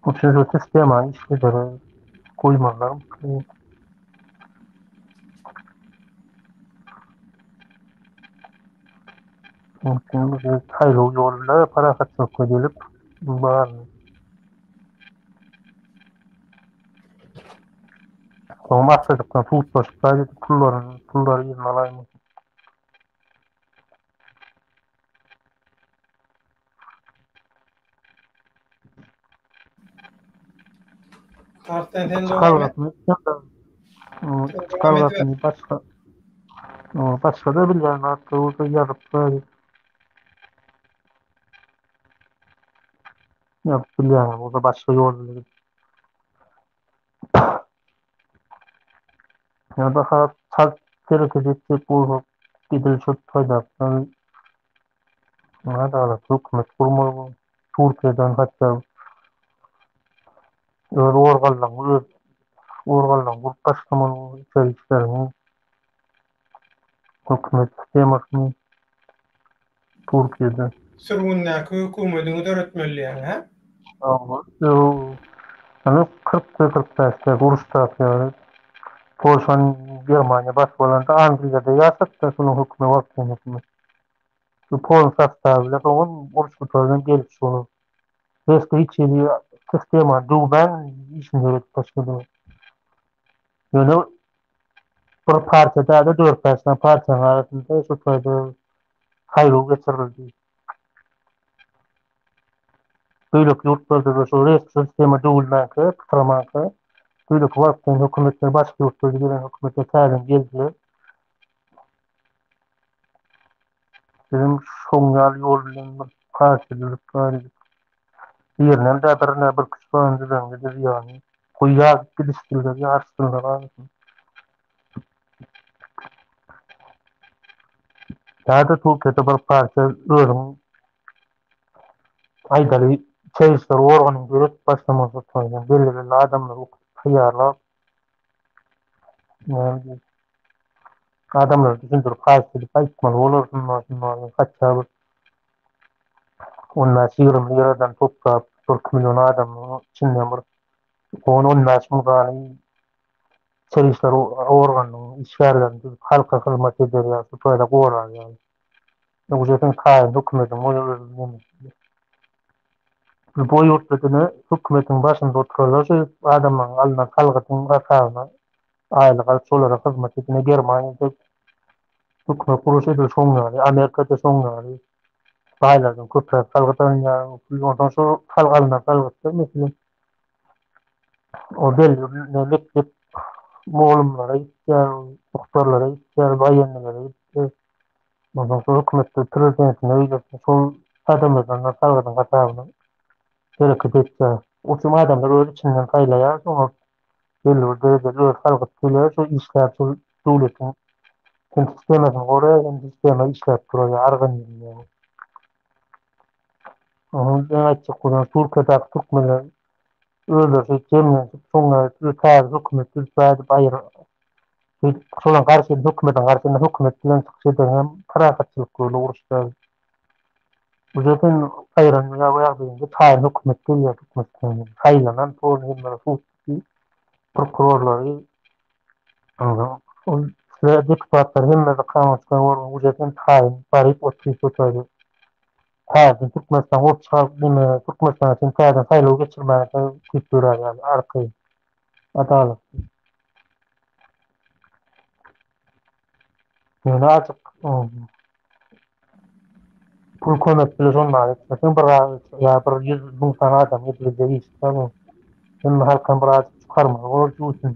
Bu şu sistemany işledere goýmazlarmyka diýen. Mümkin bu saýlaw ýoly bilen parahatçylykly gelip baryny Soň maksajykdan sudlaşyp gaýdyp pullaryny pullary yzyna alaýmasyn. Arslan sen dowam et. Çykalgasyny başga başga da bilýän zatlar bolsa ýazyp Ýazyp bilýäňiz bolsa başga ýol bilen. Ýa-da has çalt hereket etjek bolsak, edil şol taýdakdan adalatly hökümet gurmaly. Türkiýeden hatda öz organlaryňy öz organlaryňy gurup başlamaly, içeri işleriňi, hökümet sistemasyny. Türkiýede. Sürgündäki hökümediňi döretmeli diýýäň, hä? Hawa. Ýöne 40 we 45-de uruşdaky ýaly Polşany Germaniýa basyp alanda Angliýada ýaşatdy şonuň hökümi wagtlaýyn hökümet. Şu polny sostawy bilen soňam uruş gutardan gelip şol resmi hiç hili sistemany döwmän işini ýöredip başladylar. Ýöne bir partiýa däl-de dört-bäş sany partiýanyň arasynda şu taýda saýlaw geçirildi. Beýleki ýurtlarda-da şu resmi sistema döwülmänkä, pytramanka, beýleki wagtlaýyn hökümetler, başga ýurtlarda gelen hökümetler täzeden geldiler. Bizem şoň ýaly ýol bilen bir. Partiýa düzüp gaýdyp. Birinem dä birine bir küç sany düzeňde-de zyýany. Goý ýazyp gidişsinler, ýaryşsynlar arasynda. Ýa-da Türkiýede bir partiýa özüň aýdaly içeri işler organyny döredip başlamaly şol belli-belli adamlary okudyp taýýarlap näme diýip adamlara düşündirip haýyş edip aýtmaly bolar şunda şunda hatda bir 15-20 liradan toplap 40 million adamyň içinden bir 10-15 müň sany içeri işler organynyň işgärlerini düzüp halka hyzmat eder ýaly şu taýda gorar ýaly. Ýogsa sen taýyn hökümetiň bolýar özüň. Bu ýurtda diňe hökümetiň başynda oturanlar şu adamlaryň alnan salgydyň hasabyna aýlyk alyp şolara hyzmat edýär. Germaniýada hökümet gurluşy edil şoň ýaly, Amerikada şoň ýaly. Baýlardan köpräk salgyt alynýar. Onsoň şo alnan salgytlar meselem o belli bir mekdep mugallymlara gitýär, mugtarlara gitýär, waýenlilere gitýär. Onsoň şol hökümetde prezidentine öýlesine şol adamlardan da salgydyň hasabyna hereket etýär. Oçum adamlar öz içinden saýlaýar, şoňa belli bir derejede öz salgyt töleýär, şol işläp şol döwletiň hem sistemasyny goraýar, hem sistema işläp durýar, organizm ýaly. Onuň men aýtjak bolýan Türkiýedäki türkmenler özleri şeýdip jemlenişip şoňa täze hökümet düzüp ädip aýry şeýdip şolaryň garşy hökümetiň garşysynda hökümet bilen çykyş edeňem parahatçylykly ýola uruşlar. Bu ýerden aýran ýagdaýynda taýyn hökümet gelýär Türkmenistana. Saýlanan pol hemmeler sud prokurorlary ol deputatlar hemmesi kanun çykaran organ bu ýerden taýyn baryp otyr şu taýda. Täzeden Türkmenistan bolup çykar neme Türkmenistan üçin täzeden saýlaw geçirmäge ukyp dörär ýaly arkaýyn adalatly. Ýöne azajyk pul kömek bile şonda etmeseň bir ýa bir 100 müň sany adam edibiljek iş däl bu. Hemme halkam bir azajyk çykarmaly bolar jübüsini.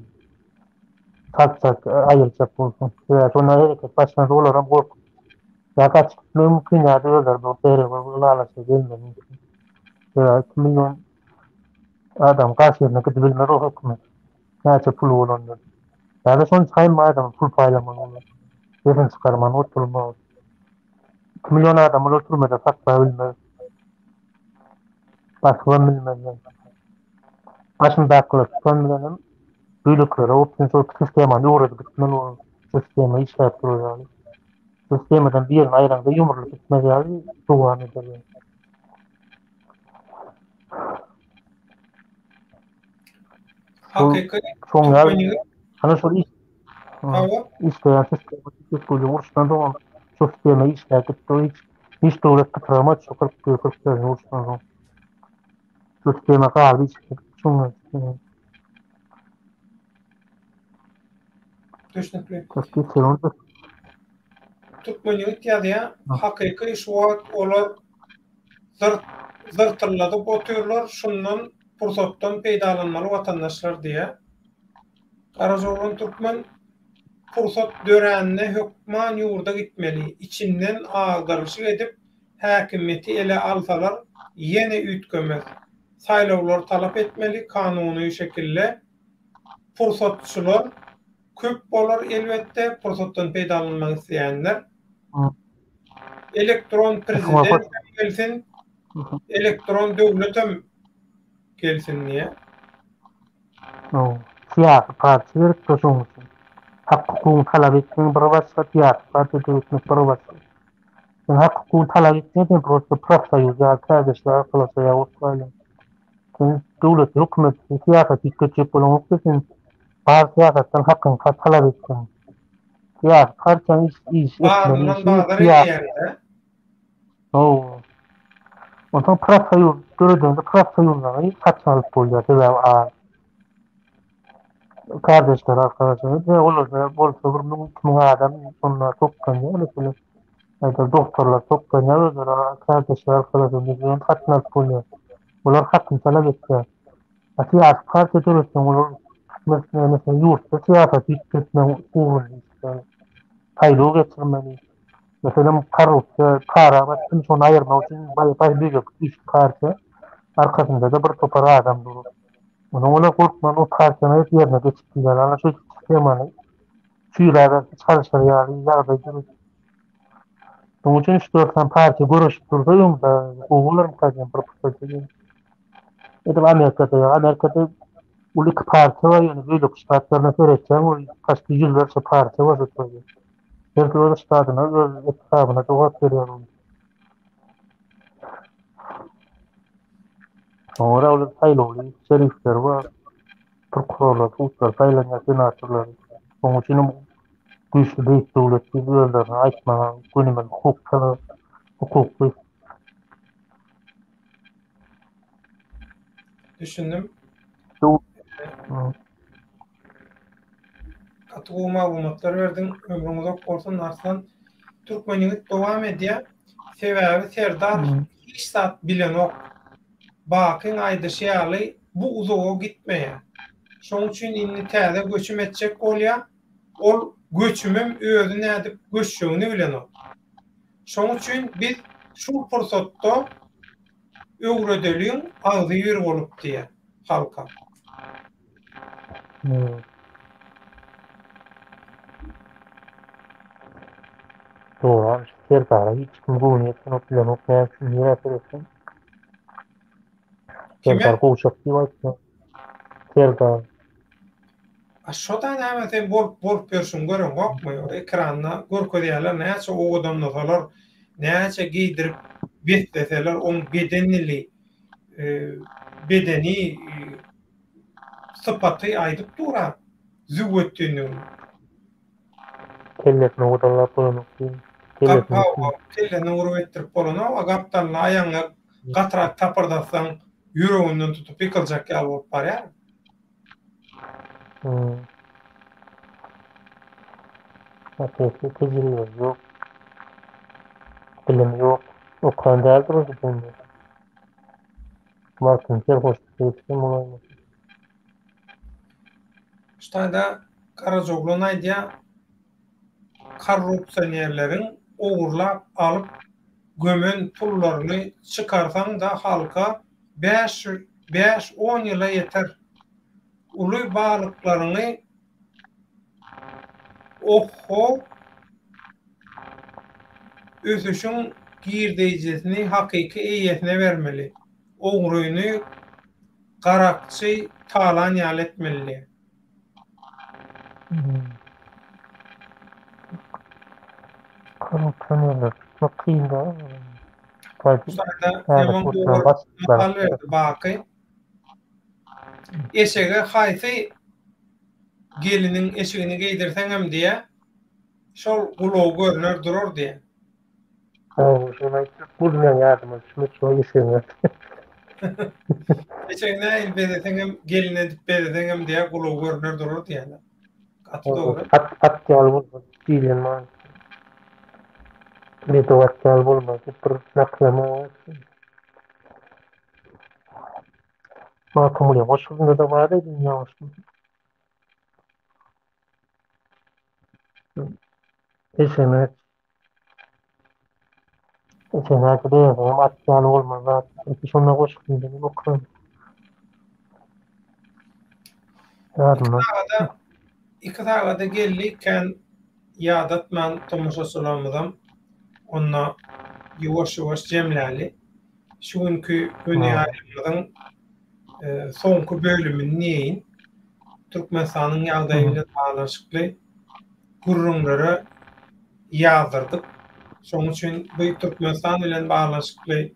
Çalt-çalt aýyrjak bolsaň. Sebäbi şonda hereket başlansa olaram gorkup Ýa gaçyp gitmegi mümkin ýa-da özleri bir bere bir ylalaşyga gelmegi mümkin. Sebäbi 2 million adam garşysyna gidibilmez o hökümet. Näçe puly bolanda. Ýa-da şonça hemme adama pul paýlamaly bolar. Sesini çykarman oturmaly. 2 million adam olar türmede saklabilmez. Basybam bilmezler. Başyndakylar tutan bilenem beýlekilere opsiýa şol sistemany öwredip gitmeli bolar. Sistema işläp durar ýaly. Sistemadan birini aýraňda ýumrulyp gitmez ýaly dowam eder ýaly. Hakyky Şoň ýaly ana şol iş işleýän sistema Türkmenistanyň uruşdan soň şu sistema işläp gitdi. Hiç hiç döwlet pytramady şu 41 44 uruşdan soň. Şu sistema galdy işläp. Şoň Düşnükli. Türkmen ýigit ýazýar, hakyky şu wagt olar zyrt zyrtylladyp otyrlar, şundan pursatdan peýdalanmaly watandaşlar diýýär. Garajaoglan Türkmen pursat dörände hökman ýurda gitmeli, içinden agdarylyşyk edip häkimiýeti ele alsalar ýene üýtgemez. Saýlawlary talap etmeli kanuny şekilde Pursatçylar köp bolar elbetde, pursatdan peýdalanmak isleýänler. Elektron prezident hem gelsin, elektron döwlet hem gelsin diýýär. Syýasy partiýa gerekdir şonuň üçin. Hak-hukugyňy talap etmegiň bir başga, syýasy partiýa döretmek bir başga. Sen hak-hukugyňy talap etmeýän sen prosta profsoýuz ýaly kärdeşler arkalaşygy ýaly bolup galýaň. Sen döwlet hökümet syýasaty üýtgetjek bolaňokda sen bar syýasatdan hakyňy talap etseň. Syýasy partiýaň iş iş etmeli Baryndan bazar edýäň-dä. Hawa. Onsoň profsoýuz döredeňde profsoýuzlary satyn alyp bolýar sebäbi az. Kärdeşler arkalaşygy we olarda bolsa bir müň 2000 adam şonda toplanýar meselem. Aýdaly doktorlar toplanýar özleri kärdeşler arkalaşygy satyn alyp bolýar. Olar hakyny talap etýär. A syýasy partiýa döretseň olar meselem ýurtda syýasaty üýtgetmegiň ugrunda işleýär. Saýlaw geçirmeli. Meselem, korrupsiýa, para batdym, şony aýyrmak üçin baý beýleki güýçli partiýa, arkasynda-da bir topar adam dur. Onuň olar gorkman o partiýany aýyryp ýerine geçip bilýärler. Ana şu sistemany çüýräberse çalşar ýaly ýagdaý döredip. Şonuň üçin üç-dört sany partiýa göreşip dursa öňde gowy bolarmyka diýen bir pursat. Edil Amerikada ýaly. Amerikada uly iki partiýa bar, ýöne beýleki ştatlaryna seretseň, ol başga ýüzlerçe partiýa bar şu taýda. Her kim öz ştadyna, öz etrabyna jogap berýär ol. Şoňa görä olar saýlawly şerifleri bar, prokurorlar, sudlar saýlanýar, senatorlar. Şonuň üçin hem güýçli beýik döwlet diýip özlerine aýtmaga gönümel hukuk hukukly. Düşündim. Gaty gowy maglumatlar berdiň. Ömrüň uzak bolsun Arslan. Türkmen ýigit dowam edýär. Sebäbi Serdar hiç zat bilenok. Bakyň aýdyşy ýaly bu uzaga gitmeýär. Şoň üçin indi täze göçüm etjek bolýar. Ol göçümem özi nädip göçjegini bilenok. Şoň üçin biz şu pursatda öwredeliň agzybir bolup diýýär halka. Dogry Serdara hiç kim göwni ýetenok bilenok näme üçin nirä seretseň. Serdar gowşak diýip aýtýar. Serdar. A şoda näme sen bolup bolup ýörşüňi göreňokmy? Ekranda görkezýärler näçe owadanlasalar, näçe geýdirip besleseler oň beden dili, bedeni sypaty aýdyp dur-a züwwetdinligini. Kellesini owadanlap bolanok diýiň. Kellesini. Kellesini urup etdirip bolanok, a gapdalyna aýagyňy gatyrak tapyrdatsaň ýüreginden tutup ýykyljak ýaly bolup barýar. Hmm. Hakyky tejribe ýok. Bilim ýok. Okan däldir o bilimde. Wagtyny serhoşlukda geçiren bolaýmasyn. Ştada Garajaoglan aýdýar, korrupsionerleriň ogurlap alyp gömen pullaryny çykarsaň-da halka bäş, on ýyla ýeter. Uly balyklaryňy oh-ho ösüşiň girdeýjisini hakyky eýesine bermeli. Ogryny garakçy talan ýaly etmeli. Korrupsionerleri tutmak kyn däl. Mysal berdi Baky. Eşege haýsy geliniň eşigini geýdirseňem diýä, şol gulagy görner durar diýä. Hawa, şony aýtjak boldum ýaňy ýadyma düşmedi şo eşegiň ady. Eşegi nähili bezeseňem, gelin edip bezeseňem diýä, gulagy görner durar diýýärler. Gaty dogry. At, at ýaly bolmaz diýlen manysy. Bedew at ýaly bolmaz diýip bir nakylam bar. Magtymgulyň goşgusynda-da bar edin ýaňyşmy? Eşemek. Eşemek diýseňem at ýaly bolmaz zat. Şonda goşgusynda men okadym. Ýadymda. Iki sagada geldi kän ýadatman tomaşaçylarymyzam onda ýuwaş-ýuwaş jemläli. Şu günki göni ýaýlymymyzyň soňky bölümini diýeýin. Türkmenistanyň ýagdaýy bilen baglanyşykly gürrüňlere ýazdyrdyk. Şonuň üçin bu Türkmenistan bilen baglanyşykly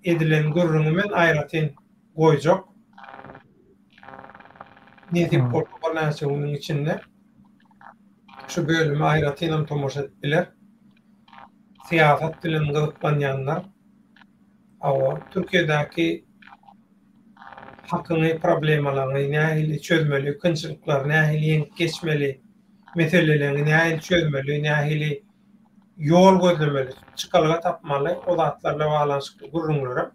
edilen gürrüňi men aýratyn goýjak. Nesip bolsa birnäçe günüň içinde şu bölüme aýratynam tomaşa edip biler. Syýasat bilen gyzyklanýanlar hawa Türkiýedäki hakyňy, problemalaryňy nähili çözmeli, kynçylyklary nähili ýeňip geçmeli, meseleleňi nähili çözmeli, nähili ýol gözlemeli, çykalga tapmaly o zatlar bilen baglanyşykly gürrüňlerem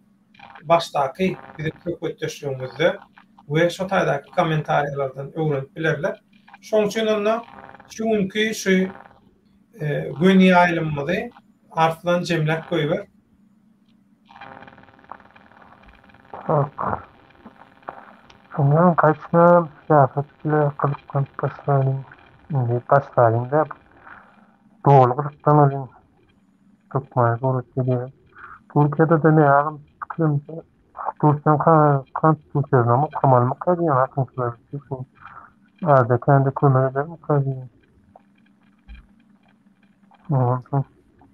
başdaky biziň söhbetdeşligimizde we şo taýdaky kommentariýalardan öwrenip bilerler. Şoň üçin onda şu günki şu. Göni ýaýlymymyzy Arslan jemläp goýber. Tak. Şundan gaçmam, syýasat bile gyzyklanyp başlalyň. Indi başlalyň däp. Doly gyzyklanalyň. Hökmany suratda diýýär. Türkiýede-de nägam pikirimçe Türkiýäniň konstitusiýasynam okamalymyka diýýän hakyňçylar şu azda-kände kömek edermika diýýän.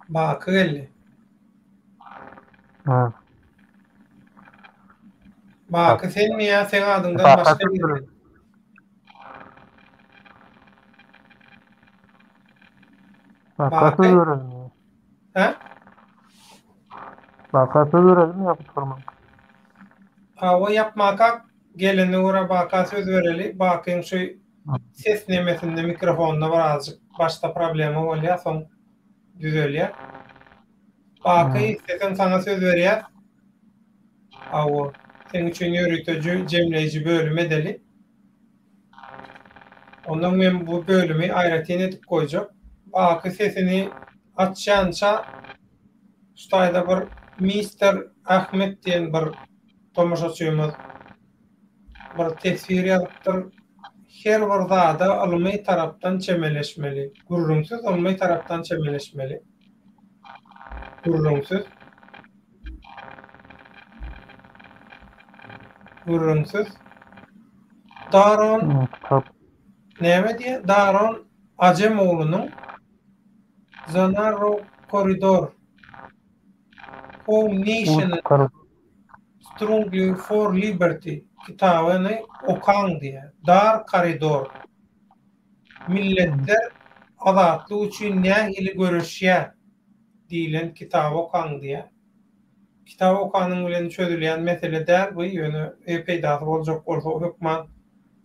Baky geldi. Ha. Baky senmi ýa seň adyňdan başga biri? Baka söz berelim. Hä? Baka söz berelim ýa gutarman. Hawa ýapmakak gelene görä Baka söz bereli. Bakyň şu ses nemesinde mikrofonda birazjyk başda problema bolýar soň düzelýär. Baky isleseň saňa söz berýäs. Hawa seň üçin ýörite jemleýji bölüm edeli. Ondan men bu bölümi aýratyn edip goýjak. Baky sesini açýança şu taýda bir Mister Ahmet diýen bir tomaşaçymyz bir teswir ýazypdyr. Her bir zada ylmy tarapdan çemeleşmeli. Gürrüňsiz ylmy tarapdan çemeleşmeli. Gürrüňsiz. Gürrüňsiz. Daron näme diýýär? Daron Ajemoglunyň The Narrow Corridor How Nations Struggle for Liberty kitabyny okaň diýýär. Dar koridor. Milletler azatlyk üçin nähili göreşýär diýlen kitaby okaň diýýär. Kitap okanyň bilen çözülýän mesele däl bu, ýöne peýdasy boljak bolsa hökman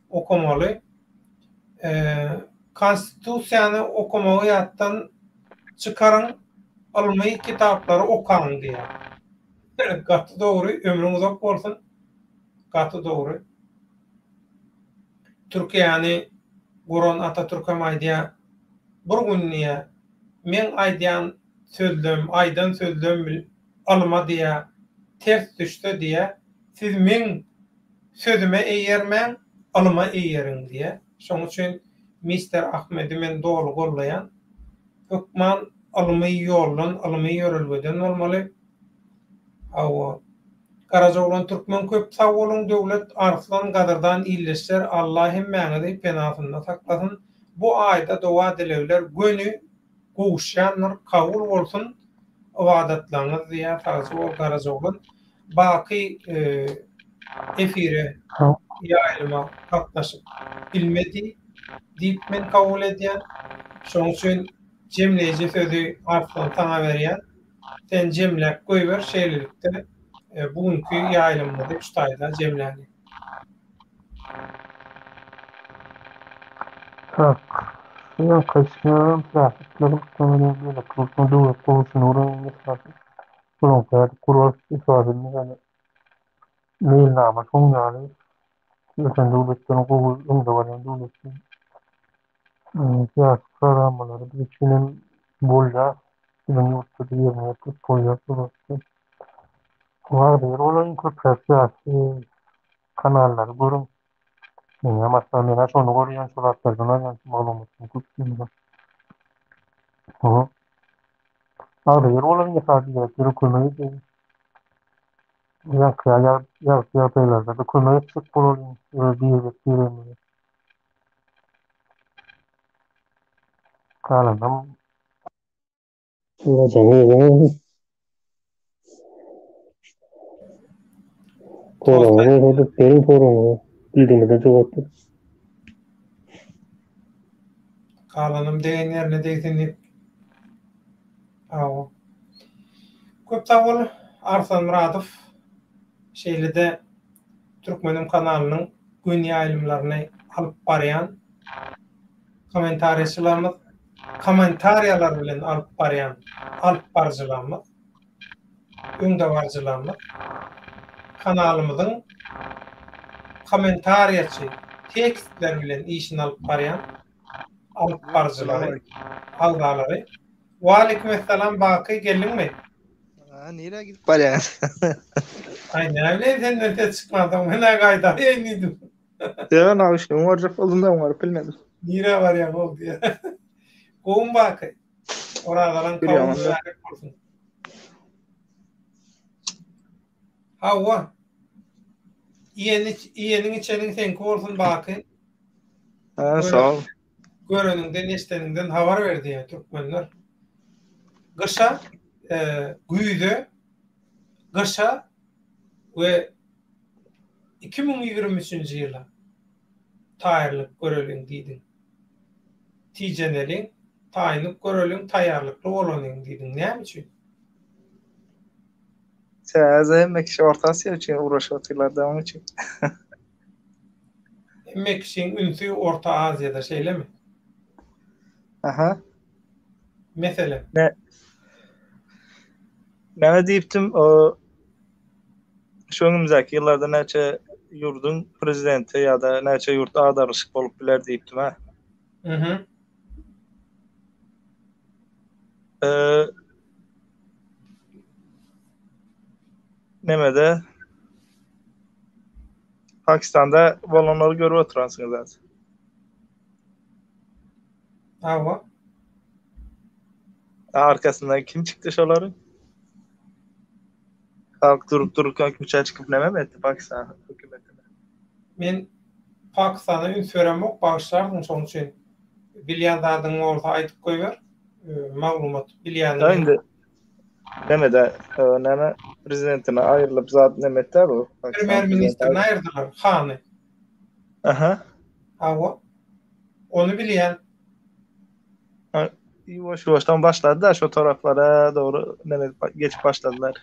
okamaly. Konstitusiýany okamagy ýatdan çykaryň, ylmy kitaplary okaň diýýär. Gaty dogry, ömrüň uzak bolsun. Gaty dogry. Türkiýäni guran Atatürkem aýdýar, bir gün diýýär, meň aýdýan sözlem, aýdan sözlem ylma diýýär, ters düşse diýýär, siz meň sözüme eýermäň, ylma eýeriň diýýär. Şoň üçin Mister Ahmedi men doly gollaýan. Hökman ylmy ýoldan, ylmy ýörelgeden bolmaly. Hawa. Garajaoglan Türkmen köp sag boluň Döwlet Arslan gadyrdan ildeşler Alla hemmäňizi penasynda saklasyn bu aýda doga dilegler göni gowuşýandyr kabul bolsun ybadatlaňyz diýýär sagja bol Garajaoglan Baky efire ýaýlyma gatnaşyp bilmedi diýip men kabul edýän şoň üçin jemleýji sözi Arslan saňa berýän. Sen jemläp goýber şeýlelikde bu günki ýaýlymymyzy şu taýda jemläli. Tak. Şuňa kaçýan trafikler gitmeli beýleki ýurtlaryň döwlet gurluşyny öwrenmek esasy. Şolaň täze gural esasynda ýaly meýilnama şoň ýaly ösen döwletleriň gowy öňde barýan döwletleriň syýasy programmalary biz üçin hem bolýar. Biziň ýurtda-da ýerine ýetirip bolýar bu zatlar. Agzybir bolaýyň, köpräk syýasy kanallary görüň. Meňem asla men-ä şony görýän, şo zatlardan alýan şu maglumatlaryň köpüsini. Agzybir bolaýyň, esasy ýere kömek edeliň. Ýagty ýagdaýlarda-da kömek etjek bolalyň öz birek-biregimize. Galanam Soragyňyz bolsa beriň soragyňyzy. Bildigimizden jogap ber. Galanam degen ýerine degsin diýip. Hawa. Köp sag bol Arslan Myradow. Şeýle-de Türkmenim kanalynyň göni ýaýlymlaryny alyp barýan kommentariýaçylarymyz, kommentariýalar bilen alyp barýan alyp baryjylarymyz, öňdebaryjylarymyz kanalymyzyň kommentariýaçy tekstler bilen işini alyp barýan. alyp baryjylary, agzalary. Waleýkim essalam Baky geldiňmi? Ha, nirä gidip barýaň? Aý, näbileýin senden ses çykmansoň men-ä gaýdaýyn diýdim. Ýa, nauşnigiňi görjek boldum-da, oňaryp bilmedim. Nirä barýaň ol diýýär. Gowumy Baky? Orazalaň kabul mübärek bolsun. Hawa. Iýeni, iýeniň içeniň seňki bolsun Baky. Ha, sag ol. Göreniňden, eşideniňden habar ber diýýär türkmenler. Gyşa, e, güýze, gyşa we 2023-nji ýyla taýýarlyk göreliň diýdiň. Tijeneliň, taýynlyk göreliň, taýýarlykly bolalyň diýdiň. Näme üçin? Täze hemme kişi Orta Aziýa üçin uğraşyp otyrlar da onuň üçin. Hemme kişiň ünsi Orta Aziýada şeýlemi? Aha. Meselem. Ne? Näme diýipdim? O şu öňümizdäki ýyllarda näçe ýurduň prezidenti ýa-da näçe ýurt agdarylyşyk bolup biler diýipdim ha. Mhm. Ee, nemede Pakistanda bolanlary görüp oturansyňyz zaten. Hawa. Arkasyndan kim çykdy şolaryň? Halk durup dururken köçä çykyp näme etdi Pakistan hökümetine? Men Pakistana üns beremok, bagyşlarsyň şonuň üçin. Bilýän zadyň bolsa aýdyp goýber. Maglumat bilýäniňi. Indi Nemede, näme prezidentine aýrylyp zat neme etdi bu? Premýer ministrini aýyrdylar, Hany. Aha. Hawa. Ony bilýän. Ýuwaş ýuwaşdan başlady da şo taraplara dogry neme geçip başladylar.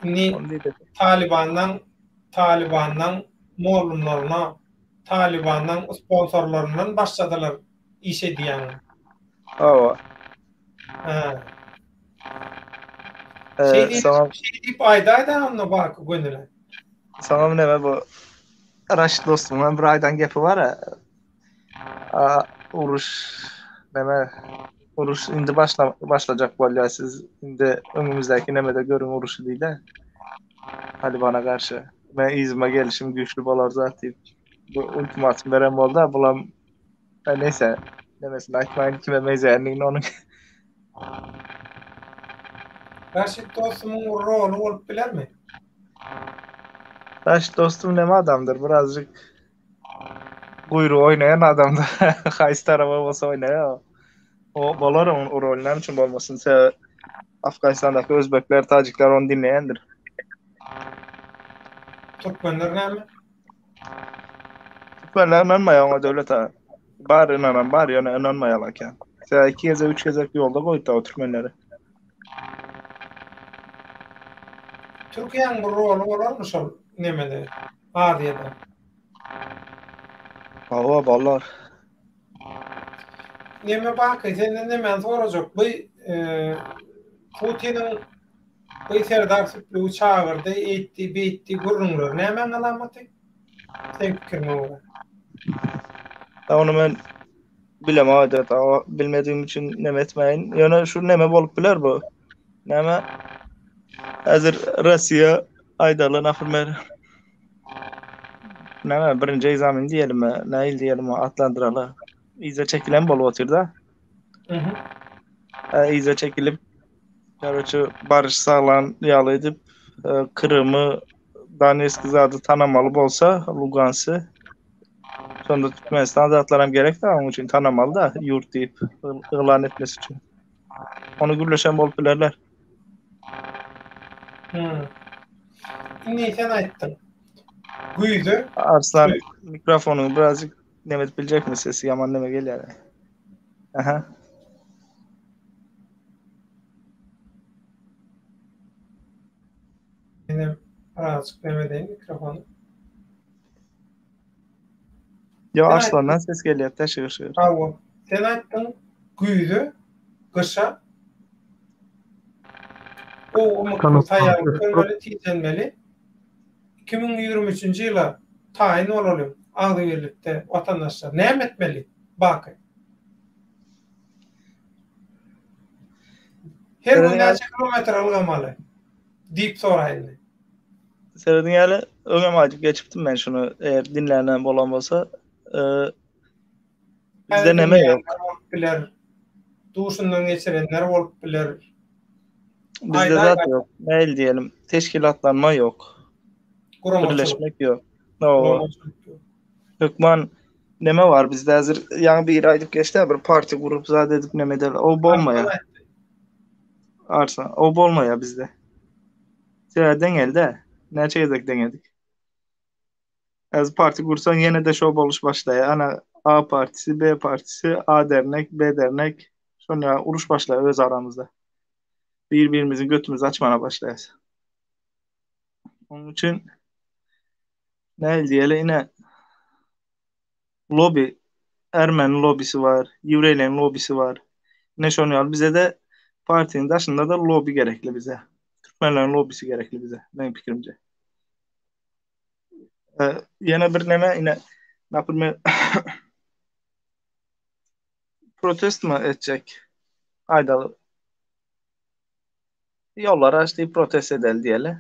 Indi Talibandan Talibandan mollumlaryna, Talibandan sponsorlaryndan başladylar iş edýäň. Hawa. Ha. Şeý diýip, şeý diýip aýdaýda onda barky gönüle. Soňam näme bu Raşid dostumyň bir aýdan gepi bar a. Uruş näme uruş indi başla başlajak bolýar siz indi öňümizdäki nemede görüň uruşy diýdi. Talibana garşy. Men yzyma gelişim güýçli bolar zat diýip. Bu ultimatum beren boldy, bulam Neyse, nemesini aýtmaýyn kime meňzeýändigini onuň. Raşid dostumyň bir roly bolup bilermi? Raşid dostum näme adamdyr? Birazjyk guýrugy oýnaýan adamdyr. Haýsy taraba bolsa oýnaýar. O bolar onuň roly näme üçin bolmasyn? Sebäbi Afganistandaky özbekler, tajikler ony diňleýändir. Türkmenler näme? Türkmenler ynanmaýar oňa Döwlet aga. Bar ynanan bar ýöne ynanmaýarlar kän. Sebäbi iki gezek üç gezek ýolda goýupdy o türkmenleri. Türkiýäniň bir roly bolarmy şol nemede Aziýada? Hawa bolar. Neme Baky senden nemäni sorajak bu Putiniň Bu Serdar Sütlügi çagyrdy, eýtdi, beýtdi gürrüňler nämäň alamaty? Seň pikiriňe görä. Ony men bilemok Edet aga, bilmedigim üçin neme etmäýin. Ýöne şu neme bolup biler bu? Näme? Häzir Russiýa aýdaly naprimer näme birinji ekzamen diýelimi, nähili diýelim atlandyraly. Yza çekilen bolup otyr-da. Mhm. Yza çekilip Karoçe baryş saglan ýaly edip e, Krymy Donetsk zady tanamaly bolsa Lugansy şonda Türkmenistan zatlaram gerek da onuň üçin tanamaly da ýurt diýip yglan etmesi üçin. Ony gürleşen bolup bilerler. Hmm. Indi sen aýtdyň. Güýze Arslan mikrofonyňy birazjyk neme edip biljekmi sesi ýaman neme gelýär. Aha. Menem birazjyk neme edeýin mikrofony. Ýok, Arslandan ses gelýär, de şygyr şygyr. Hawa. Sen aýtdyň, güýze, gyşa gowy ymykly taýýarlyk görmeli, tijenmeli. 2023-nji ýyla taýyn bolalyň agzybirlikde watandaşlar. Näme etmeli? Baky. Her gün näçe kilometr ylgamaly? Diýip soraý indi. Serediň ýaly, öňem aýdyp geçipdim men şuny, eger diňlänler bolan bolsa, bizde neme ýok. Bolup biler. Duşundan geçirenler bolup biler. Bizde zat ýok. Näil diýelim, teşkilatlanma ýok. Guramaçylyk. Birleşmek ýok. Hökman neme bar bizde häzir ýaňy biri aýdyp geçdi bir partiýa gurup zat edip neme eder. O bolmaýar. Arslan, o bolmaýar bizde. Sebäbi deňelde. Näçe gezek deňedik. Häzir partiýa gursaň ýene-de şo boluş başlaýar. Ana A partisi, B partisi, A dernek, B dernek. Şonda uruş başlaýar öz aramyzda. Bir-birimiziň götümizi açmana başlaýas. Onuň üçin näil diýeli ine lobi ermeni lobisi bar, ýewreýleň lobisi bar. Ine şonuň ýaly bize-de partiýanyň daşynda-da lobi gerekli bize. Türkmenleriň lobisi gerekli bize, meniň pikirimce. Ýene bir neme ine naprimýer protest mi etjek? Aýdaly. Ýollar aç diýip protest edeli diýeli.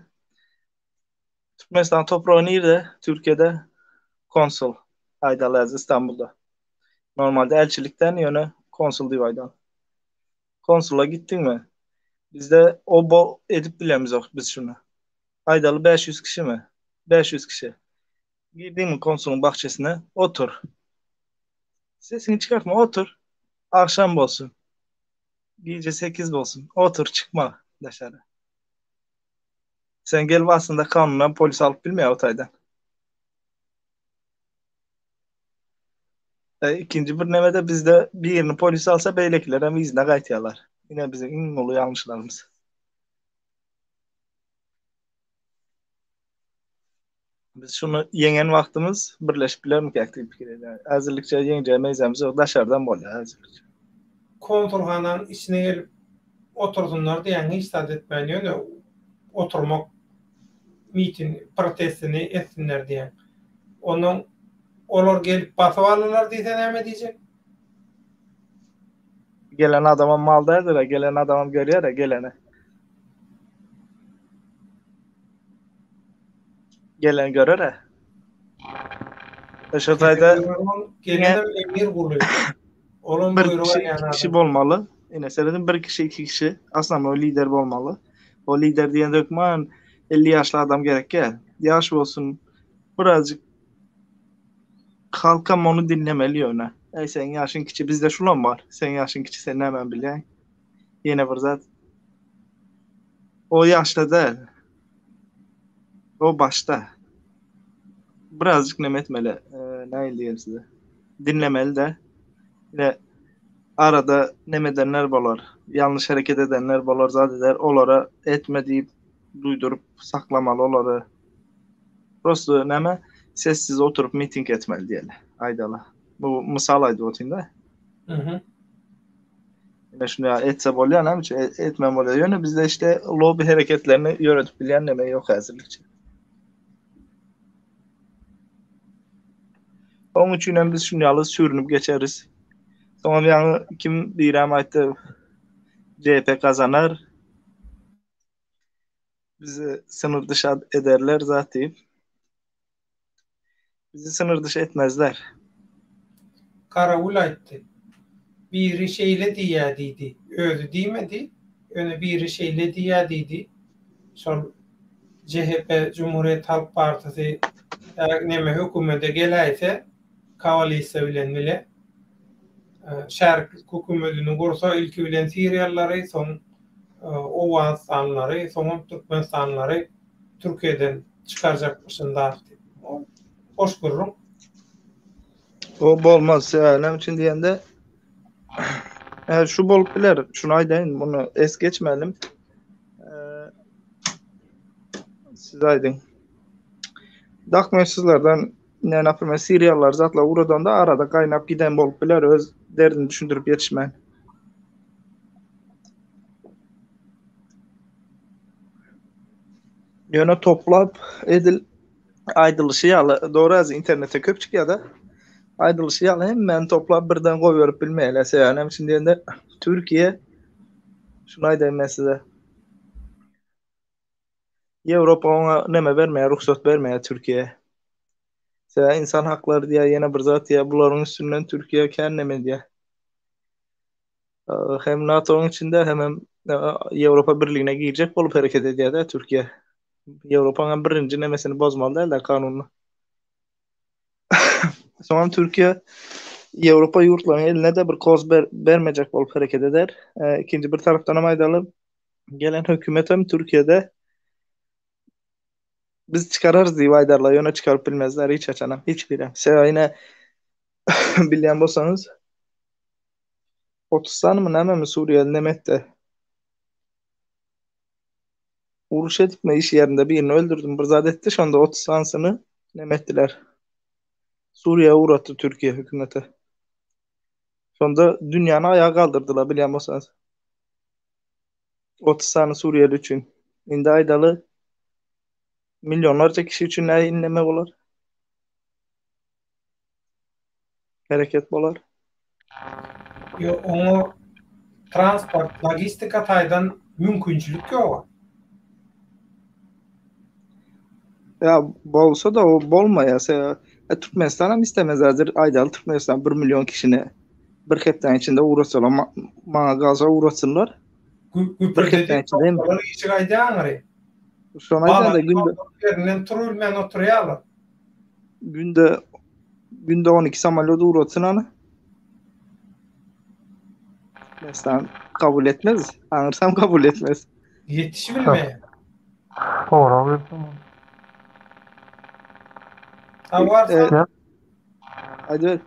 Türkmenistan topragy nirde? Türkiýede konsul aýdaly häzir Istanbulda. Normalde elçilikden ýöne konsul diýip aýdaly. Konsula gitdiňmi? Bizde o bo edip bilemizok biz şuny. Aýdaly 500 kişimi? 500 kişi. Girdiňmi konsulyň bahçesine? Otur. Sesiňi çykartma, otur. Agşam bolsun. Gije 8 bolsun. Otur, çykma daşary. Sen gelip aslynda kanundan polis alyp bilmeýär o taýdan. E, ikinji bir nemede bizde birini polis alsa beýlekiler hem yzyna gaýtýarlar. Ine biziň iň uly ýalňyşlarymyz. Biz şuny ýeňen wagtymyz birleşip bilermikäk diýip pikir edýän. Häzirlikçe ýeňjek meýzämiz ýok, daşardan bolýar häzirlikçe. Konsulhanaň içine gelip otursynlar diýýäň hiç zat etmän ýöne oturmak mitin protestini etsinler diýýäň. Onnoň olar gelip basyp aldylar diýse näme diýjek? Gelen adamam mal däldir-ä, gelen adamam görýär-ä geleni. Gelen görer-ä. Şo taýda gelenem emir guly. Olam bir kişi, iki kişi bolmaly. Ine serediň bir kişi, iki kişi osnovnoý lider bolmaly. O lider diýende hökman 50 ýaşly adam gerek däl. Ýaş bolsun, birazjyk halkam ony dinlemeli ýöne. Eý seň ýaşyň kiçi, bizde şulam bar. Seň ýaşyň kiçi, sen nämäni bilýäň? Ýene bir zat. O ýaşda däl. O başda. Birazjyk neme etmeli, nähili diýelim size. Dinlemeli-de. Ine arada neme edenler bolar, ýalňyş hereket edenler bolar, zat eder, olara etme diýip duýduryp saklamaly olary. Prosto näme sessiz oturyp miting etmeli diýeli, aýdaly. Bu mysal aýdyp otyryn-da. Mhm. Ine şunu ýa etse bolýar, näme üçin e, etmän bolýar. Ýöne bizde işte lobby hereketlerini ýöredip bilýän neme ýok häzirlikçe. Onuň üçin hem biz şunu ýaly sürünip geçeris. Soňam ýaňy kim birem aýtdy CHP gazanar. Bizi sınır dışı ederler zat diýip. Bizi sınır dışı etmezler. Garawul aýtdy. Biri şeýle diýýä diýdi. Özi diýmedi, ýöne biri şeýle diýýä diýdi. Şol JHP, Jumhuriýet Halk Partisy, neme hökümede geläýse, koalisiýa bilen bile, şäriklik hökümedini gursa, ilki bilen siriýalylary, soň owganystanlylary, soňam türkmenistanlylary Türkiýeden çykarjakmyşyn zat diýip. O boş gürrüň. O bolmaz. Sebäbi näme üçin diýende e, şu bolup biler. Şuny aýdaýyn, muny es geçmälim. E, siz aýdyň. Dokumentsizlerden ne naprimýer siriýalylar zatlar ugradanda arada gaýnap giden bolup biler öz derdini düşündirip ýetişmän. Ýöne toplap edil aýdylyşy ýaly dogry häzir internetde köp çykýada. Aýdylyşy ýaly hemmäni toplap birden goýberip bilmeýärler. Sebäbi näme üçin diýende Türkiýe şuny aýdaýyn men size. Ýewropa oňa neme bermeýär, rugsat bermeýär Türkiýä. Sebäbi insan haklary diýýär, ýene bir zat diýýär, bularyň üstünden Türkiýe kän neme edýär. Hem NATO-nyň içinde hemem Ýewropa Birligine girjek bolup hereket edýär-de Türkiýe. Ýewropanyň hem birinji nemesini bozmaly däl-de kanunyny. Soňam Türkiýe Ýewropa ýurtlarynyň eline-de bir koz ber, bermejek bolup hereket eder. E, ikinji bir tarapdan hem aýdaly, gelen hökümet hem Türkiýede biz çykararys diýip aýdarlar, ýöne çykaryp bilmezler hiç haçanam, hiç birem. Sebäbi ine bilýän bolsaňyz 30 sanymy nämemi Suriýaly neme etdi? Uruş edipmi iş ýerinde birini öldürdimi bir zat etdi şonda 30 sanysyny neme etdiler. Suriýä ugratdy Türkiýe hökümeti. Şonda dünýäni aýaga galdyrdylar bilýän bolsaňyz. 30 sany suriýeli üçin. Indi aýdaly millionlarça kişi üçin nähili neme bolar? Hereket bolar. Ýok, oňa transport, logistika taýdan mümkinçilik ýok. Ýa bolsa-da o bolmaýar. Sebäbi e, Türkmenistan hem istemez häzir aýdaly Türkmenistan 1 million kişini bir hepdäniň içinde ugratsalar maňa galsa ugratsynlar. Bir hepdäniň içinde hem işi gaýdýar aňry. Şony aýdýan-da günde ýerinden turubilmän oturýarlar. Günde günde 12 samolýot ugratsyn hany. Türkmenistan kabul etmez. Aňyrsam kabul etmez. Ýetişibilmeýär. Sorag bersin. Hawa, Aýdyber.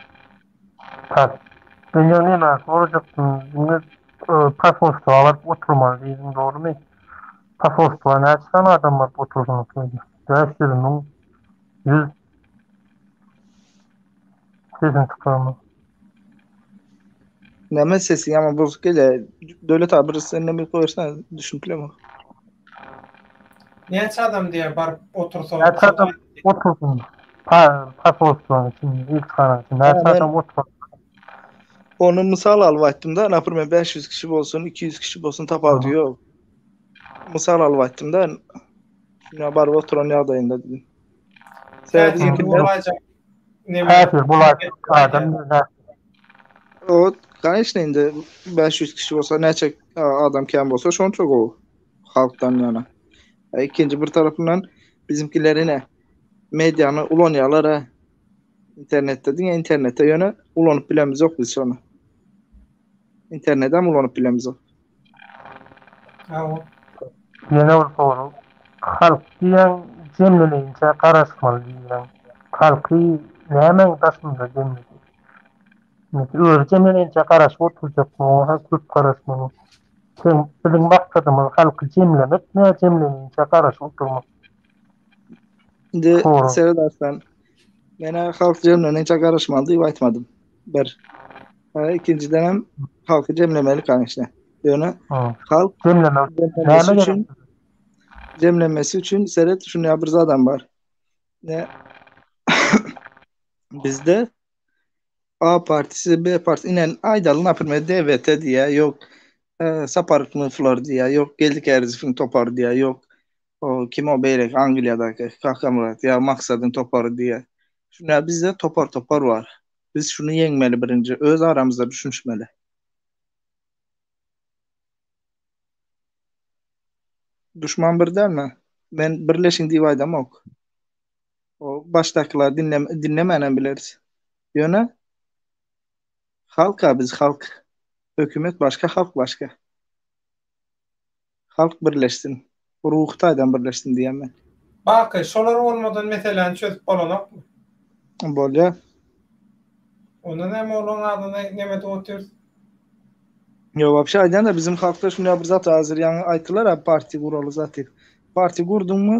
Tak. Men ýa näme sorajakdym. Indi posolstwa baryp oturmaly diýdiň, dogrumy? Posolstwa näçe sany adam baryp otursyn oturdy? 500 müň, 100 Sesini çykarma. Näme sesi ýaman bozuk gelýär. Döwlet abi bir sen näme goýarsan düşünip bilemok. Näçe adam diýýär baryp otursa. Näçe adam otursyn? Pa posolstwanyň içinde, ilçihananyň içinde näçe adam oturar? Ony mysal alyp aýtdym-da, naprimýer 500 kişi bolsun, 200 kişi bolsun tapawudy ýok. Mysal alyp aýtdym-da. Şuna baryp oturan ýagdaýynda dedim. Sebäbi bizimkiler Täsir bolaýjak adam O, конечно, indi 500 kişi bolsa, näçe adam kän bolsa, şonça gowy halkdan ýana. E, ikinji bir tarapyndan bizimkiler ine mediany ulanýarlar ha. Internetde diňe internetde ýöne ulanyp bilemiz ýok biz şony. Internetem ulanyp bilemiz ýok. Hawa. Ýene bir sorag. Halk diýýäň jemleneýinçä garaşmaly diýýäň. Halky nämäň daşynda jemledi? Özi jemleneýinçä garaşyp oturjakmy? Oňa köp garaşmaly. Seň biziň maksadymyz halky jemlemek nä jemleneýinçä garaşyp oturmak. Indi seret Arslan. Menä halk jemleneýinçä garaşmaly diýip aýtmadym. Bir. Ikinjiden hem halky jemlemeli kanyşne. Ýöne halk jemlemesi üçin jemlemesi üçin seret şuny bir zadam bar. Ne bizde A partisi, B partisi, inen aýdaly naprimýer DWT diýýär, ýok e, Saparowlar diýýär, ýok Geldi Kärizowyň topary diýýär, ýok o kim o beýleki Angliýadaky Kakamyrat ýa Maksadyň topary diýýär. Şunda bizde topar-topar bar. Biz şuny ýeňmeli birinji, öz aramyzda düşünişmeli. Duşman bir dälmi? Men birleşiň diýip aýdamok. O başdakylar dinlem dinlemänem bileris. Ýöne halka biz halk. Hökümet başga, halk başga. Halk birleşsin. Ruhy taýdan birleşsin diýýän men. Baky, şolar bolmadan meseläni çözüp bolanokmy? Bolýar. Onda näme olaň adyny neme edip otyrys? Ýok, wapşe aýdýan-da bizim halkda şunday bir zat bar, häzir ýaňy aýtdylar-a partiýa guraly zat diýip. Partiýa gurduňmy,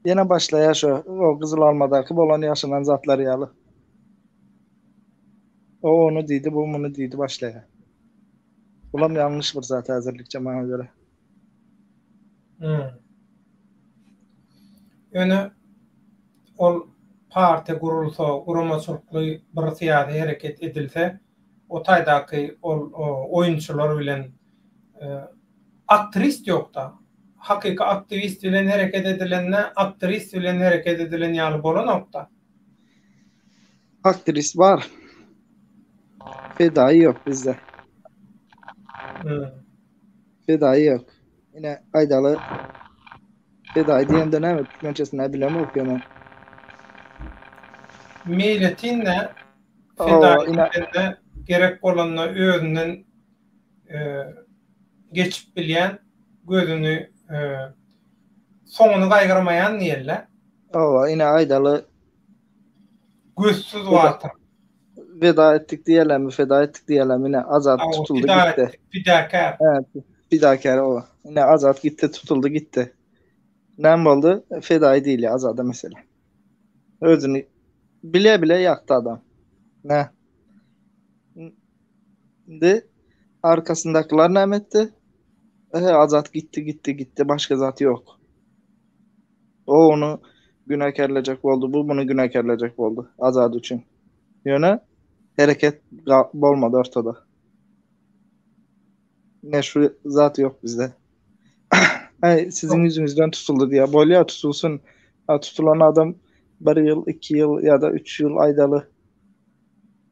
ýene başlaýar şo, o Gyzyl almadaky bolan ýaşanan zatlar ýaly. O ony diýdi, bu muny diýdi başlaýar. Bulam ýalňyş bir zat häzirlikçe maňa görä. Hmm. Ýöne ol. partiýa gurulsa, guramaçylykly bir syýasy hereket edilse, o taýdaky ol oýunçylar bilen aktrist ýokda. Hakyky aktiwist bilen hereket edilende, aktrist bilen hereket edilen ýaly bolanokda. Aktrist bar. Fedaýy ýok bizde. Fedaýy ýok. Ine aýdaly fedaýy diýende näme türkmençesini bilemok ýöne. Meýletin-de fedaýy diýende gerek bolanda özünden geçip bilýän, gözüni soňuny gaýgyrmaýan diýeli. Hawa, ine aýdaly Gözsüz batyr. Weda etdik diýelemi, feda etdik diýelemi, ine Azat tutuldy gitdi. Fidakär. He, fidakär o. Ine Azat gitdi, tutuldy gitdi. Näme boldy? Fedaýy diýilýär Azada meselem. Özüni bile-bile ýakdy adam. Nä? Indi arkasyndakylar näme etdi? He, Azat gitdi, gitdi, gitdi, başga zat ýok. O ony günäkärlejek boldy, bu muny günäkärlejek boldy Azat üçin. Ýöne hereket bolmady ortada. Ne şu zat ýok bizde. Ay siziň ýüzüňizden tutuldy diýýär. Bolýar tutulsyn. Ha, tutulan adam bir ýyl, iki ýyl ýa-da üç ýyl aýdaly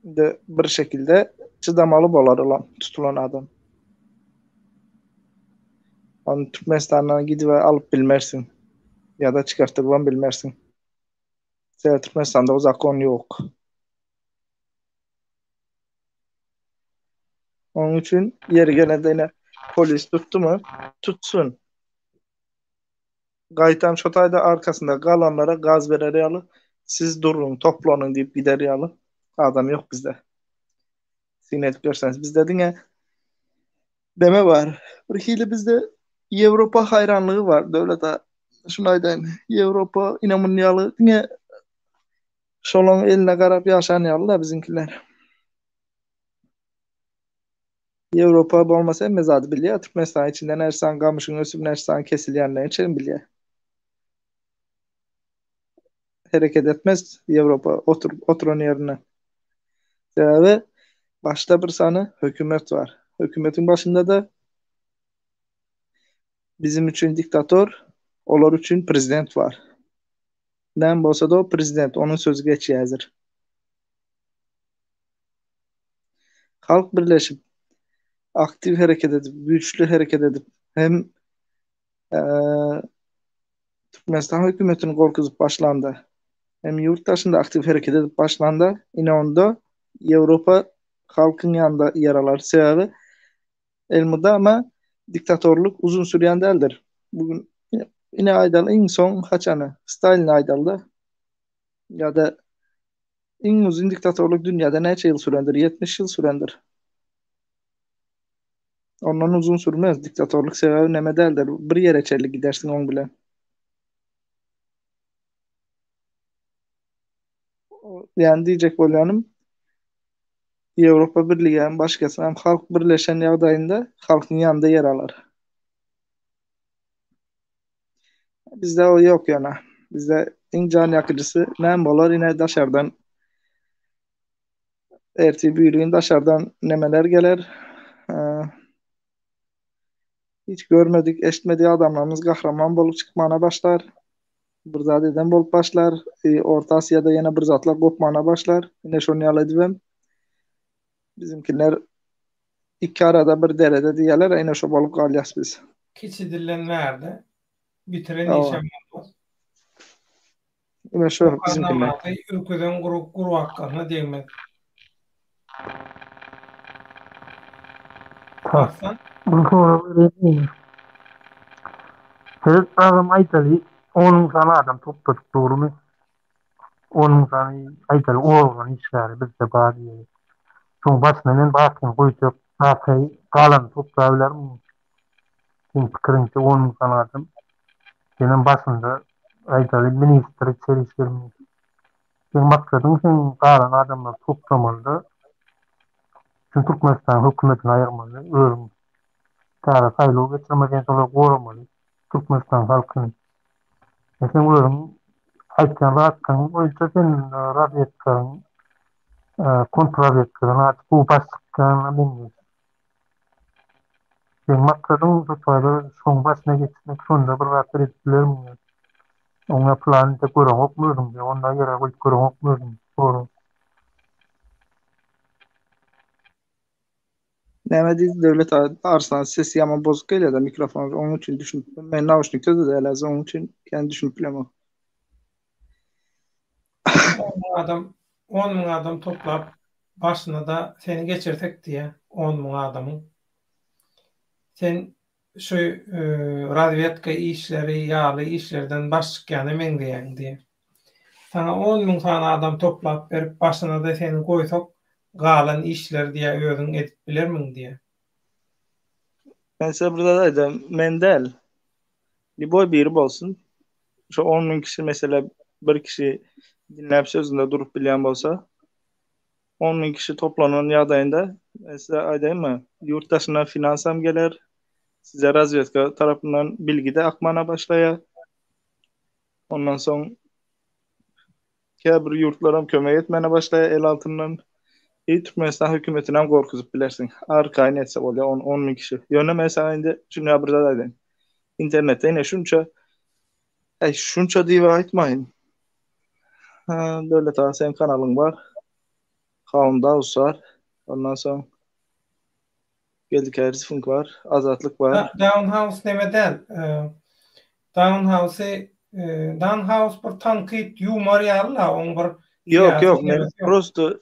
de bir şekilde çydamaly bolar olam tutulan adam. Ony Türkmenistandan gidip alyp bilmersiň. Ýa-da çykartybam bilmersiň. Sebäbi Türkmenistanda o zakon ýok. Onuň üçin ýeri gelende ine polis tutdumy, tutsun. Gaýtam şo taýda arkasynda galanlara gaz berer ýaly, siz duruň, toplanyň diýip gider ýaly adam ýok bizde. Syn edip görseňiz, bizde diňe deme bar. Bir hili bizde Ýewropa haýranlygy bar, Döwlet aga. Şuny aýdaýyn, Ýewropa ine muny ýaly diňe şolaň eline garap ýaşan ýaly-da biziňkiler. Ýewropa bolmasa hemme zady bilýär. Türkmenistanyň içinde näçe sany gamyşyň ösüp, näçe sany kesilýändigini çen bilýär. Hereket etmez Ýewropa oturyp oturan ýerinde. Sebäbi başda bir sany hökümet bar. Hökümetiň başynda-da bizim üçin diktator, olar üçin prezident bar. Näme bolsa-da o prezident, onuň sözi geçýär häzir. Halk birleşip, aktiw hereket edip, güýçli hereket edip, hem Türkmenistan hökümetini gorkuzyp başlanda, hem ýurt daşynda aktiw hereket edip başlanda, ine onda Ýewropa halkyň ýanynda ýer alar. Sebäbi elmydama diktatorlyk uzun sürýän däldir. Bu gün ine aýdaly iň soň haçany Stalini aýdaly-da ýa-da Iň uzyn diktatorlyk dünýäde näçe ýyl sürendir? 70 ýyl sürendir. Ondan uzun sürmez diktatorlyk sebäbi neme däldir. Bir ýere çenli gidersiň oň bilen. Ýani diýjek bolýanym Ýewropa Birligi hem başgasy hem halk birleşen ýagdaýynda halkyň ýanynda ýer alar. Bizde o ýok ýöne. Bizde iň jan ýakyjysy näme bolar ine daşardan ertir birigün daşardan nemeler geler. Hiç görmedik, eşitmedik adamlarymyz gahraman bolup çykmana başlar. Bir zat eden bolup başlar. E, Orta Asiýada ýene bir zatlar gopmana başlar. Ine şony ýaly edibem bizimkiler Iki arada bir derede diýerler, ine şo bolup galýas biz. Kiçi dilden bärde bitiren işem bolmaz. Ine şo bizimkiler. Namazy ürküzen gurbakgasyna degmez. Arslan. Bir sorag bereýin. Seret agam aýdaly on müň sany adam topladyk dogrymy? On müň sany aýdaly organ işgäri bizde bar diýeli. Şoň başyna men Bakyny goýjak. Baky galany toplabilermi? Seň pikiriňçe on müň sany adam. Senem başynda aýdaly ministr, içeri işler ministri. Seň maksadyň seň galan adamlary toplamalyda Bütün Türkmenistanyň hökümetini aýyrmaly, özüň täze saýlaw geçirmeli, sen şolary goramaly, Türkmenistan halkyny. Sen özüň. Aýtýan zatlaryň boýunça sen razwedkaň, kontrrazwedkadan has gowy baş çykýanyna meňzeýär. Seň maksadyň şu taýda şoň başyna geçmek, şonda bir zatlar edip bilermiň diýip. Oňa plan entek göreňokmy özüň diýip, onda ýere goýup göreňokmy özüň diýip sorag. Näme diýdi Döwlet Arslan sesi ýaman bozuk gelýär-de mikrofon onuň üçin düşünip men nauşnikde-de däl häzir onuň üçin kän düşünip bilemok. 10 müň adam 10 müň adam toplap başyna-da seni geçirsek diýýär 10 müň adamyň. Sen şu razwedka işleri ýaly işlerden baş çykýana meňzeýäň diýýär. Saňa on müň sany adam toplap berip başyna-da seni goýsak galan işleri diýýär özüň edip bilermiň diýýär. Men size bir zat aýdaýyn, men däl, lýuboý biri bolsun, şo on müň kişi meselem bir kişi diňläp sözünde durup bilýän bolsa, On müň kişi toplanan ýagdaýynda, men size aýdaýynmy, ýurt daşyndan finansam geler, size razwedka tarapyndan bilgi-de akmana başlaýar. Ondan soň käbir ýurtlaram kömek etmäne başlaýar el altyndan. I Türkmenistan hökümetinem gorkuzyp bilersiň. Arkaýyn etse bolýar on, on müň kişi. Ýöne men saňa indi şuny bir zat aýdaýyn. Internetde ine şunça, äý şunça diýip aýtmaýyn. Döwlet aga seň kanalyň bar. Hound bar. Ondan soň Geldi Kärizowyňky bar. Azatlyk bar. Down House neme däl. Down House-y Down House bir tankyt ýumor ýaly-la, oň bir Ýok, ýok, men prosto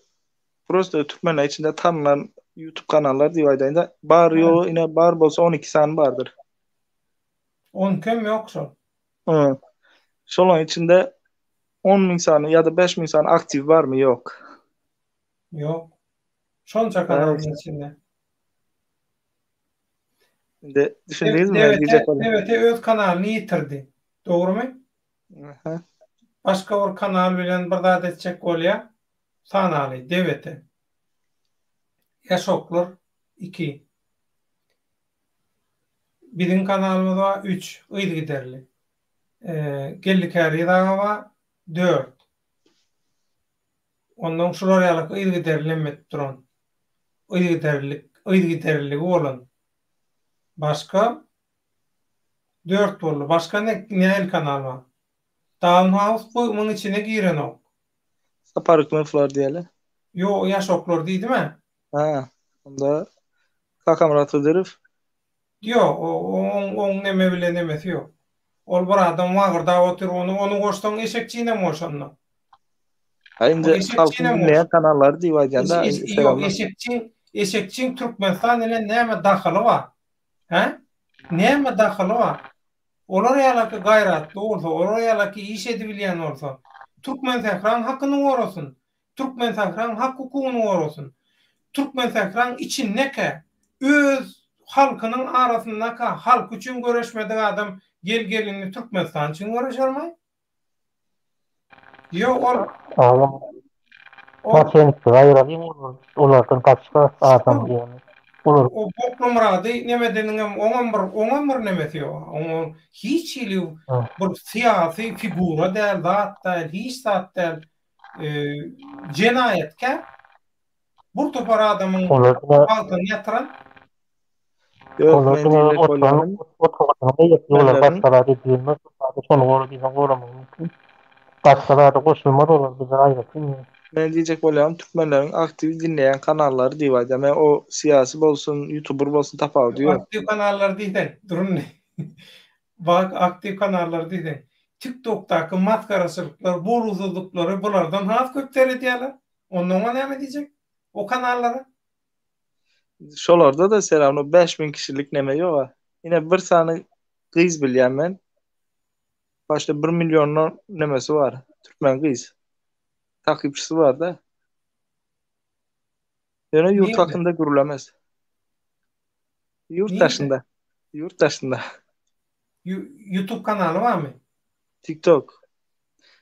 prosto türkmenler içinde tanylan YouTube kanallar diýip aýdaýyn-da. Bar ýogy ine bar bolsa 12 sany bardyr. 12 hem ýok şol. Şolaryň içinde 10 müň sany ýa-da 5 müň sany aktiw barmy? Ýok. Ýok. Şonça kanalyň içinde. Indi düşündiňizmi men diýjek bolýan? TVT öz kanalyny ýitirdi. Dogrumy? Aha. Başga bir kanal bilen bir zat etjek bolýar. Sanaly, DVT. Ýaşoklar 2. Biziň kanalymyz bar üç, yzygiderli. Geldi Käriz aga bar dört. Onnoň şular ýaly yzygiderli neme edip duran, yzygiderlilik, yzygiderliligi bolan başga dört boldy. Başga ne nähili kanal bar? Down House bu muň içine girenok. Sapar Hikmetowlar diýeli. Ýok, Ýaşoklar diýdim-ä. Hä, onda Kakamyrat Hydyrow. Ýok, oň oň neme bilen nemesi ýok. Ol bir adam wagyrdap otyr, ony ony goşsaň eşekçinem goş onda. Ha indi halkyň bilmeýän kanallary diýip aýdýan-da. Ýok, eşekçiň eşekçiň Türkmenistan bilen näme dahyly bar? Hä? Näme dahyly bar? Olar ýalaky gaýratly bolsa, olar ýalaky iş edibilýän bolsa, Türkmensähraň hakyny gorasyn. Türkmensähraň hak-hukugyny gorasyn. Türkmensähraň içindekä, öz halkynyň arasyndaka halky üçin göreşmedik adam gel-gel indi Türkmenistan üçin göreşermaý? Ýok ol Agam Maşennikleri aýyralyň olardan başga adam diýeni. Olar O Boklumyrady nemedeniňem oňam bir oňam bir nemesi ýok. Oňa hiç hili bir syýasy figura däl, zat däl, hiç zat däl. Jenaýatkär bir topar adamyň bagtyny ýatyran. Ýok, men diýjek bolýanym. Olar başga zat edilmez. Şony gora diýseň goramagy mümkin. Başga zada goşulmaz olar bize aýratyn. Men diýjek bolýanym türkmenleriň aktiw diňleýän kanallary diýip aýdýan. Men o syýasy bolsun, ýutuber bolsun tapawudy ýok. Aktiw kanallar diýseň, durun. Bak aktiw kanallar diýseň. Tik tokdaky masgaraçylyklar, bolgusyzlyklary bulardan has köp seredýärler. Onda oňa näme diýjek? O kanallara? Şolarda-da serawno 5000 kişilik neme ýoga. Ine bir sany gyz bilýän men. Başda 1 milliondan nemesi bar. Türkmen gyz. Takypçysy bar-da. Ýöne ýurt hakynda gürlemez. Ýurt daşynda. Ýurt daşynda. YouTube kanaly barmy? TikTok.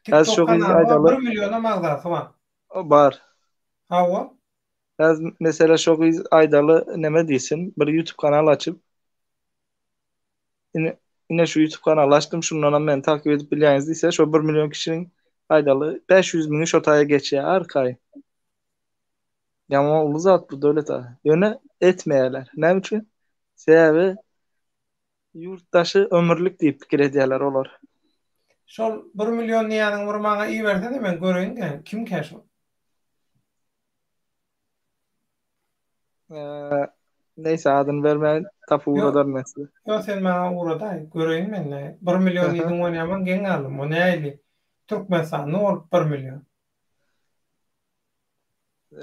TikTok kanaly bar, 1 millionam agzasy bar. Bar. Hawa. Häzir mesela şo gyz aýdaly neme diýsin, bir YouTube kanal açyp ine, ine şu YouTube kanaly açdym, şundanam meni takip edip bilýäňiz diýse, şo 1 million kişiniň. Aýdaly 500 müňi şo taýa geçýär arkaýyn. Ýaman uly zat bu Döwlet aga. Ýöne etmeýärler. Näme üçin? Sebäbi ýurt daşy ömürlik diýip pikir edýärler olar. Şol bir million diýýäniňi bir maňa ibersene men göreýin kimkä şol. Neyse adyny bermäýin tapyp ugradaryn men size. Ýok sen maňa ugradaý göreýin men nä. Bir million diýdiň onýaman geň galdym. O nähili Türkmenistanda bolup bir million.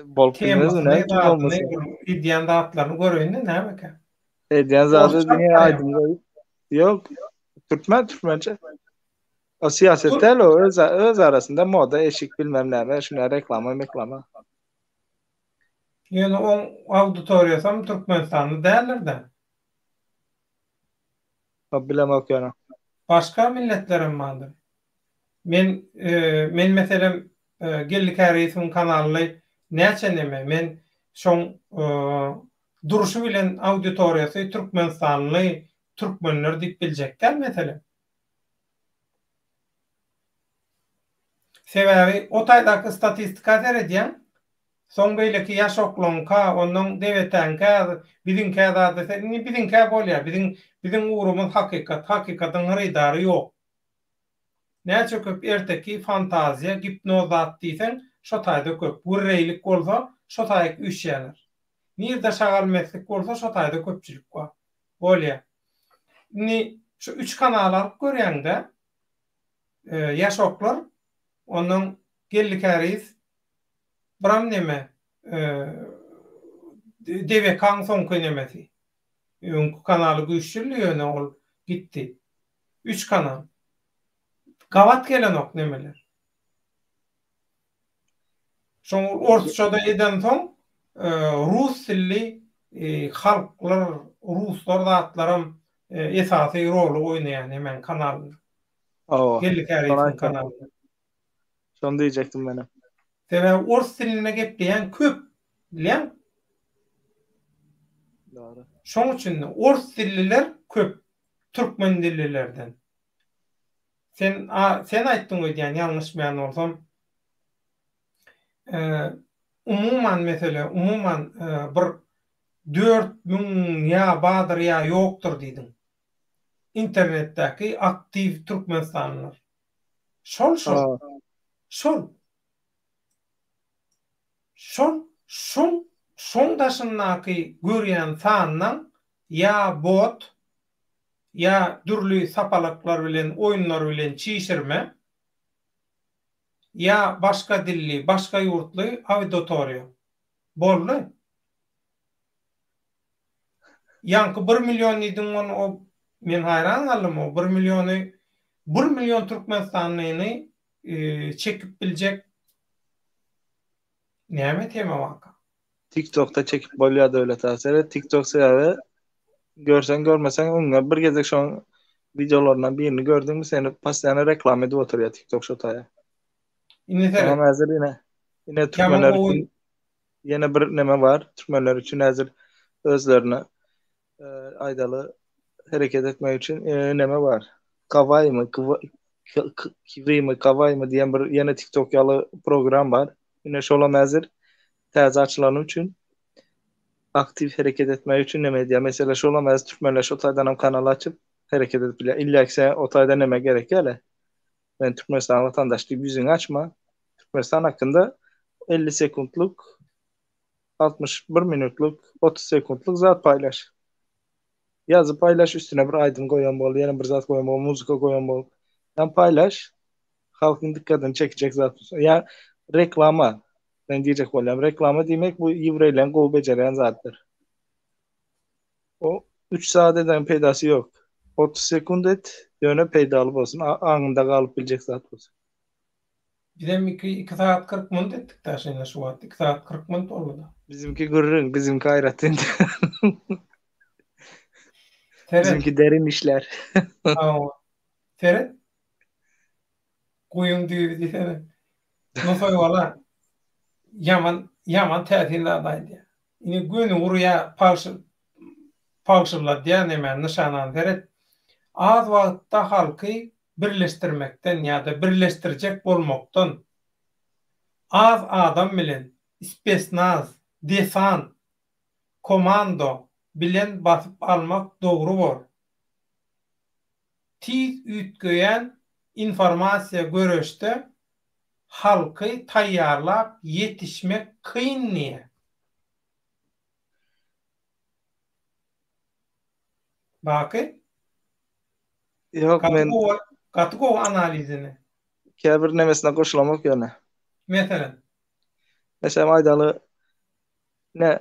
Bolup bilmez näme üçin bolmasyn. Edýän zatlaryny göreýin-de nämekä. Edýän zady diňe aýdym goýup. Ýok. Türkmen türkmençe. O syýasat däl o öz öz arasynda moda eşik bilmem näme şuna reklama meklama. Ýöne oň auditoriýasam Türkmenistanda däldir-dä. O bilemok ýöne. Başga milletlerem bardyr. Men men meselem Geldi Käriýewiň kanalyny näçe neme men şoň durşy bilen auditoriýasy türkmenistanly türkmenler diýip biljek däl meselem. Sebäbi o taýdaky statistika seredýäň, soň beýleki ýaşoklaňka, onnoň debetäňkä, biziňkä zat dese, indi biziňkä bolýar, biziň biziň ugrumyz hakykat, hakykatyň hyrydary ýok. Näçe köp erteki, fantaziýa, gipnoz zat diýseň, şo taýda köp. Gürreýlik bolsa, şo taýyk üýşýärler. Nirde şagalmeslik bolsa, şo taýda köpçülik bar. Bolýar. Indi şu üç kanaly alyp görýäň-de, Ýaşoklar, ondan Geldi Käriz, biram neme, DBK-nyň soňky nemesi. Öňki kanaly güýçlüdi ýöne ol gitdi. Üç kanal. Gabat gelenok nemeler. Şoň orsça-da edensoň rus dilli halklar, ruslar zatlaram esasy roly oýnaýar nemäň kanalynda. Hawa. Geldi Käriýewiň kanalynda. Şony diýjekdim menem. Sebäbi ors dilinde gepleýän köp, bilýäňmi? Dogry. Şoň üçin-de ors dilliler köp türkmen dillilerden. Sen a sen aýtdyň öýdýän ýalňyşmaýan bolsam. Umuman mesele umuman bir 4000 ýa bardyr ýa ýokdur diýdiň. Internetdäki aktiw türkmenistanlylar. Şol şol. Şol. Şol şoň şoň daşyndaky görýän sanlaň ýa bot ýa dürli sapalaklar bilen oýunlar bilen çişirme, ýa başga dilli, başga ýurtly auditoriýa. Boldy. Ýaňky bir million diýdiň ony o men haýran galdym o bir milliony bir million türkmenistanlyny çekip biljek näme tema barka? TikTokda çekip bolýar Döwlet aga. Seret TikTok sebäbi görseň görmeseň öňüňe bir gezek şoň wideolaryndan birini gördüňmi seni postoýanno reklama edip oturýar TikTok şo taýa. Indi seret. Oňam häzir ine ine türkmenler üçin ýene bir neme bar. Türkmenler üçin häzir özlerine aýdaly hereket etmek üçin neme bar. Kawaýmy, Kiwimi, Kawaýmy diýen bir ýene TikTok ýaly program bar. Ine şolam häzir täze açylany üçin aktiw hereket etmek üçin neme edýär. Meselem şolam häzir türkmenler şo taýdan hem kanal açyp hereket edip bilýär. Illa ki sen o taýda neme gerek ýaly. Men Türkmenistan watandaş diýip ýüzüňi açma. Türkmenistan hakynda 50 sekuntlyk 61 minutlyk 30 sekuntlyk zat paýlaş. Ýazyp paýlaş üstüne bir aýdym goýan bol, ýene bir zat goýan bol, muzika goýan bol. Ýa paýlaş. Halkyň dykgatyny çekjek zat. Ýa reklama. Men diýjek bolýan reklama diýmek bu ýewreýleň gowy bejerýän zatdyr. O 3 saat eden peýdasy ýok. 30 sekund et, ýöne peýdaly bolsun, aňyňda galyp biljek zat bolsun. Bizem iki iki sagat 40 minut etdik da şeýle şu wagt 2 sagat 40 minut boldy da. Bizimki gürrüň, bizimki aýratyn. Seret. Bizimki derin işler. Hawa. Seret. Guýyň düýbi diýsene. Nusaý wala ýaman ýaman täsin zat aýdýar. Indi göni urýar, pagşy pagşylladýar näme nyşanany seret. Az wagtda halky. birleşdirmekden ýa-da birleşdirjek bolmakdan az adam bilen spesnaz, desant, komando bilen basyp almak dogry bor. Tiz üýtgeýän informasiýa göreşde halky taýýarlap ýetişmek kyn diýýär. Baky? Ýok Gaty men gowy, gaty gowy analizini. Käbir nemesine goşulamok ýöne. Meselem? Meselem aýdaly ne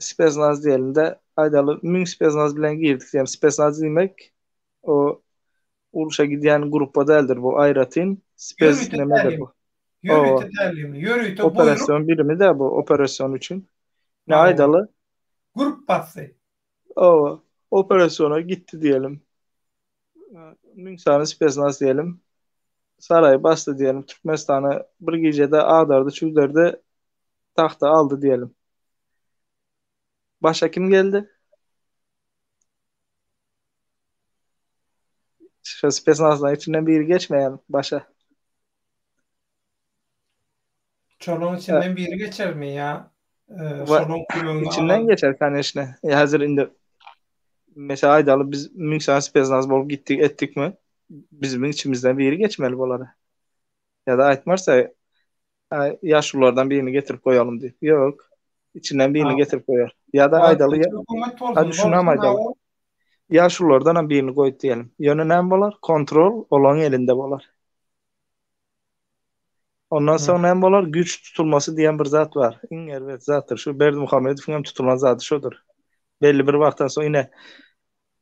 spesnaz diýelim-de aýdaly 1000 spesnaz bilen girdik diýelim. Spesnaz diýmek o urşa gidýän gruppa däldir bu aýratyn spes Ýörite nemedir tälim. bu. Owa. Ýörite tälimli, ýörite buýruk. Operasion birimi de bu operasyon üçin. Ne Hawa. aýdaly Grup basdy. Owa, operasyona gitdi diýelim. 1000 sany spesnaz diýelim. Saraýy basdy diýelim. Türkmenistany bir gijede agdardy, çüwderdi, tagta aldy diýelim. Başa kim geldi? Şu spesnazlaryň içinden biri geçmeýär başa. Şolaryň içinden biri geçermi ýa şolaryň kömegini İçinden alan? geçer koneçne. E, hazır indi mesela aýdaly biz 1000 sany spesnaz bolup gitdik etdikmi? Bizim içimizden biri geçmeli bolar. Ya da aýtmarsa ýaşululardan birini getirip goýalym diýip. Ýok. İçinden birini getirip goýar. Ya da aýdaly ya. Hökümet bolsun. Hadi şunu hem aýdaly. Ýaşululardan hem birini goýup diýelim. Ýöne näme bolar? Kontrol olaň elinde bolar. Ondan soň näme bolar? Güýç tutulmasy diýen bir zat bar. Iň erbet zatdyr. Şu Berdimuhamedowyň hem tutulan zady şodur. Belli bir wagtdan soň ine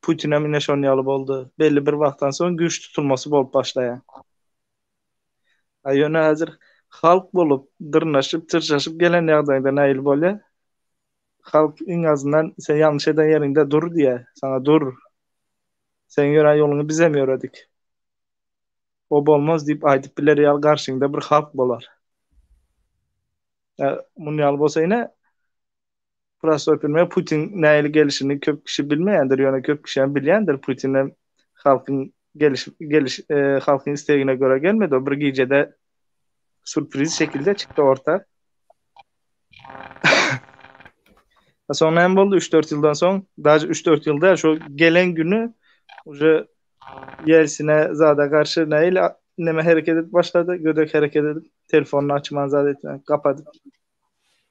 Putin hem ine şon ýaly boldy. Belli bir wagtdan soň güýç tutulmasy bolup başlaýar. A ýöne häzir halk bolup dyrnaşyp, çyrşaşyp gelen ýagdaýda nähili bolýar? Halk iň azyndan sen ýalňyş eden ýeriňde dur diýýär. Saňa dur. Seň ýörän ýoluňy bizem ýöredik. O bolmaz diýip aýdyp biler ýaly garşyňda bir halk bolar. Muny ýaly bolsa ine prostoý primer Putin nähili gelişini köp kişi bilmeýändir, ýöne köp kişi hem bilýändir Putin hem halkyň geliş geliş e, halkyň istegine göre gelmedi. O bir gijede sürpriz şekilde çykdy orta. Soň näme boldy? 3-4 ýyldan soň, daže 3-4 ýyl däl, şo gelen günü uje Ýelsine zada garşy nähili neme hereket edip başlady, gödek hereket edip, telefonyny açman zat etmän, gapadyp.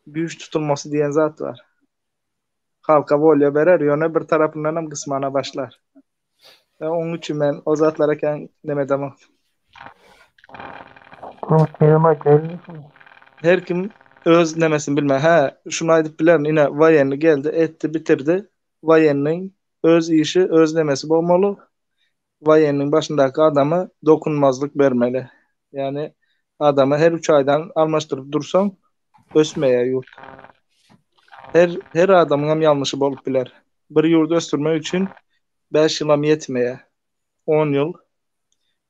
Güýç tutulmasy diýen zat bar. Halka wolýa berer, ýöne bir tarapyndan hem gysmana başlar. E, onuň üçin men o zatlara kän neme edemok. Her kim öz nemesini bilme. Hä, şuny aýdyp bilerin, ine, woýenny geldi, etdi, bitirdi. Woýennyň Öz işi, öz nemesi bolmaly. Woýenniň başyndaky adama dokunmazlyk bermeli. Ýagny adamy her üç aýdan almaşdyryp dursaň, ösmeýär ýurt. Her her adamyň hem ýalňyşy bolup biler. Bir ýurdy ösdürmek üçin bäş ýylam ýetmeýär. On ýyl.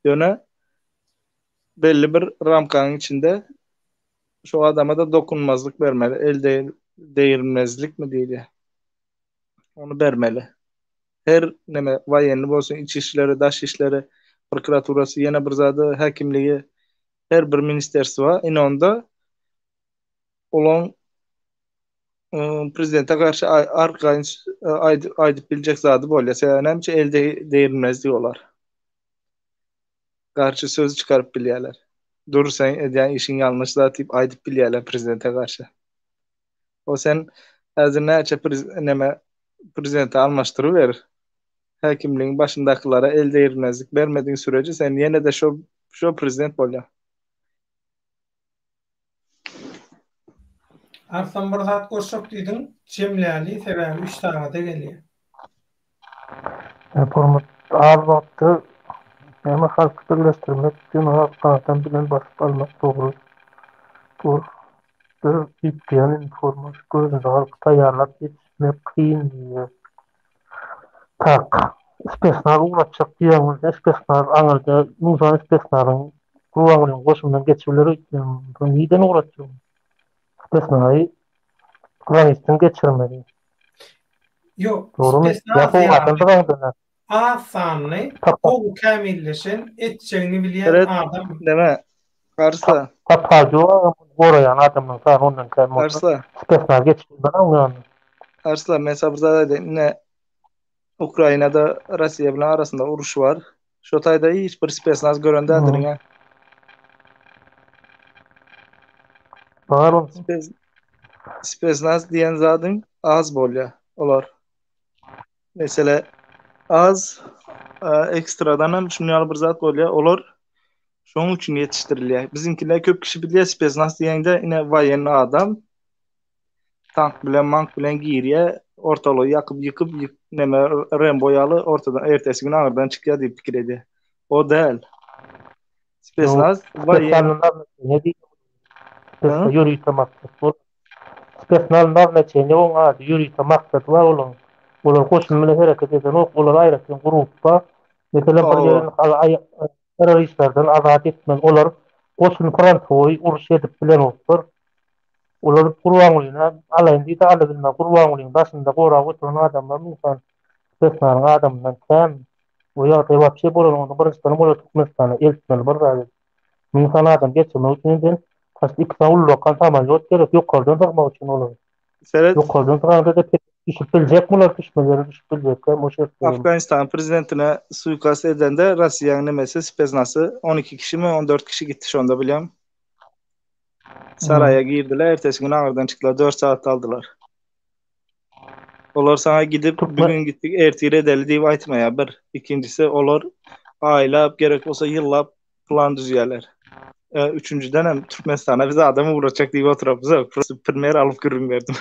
Ýöne belli bir ramkanyň içinde şo adama-da dokunmazlyk bermeli. El degirmezlikmi diýilýär. Ony bermeli. Her neme waýenni bolsun, iç işleri, daş işleri, prokuraturasy, ýene bir zady, häkimligi, her bir ministerstwa, ine onda olaň prezidente garşy arkaýyn aýdyp biljek zady bolýar. Sebäbi näme üçin el degirmezlik olar. Garşy söz çykaryp bilýärler. Dur sen edýän işiň ýalňyş zat diýip aýdyp bilýärler prezidente garşy. O sen häzir näçe neme prezidenti almaşdyryber. Häkimligiň başyndakylara el degirmezlik bermediň süreje sen ýene-de şo şo prezident bolýaň. Arslan bir zat goşjak diýdiň, jemläli sebäbi üç sagada gelýär. Hormat az wagtda näme halky birleşdirmek ýöne adam bilen basyp almak dogry. Dur. Bir üýtgeýän informas gözünde halky taýýarlap ýetişmek kyn diýýär. Tak, spesnaz ugratjak diýýän bolsa, spesnaz aňyrda Musa spesnazyň Gurbangulyň goşundan geçip biler öýtýän. Soň nirden ugratjak? Spesnazy granisden geçirmeli. Ýok, Dogrumy? spesnaz Ýa ýaly. Az sanly, gowy kämilleşen, etjegini bilýän adam. Neme? Arsa. Tapawudy ýok, goraýan adamlaryň sany ondan kän bolsa. Arsa. Spesnaz geçip bilmez oň ýanyna. Arslan, men saňa bir zat aýdaýyn. Ine, Ukrainada Russiýa bilen arasynda uruş bar. Şo taýda hiç bir spesnaz gören däldirin ha. Bar ol. Spes spesnaz diýen zadyň az bolýar olar. Mesele az ekstradan hem şuny ýaly bir zat bolýar. Olar şonuň üçin ýetişdirilýär. Biziňkiler köp kişi bilýär spesnaz diýende ine waýenny adam tank bilen mank bilen girýär, ortalygy ýakyp ýykyp ýyk neme Rembo ýaly ortadan ertesi gün aňyrdan çykýar diýip pikir edýär. O däl. Spesnaz waýen Spesnaz ýörite maksat bolup Spesnaz naznaçeniýe oň ady ýörite maksady bar olaň. Olar goşun bilen hereket edenok, olar aýratyn grupba. Meselem bir ýeri terroristlerden azat etmeli. Olar goşun frontowoý uruş edip bilenoklar. Olar Gurbangulyny alaýyn diýdi alabilmän Gurbangulyň daşynda gorap oturan adamlar Musan Spesnazyň adamyndan kän. Bu ýagdaý wapşe bolanynda birinjiden olar Türkmenistana eltmeli bir zat. Müň sany adam geçirmek üçin indi tas iki sany ullakan samolýot gerek ýokardan sygmak üçin olary. Seret. Ýokardan syganda-da pes düşüp biljekmi olar düşmeli ýere düşüp biljekmi o şertde. Afganistanyň prezidentine suikast edende Russiýanyň nemesi speznasy 12 kişimi 14 kişi gitdi şonda bilýän. Saraýa girdiler ertesi gün aňyrdan çykdylar 4 sagat aldylar. Olar saňa gidip bugün gitdik ertir edeli diýip aýtmaýar bir. Ikinjisi olar aýlap gerek bolsa ýyllap plan düzýärler. E, üçünjiden hem Türkmenistana biz adam ugratjak diýip oturapyz. Prosta primer alyp gürrüň berdim.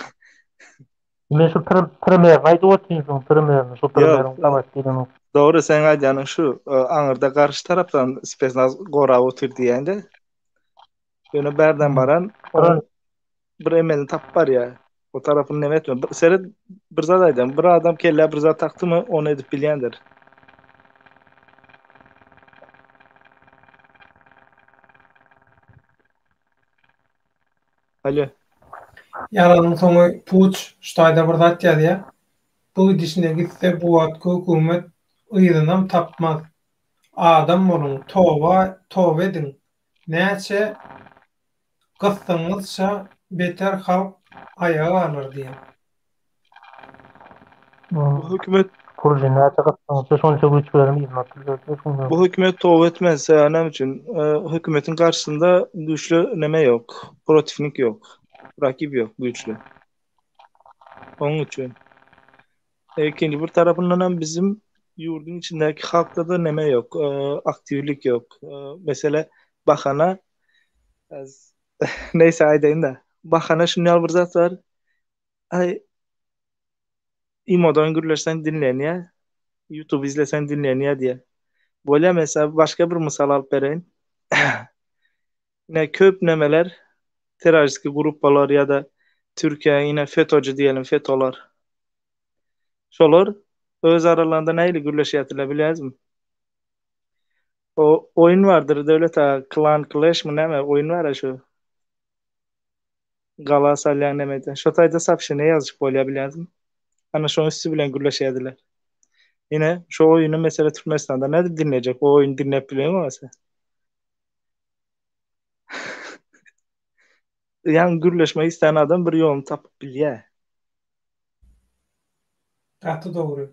Men şu primerini aýdyp otyryn şuň primerini, şu primeriň gabat gelenok. Dogry, seň aýdýanyň şu, e, aňyrda garşy tarapdan spesnaz gorap otyr diýýäň-de. Ýöne bärden baran bir emelini tapyp barýar. O tarapyny neme etme. Bir, seret bir zat aýdam. Bir adam kellä bir zat takdymy, ony edip bilýändir. Alo. Ýalanyň soňy puç, şu taýda bir zat ýazýar. Bu gidişine gitse bu wagtky hökümet yzynam tapmaz. Adam boluň, toba, toba ediň. Näçe gysdygyňyzça beter halk aýaga galar diýen. Bu hökümet Puruja näçe gysdygyňyzça şonça güýç bilen yzyna atylýar. Bu hökümet toba etmez, sebäbi näme üçin? Hökümetiň garşysynda güýçli neme ýok, protivnik ýok, rakip ýok güýçli. Onuň üçin. Ikinji bir tarapyndan hem bizim ýurduň içindäki halkda-da neme ýok, aktiwlik ýok. Mesele bahana neýse aýdaýyn-da. Bahana şuny ýaly bir zat bar. Aý Imodan gürleşseň diňlenýär, YouTube izleseň diňlenýär diýýär. Bolýar men size başga bir mysal alyp bereýin. Ine köp nemeler terroristiki gruppalar ýa-da Türkiýe ine FETÖ-ci diýelim FETÖ-lar. Şolar öz aralarynda nähili gürleşýärdiler bilýäňizmi? O oýun bardyr Döwlet aga Clan Clash mi näme oýun bar-a şu. Gala salýan näme edýän. Şo taýda soobşeniýe ýazyşyp bolýar bilýäňizmi? Ana şoň üsti bilen gürleşýärdiler. Ine şo oýuny mesele Türkmenistanda nädip diňlejek? O oýuny diňläp bileňmi sen? Ýagny gürleşmek islän adam bir ýoluny tapyp bilýär. Gaty dogry.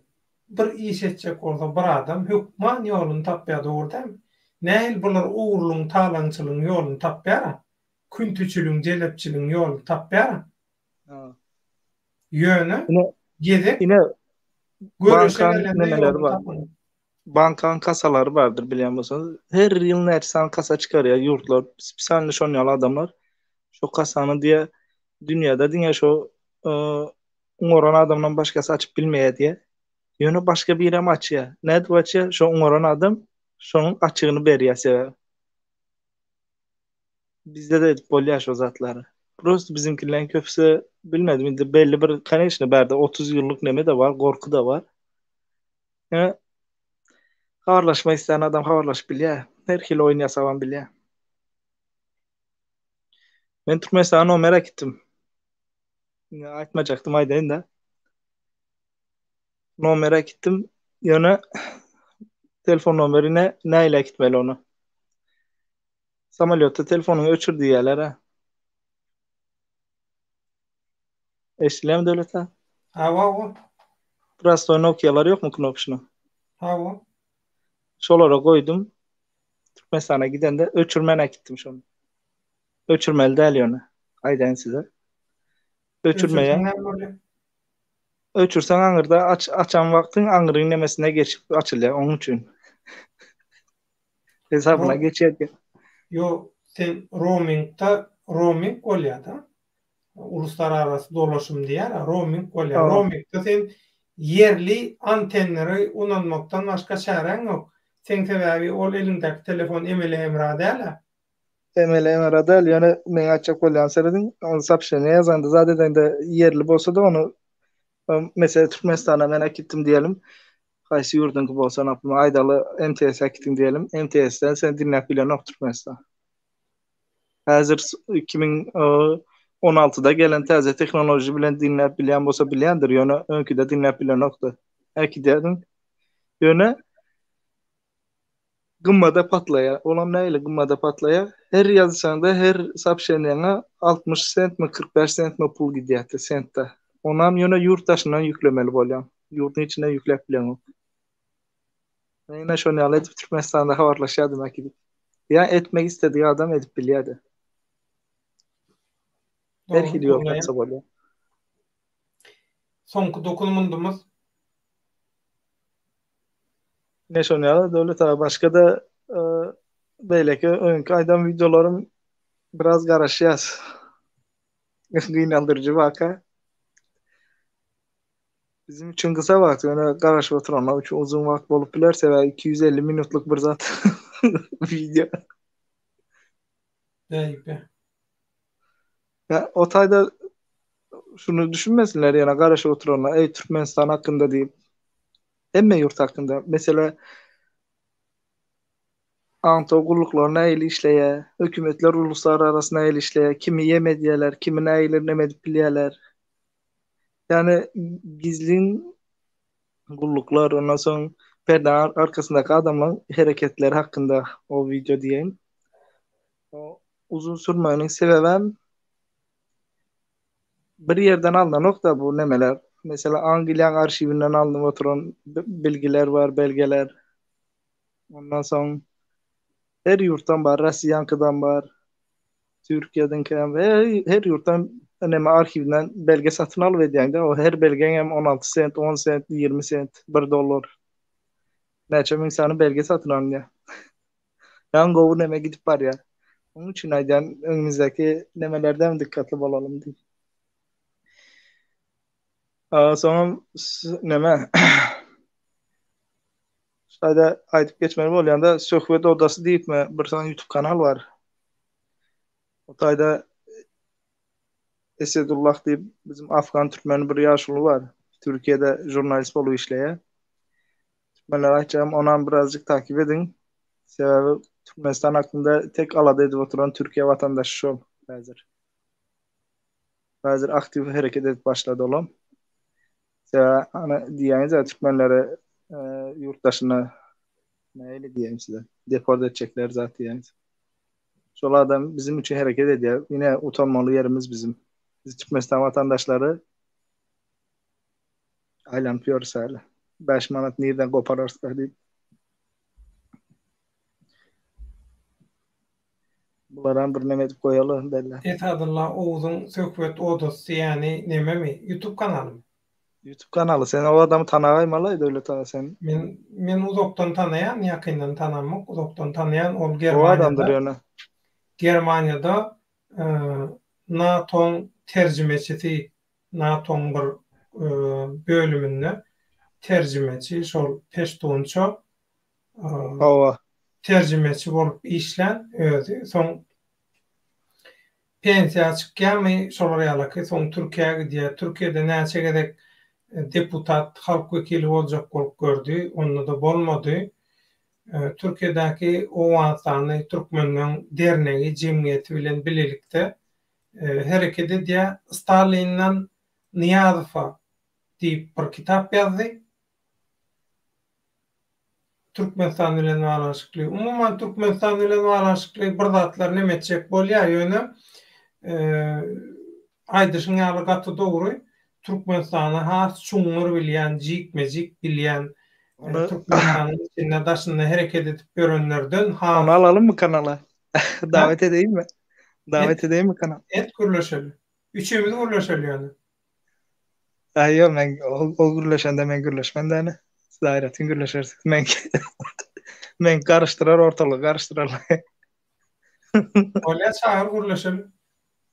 Bir iş etjek bolsa bir adam hökman ýoluny tapýar dogry dälmi? Nähili bular ogurlygyň talaňçylygyň ýoluny tapýara? Küntüçiligiň jelepçiligiň ýoluny tapýara? Ýöne gezek Ine göreşe bankaň gelende nemeleri ýoluny bar. tapanok. Bankaň kasalary bardyr bilýän bolsaňyz. Her ýyl näçe sany kasa çykarýar ýurtlar. Spesialny şon ýaly adamlar. Şo kasany diýe dünýäde diňe şo oňaran adamdan başgasy açyp bilmeýär diýe. Ýöne başga birem açýar. Nädip açýar? Şo oňaran adam şonuň açygyny berýär sebäbi. Bizde-de edip bolýar şo zatlary. Prosta biziňkileň köpüsi bilmedim indi belli bir koneçno bärde 30 ýyllyk neme-de bar, gorky-da bar. Ýöne habarlaşmak islän adam habarlaşyp bilýär. Her hili oýun ýasabam bilýär. Men Türkmenistana nomer äkitdim. Indi aýtmajakdym aýdaýyn-da. Nomer äkitdim. Ýöne telefon nomerine näile äkitmeli ony? Samolýotda telefonyňy öçür diýýärler-ä. Eşidilýärmi Döwlet aga? Hawa, hawa. Prostoý Nokialar ýokmy knopşny? Hawa. Şolara goýdum. Türkmenistana gidende öçürmän äkitdim şony. Öçürmeli däl ýöne. Aýdaýyn size. Öçürmeýär. Öçürseň näme bolýar? Öçürseň aňyrda aç açan wagtyň aňryň nemesine geçip açylýar onuň üçin. Hesabyna geçýär. Ýok, sen roamingda roaming bolýar-da. Uluslararasy dolaşym diýýär, roaming bolýar. Roamingda sen ýerli antenleri ulanmakdan başga çäräň ýok. Seň sebäbi ol eliňdäki telefon emeli hemra däl-ä. Emeli hemra däl, ýöne meň aýtjak bolýan serediň, ony soobşeniýe ýazanda zat edende ýerli bolsa-da ony meselem Türkmenistana men äkitdim diýelim, haýsy ýurduňky bolsa naprimýer aýdaly MTS äkitdiň diýelim, MTS-den seni diňläp bilenok Türkmenistan. Häzir 2016-da gelen täze tehnologiýa bilen diňläp bilýän bolsa bilýändir, ýöne öňküde diňläp bilenokdy. Äkidýärdiň. Ýöne gymmada patlaýar. Olam nähili gymmada patlaýar? Her ýazyşaňda, her soobşeniýaňa 60 sentmi, 45 sentmi pul gidýärdi, sentde. Onam ýöne ýurt daşyndan ýüklemeli bolýaň. Ýurduň içinden ýükläp bileňok. Men ine şony ýaly edip Türkmenistanda habarlaşýardym äkidip. Ýa etmek istedik adam edip bilýärdi. Her hili ýol tapsa bolýar. Soňky 9 mundumyz Ine şony ýaly Döwlet aga başga-da beýleki öňki aýdan wideolarym biraz garaşýas. Gynandyryjy waka. Bizim üçin gysa wagt, ýöne garaşyp oturanlar üçin uzyn wagt bolup biler, sebäbi 250 minutlyk bir zat wideo. Beýbe. Ýa o taýda şuny düşünmesinler ýöne garaşyp oturanlar, eý Türkmenistan hakynda diýip. Hemme ýurt hakynda. Mesele aňtaw gulluklary nähili işleýär, hökümetler uluslararasy nähili işleýär, kimi ýem edýärler, kimi nähili neme edip bilýärler. Ýagny gizlin gulluklar, ondan soň perdäniň arkasyndaky adamlaryň hereketleri hakynda o wideo diýeýin. O uzyn sürmeginiň sebäbem bir ýerden alnanok-da bu nemeler. Meselem, Angliýanyň arhiwinden alnyp oturan bilgiler bar, belgeler. Ondan soň her ýurtdan bar, Rossiýaňkydan bar, Türkiýediňkem, her ýurtdan neme arhiwinden belge satyn alyp edýäň-de, o her belgeň hem 16 sent, 10 sent, 20 sent, 1 dollar. Näçe müň sany belge satyn alynýar. Ýaňy gowy neme gidip barýar. Onuň üçin aýdýan öňümizdäki nemelerden dikkatli bolalym diýip. Soňam neme Şaýda aýdyp geçmeli bolýanda Söhbet odasy diýipmi bir sany YouTube kanal bar. O taýda Esedullah diýip bizim afgan türkmeni bir ýaşuly bar. Türkiýede žurnalist bolup işleýär. Türkmenlere aýtjagym onam birazjyk takip ediň. Sebäbi Türkmenistan hakynda tek alada edip oturan Türkiýe watandaşy şol häzir. Häzir aktiw hereket edip başlady olam. Sebäbi ana diýýäňiz-ä türkmenleri ýurt daşyna nähili diýeýin size deport etjekler zat diýýäňiz. Şol adam bizim üçin hereket edýär. Ine utanmaly ýerimiz bizim. Biz Türkmenistan watandaşlary Aýlanyp ýörüs häli. 5 manat nirden gopararys-da diýip. Bularam bir neme edip goýaly belle. Esadylla Oguzyň söhbet odasy diýýäni nememi? Youtube kanalymy? Youtube kanaly. Sen o adamy tanagaýmaly Döwlet aga sen. Men men uzakdan tanaýan, ýakyndan tanamok, uzakdan tanaýan ol Gowy adamdyr Germaniýada ýöne. Germaniýada NATO-nyň terjimeçisi NATO-nyň bir bölüminde terjimeçi, şol peştunça Hawa. terjimeçi bolup işlän özi. Soň pensiýa çykýarmy, şolar ýalaky, soň Türkiýä gidýär. Türkiýede näçe gezek deputat, halk wekili boljak bolup gördi, onda-da bolmady. Türkiýedäki Owganystanly türkmenleň dernegi, jemgyýeti bilen bilelikde hereket edýär. Stalinden Nyýazowa diýip bir kitap ýazdy. Türkmenistan bilen baglanyşykly. Umuman Türkmenistan bilen baglanyşykly bir zatlar neme etjek bolýar, ýöne aýdyşyň ýaly gaty dogry, Türkmenistany has çuňňur bilýän, jikme-jik bilýän, Türkmenistanyň içinde, daşynda hereket edip ýörenlerden has. Ony alalymmy kanala? Dawet edeýinmi? Dawet edeýinmi kanala? Et gürleşeli. Üçimiz gürleşeli ýöne. Aý ýok men ol gürleşende men gürleşmen däne. Siz aýratyn gürleşersiňiz. Men men garyşdyrar ortalygy garyşdyrarlar. Bolýar çagyr gürleşeli.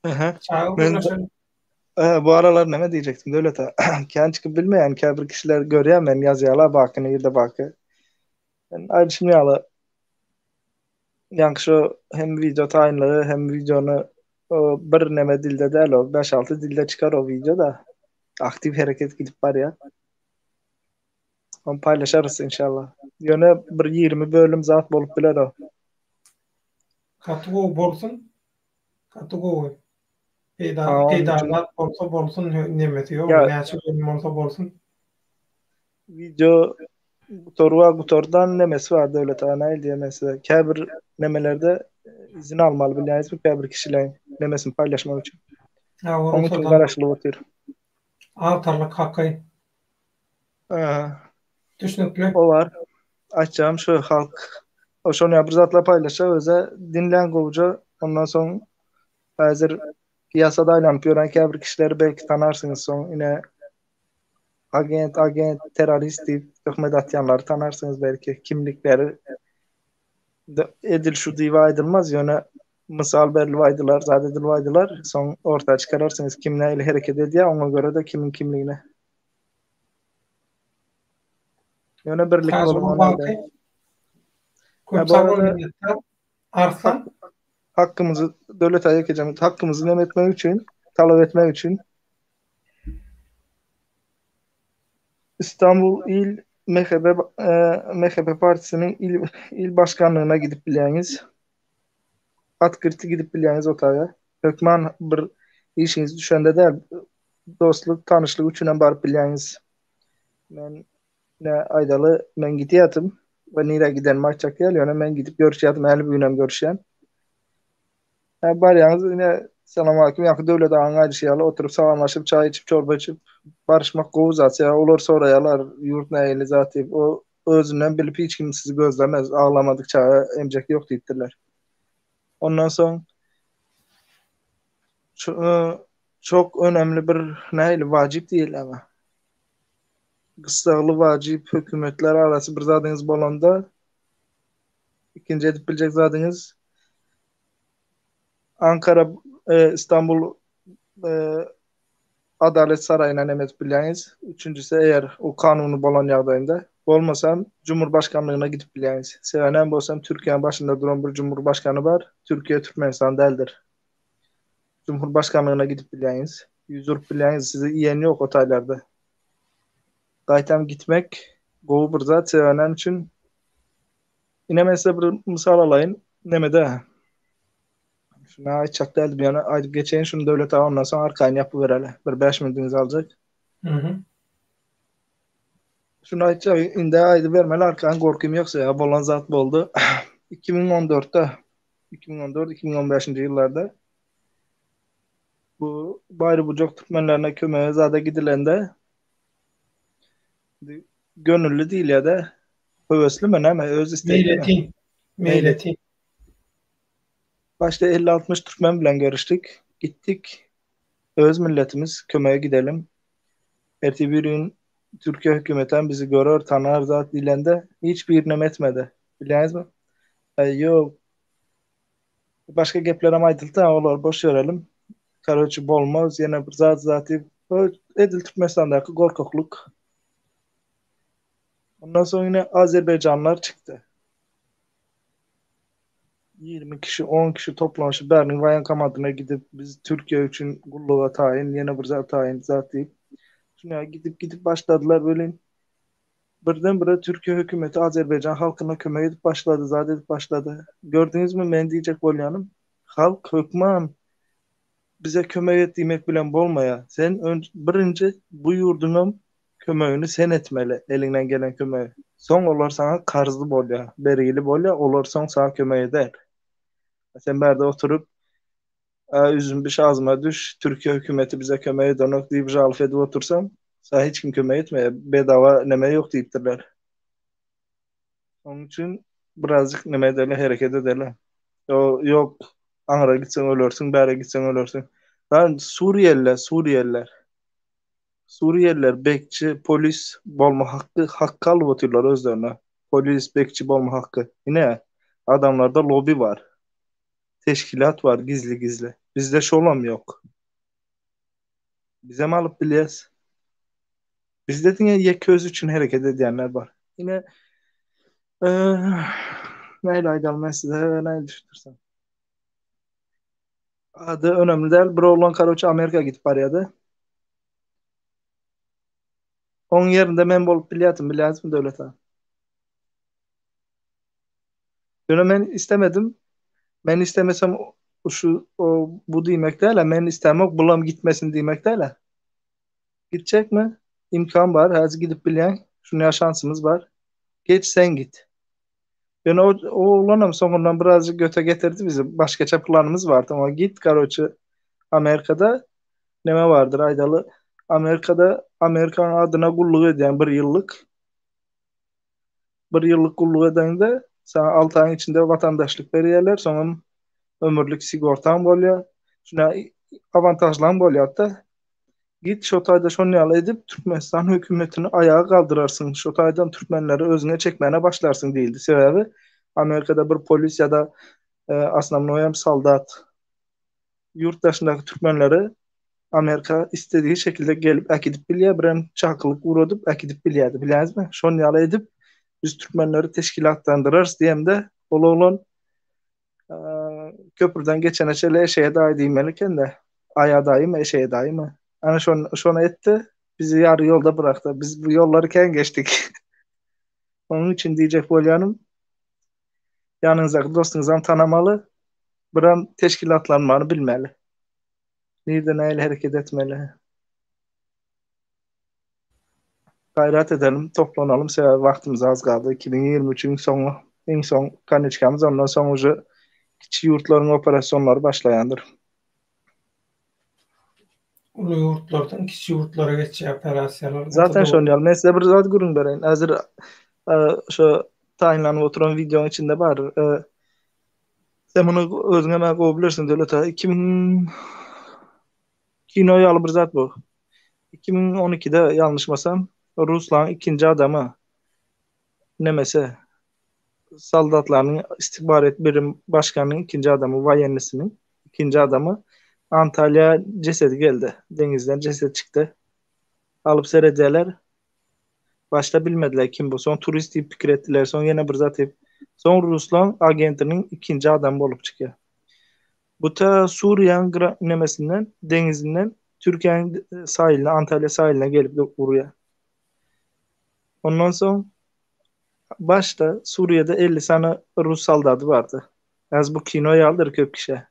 Aha. Çagyr gürleşeli. Bu aralar näme diýjekdim Döwlet aga. Kän çykyp bilmeýän käbir kişiler görýän men ýazýarlar Baky nirde Baky. Men aýdyşym ýaly Ýaňky şu hem wideo taýynlygy hem wideony bir neme dilde däl o 5-6 dilde çykar o wideo da. Aktiw hereket gidip barýar. Onu paýlaşarys inşallah. Ýöne bir 20 bölüm zat bolup biler o. Gaty gowy bolsun. Gaty gowy. Peýda peýda zat bolsa bolsun nemesi ýok. Näçe bölüm bolsa bolsun. Wideo gutarwa gutardan nemesi bar Döwlet aga nähili diýen men size. Käbir nemelerde izin almaly bilýäňizmi käbir kişileň nemesini paýlaşmak üçin. Onuň üçin garaşylyp otyr. Awtorlyk haky. Aha. Düşnükli. O bar. Aýtjagym şu halk şony ýa bir zatlar paýlaşsa öze diňläň gowja ondan soň häzir piýasada aýlanyp ýören käbir kişileri belki tanarsyňyz soň ine Agent, agent, terrorist diýip töhmet atýanlary tanarsyňyz belki. Kimlikleri edil şu diýip aýdylmaz, ýöne mysal berlip aýdylar, zat edilip aýdylar, soň orta çykararsyňyz kim nähili hereket edýär, oňa görä-de kimiň kimligine. Ýöne birlik boluň ony aýdaýyn. Köp sag bol minnetdar. Arslan. Hakkymyzy döwlet aýak hakkymyzy neme etmek üçin, talap etmek üçin Istanbul il MHP MHP partisiniň il il başkanlygyna gidip bilýäňiz. Atkyrty gidip bilýäňiz o taýa. Hökman bir işiňiz düşende däl, dostluk, tanyşlyk üçin hem baryp bilýäňiz. Men ne aýdaly, men gidýärdim we nirä gidenimi aýtjak däl, ýöne men gidip görüşýärdim, häli bu gün hem görüşýän. Hä barýaňyz ine Salam aleýkum ýaňky Döwlet agaň aýdyşy ýaly oturyp salamlaşyp çaý içip çorba içip baryşmak gowy zat sebäbi olar soraýarlar ýurt nähili zat diýip o özünden bilip hiç kim sizi gözlemez aglamadyk çaga emjek ýok diýipdirler. Ondan soň çok önemli bir nähili wajyp diýilýär. Gyssagly wajyp hökümetler arasy bir zadyňyz bolanda Ikinji edip biljek zadyňyz Ankara, e, Istanbul e, Adalet Saraýyna neme edip bilýäňiz. Üçünjisi eger o kanuny bolan ýagdaýynda, bolmasam Cumhurbaşkanlygyna gidip bilýäňiz. Sebäbi näme bolsam Türkiýäniň başynda duran bir Cumhurbaşkany bar. Türkiýe Türkmenistan däldir. Cumhurbaşkanlygyna gidip bilýäňiz. Ýüz urup bilýäňiz. Sizi iýen ýok o taýlarda. Gaýtam gitmek gowy bir zat. Sebäbi näme üçin? Ine men size bir mysal alaýyn. Nemede Şuna aýtjak däldim, ýöne aýdyp geçeýin şuny Döwlet aga ondan soň arkaýyn ýapybereli. Bir 5 minutyňyzy aljak. Mhm. Şuny aýtjak, indi aýdybermeli arkaýyn gorkym ýok sebäbi bolan zat boldy. 2014-de 2014-2015-nji ýyllarda bu Baýry Bujak türkmenlerine kömege zada gidilende Gönülli diýilýär-de. Höweslimi näme, öz islegimi? Meýletin. Meýletin. Başda 50-60 türkmen bilen görüşdik. Gitdik. Öz milletimiz, kömege gidelim. Ertir bir gün Türkiýe hökümetem bizi görer, tanar zat diýlende hiç birinem etmedi. Bilýäňizmi? Aý, ýok. Başga geplerem aýdyldy, olary boş ýörelim. Karoçi bolmaz, ýene bir zat zat diýip, edil Türkmenistandaky gorkaklyk. Ondan soň ýene azerbaýjanlar çykdy. 20 kişi, 10 kişi toplanyşyp bäriniň waýenkomatyna gidip, biz Türkiýe üçin gulluga taýyn, ýene bir zat taýyn zat diýip. Şuny gidip gidip başladylar welin Birden-bire Türkiýe hökümeti Azerbaýjan halkyna kömek edip başlady, zat edip başlady. Gördüňizmi men diýjek bolýanym, halk hökman bize kömek et diýmek bilen bolmaýar. Sen birinji bu ýurduňam Kömegini sen etmeli, eliňden gelen kömegi. Soň olar saňa karzly bolýar, bergili bolýar, olar soň saňa kömek eder. Sen bärde oturyp, Üzüm biş agzyma düş, Türkiýe hökümeti bize kömek edenok diýip žalow edip otursaň, saňa hiç kim kömek etmeýär. Bedava neme ýok diýipdirler. Onuň üçin birazjyk neme edeli, hereket edeli. Ýo, ýok, aňra gitseň ölersiň, bäre gitseň ölersiň. Lan suriýeliler, suriýeliler. Suriýeliler bekçi, polis bolma hakky, hakky alyp otyrlar özlerine. Polis, bekçi bolma hakky. Ine, adamlarda lobi bar. Teşkilat bar gizli-gizli. Bizde şolam ýok. Bizem alyp bilýäs. Bizde diňe ýeke özi üçin hereket edýänler bar. Ine, nähili aýdaly men size, nähili düşündirsem. Ady önemli däl. Bir oglan karoçe Amerika gidip barýardy. Oň ýerinde men bolup bilýärdim, bilýäňizmi Döwlet aga? Ýöne men istemedim. Men istemesem şu bu diýmek däl-ä, men istemok, bulam gitmesin diýmek däl-ä. Gitjekmi? Imkan bar, häzir gidip bilýäň. Şunýa şansymyz bar. Geç sen git. Ýöne o oglanam soňundan birazjyk göte getirdi bizi. Başgaça planymyz bardy. Oňa git, karoçe, Amerikada neme bardyr aýdaly. Amerikada Amerikanyň adyna gulluk edýäň bir ýyllyk. Bir ýyllyk gulluk edeňde, saňa alty aýyň içinde watandaşlyk berýärler, soňam ömürlik sigortaň bolýar. Şuna awantažlaň bolýar-da. Git şo taýda şon ýaly edip, Türkmenistan hökümetini aýaga galdyrarsyň, şo taýdan türkmenleri özüňe çekmäne başlarsyň diýildi. Sebäbi Amerikada bir polis ýa-da osnownoýam soldat ýurt daşyndaky türkmenleri Amerika istediği şekilde gelip äkidip bilýär, birem çakylyk ugradyp äkidip bilýärdi, bilýäňizmi? Şon ýaly edip biz türkmenleri teşkilatlandyrarys diýemde, ol oglan köprüden geçene çenli eşeğe daýy diýmeli eken-de. Aýa daýymy, eşeğe daýymy? Ana şon şony etdi, bizi ýary ýolda bırakdy. Biz bu ýollary kän geçdik. Onuň üçin diýjek bolýanym, ýanyňyzdaky dostuňyzam tanamaly, birem teşkilatlanmany bilmeli. Nirde nähili hereket etmeli. Gaýrat edelim, toplanalym, sebäbi wagtymyz az galdy. 2023-iň soňy, iň soň koniçkamyz, ondan soň uje kiçi ýurtlaryň operasionlary başlaýandyr. Uly ýurtlardan kiçi ýurtlara geçýär operasiýalar. Zaten şony ýaly. Men size bir zat gürrüň bereýin. Häzir şo taýynlanyp oturan wideoň içinde bar. Sen muny özüň hem gowy bilersiň Döwlet aga. 2000 kino ýaly bir zat bu. 2012-de ýalňyşmasam Ruslaň ikinji adamy nemesi soldatlarynyň istihbarat birim başganynyň ikinji adamy waýennisiniň ikinji adamy Antalýa jesedi geldi. Deňizden jeset çykdy. Alyp seredýärler. Başda bilmediler kim bu. Soň turist diýip pikir etdiler. Soň ýene bir zat diýip. Soň Ruslan agentiniň ikinji adamy bolup çykýar. Bu ta Suriýanyň nemesinden, deňizinden Türkiýäniň saýylyna, Antalýa saýylyna gelip urýar. Ondan soň başda Suriýada 50 sany rus soldady bardy. Häzir bu kino ýalydyr köp kişä.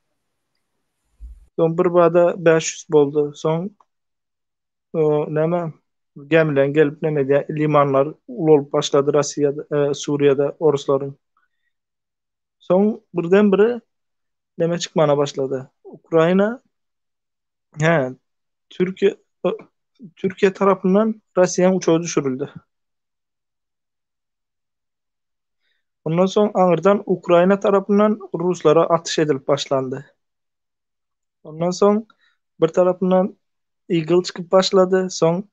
Soň bir bada 500 boldy. Soň O näme gämileň gelip näme edýär limanlar ulalyp başlady Rossiýada, e, Suriýada oruslaryň. Soň birden bire näme çykmana başlady. Ukraina he Türkiýe Türkiýe tarapyndan Rossiýanyň uçagy düşürildi. Ondan soň aňyrdan Ukraina tarapyndan ruslara atyş edilip başlandy. Ondan soň bir tarapyndan Eagle çykyp başlady. Soň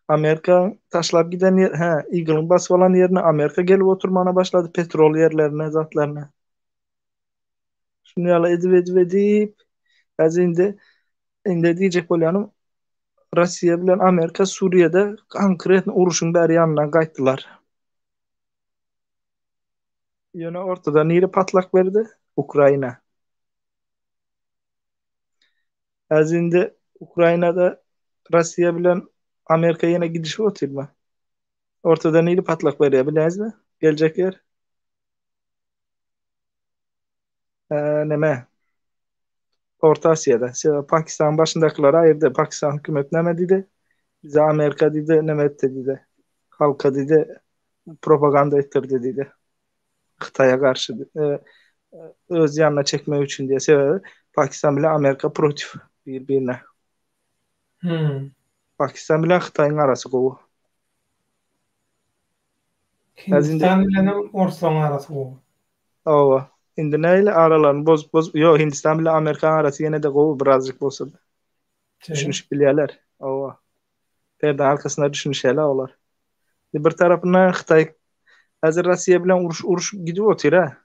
Amerika taşlap giden ýer, hä, Eagle-yň basyp alan ýerine Amerika gelip oturmana başlady, petrol ýerlerine, zatlaryna. Şuny ýaly edip edip edip, häzir indi indi diýjek bolýanym Russiýa bilen Amerika Suriýada konkretno uruşyň bäri ýanyndan gaýtdylar. Ýöne ortada nire patlak berdi? Ukraina. Häzir indi Ukrainada Russiýa bilen Amerika ýene gidişip otyrmy? Ortada niri patlak berýär bilýäňizmi? Geljek ýer? Ee, neme? Orta Asiýada. Sebäbi Pakistanyň başyndakylary aýyrdy. Pakistan hökümeti näme diýdi? Bize Amerika diýdi, neme etdi diýdi. Halka diýdi, propaganda etdirdi diýdi. Hytaýa garşy e, öz ýanyna çekmek üçin diýe. Sebäbi Pakistan bilen Amerika protiv bir-birine. Hmm. Pakistan bilen Hytaýyň arasy gowy. Hindistan bilen hem Orslaryň arasy gowy. Hawa. Indi nähili aralaryny bozup bozup, ýok, Hindistan bilen Amerikanyň arasy ýene-de gowy birazjyk bolsa-da. Düşünişip bilýärler. Hawa. Perde arkasynda düşünişýärler olar. Bir tarapyndan Hytaý häzir Russiýa bilen uruş uruş gidip otyr ha.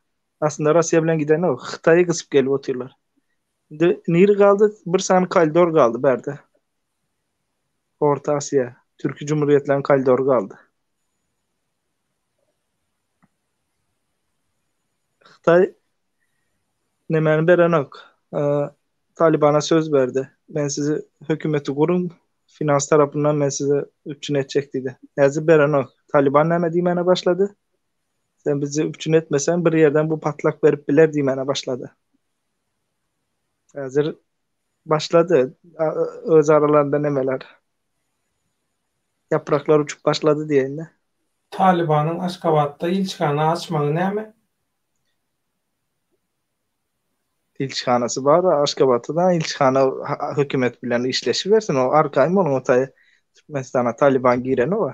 Aslynda Russiýa bilen gidenok. Hytaýy gysyp gelip otyrlar. Indi niri galdy? Bir sany koridor galdy bärde. Orta Asiýa, Türki Cumhuriýetleriň koridory galdy. Hytaý nemäni berenok. Talibana söz berdi. Men sizi hökümeti guruň, finans tarapyndan men size üpjün etjek diýdi. Häzir berenok. Taliban näme diýmäne başlady? Sen bizi üpjün etmeseň bir ýerden bu patlak berip biler diýmäne başlady. Häzir başlady öz aralarynda nemeler. Ýapraklar uçup başlady diýeýin-de. Talibanyň Aşgabatda ilçihana açmagy näme? Ilçihanasy bar Aşgabatda da ilçihana hökümet bilen işleşibersin o arkaýyn boluň o taý Türkmenistana Taliban girenok a.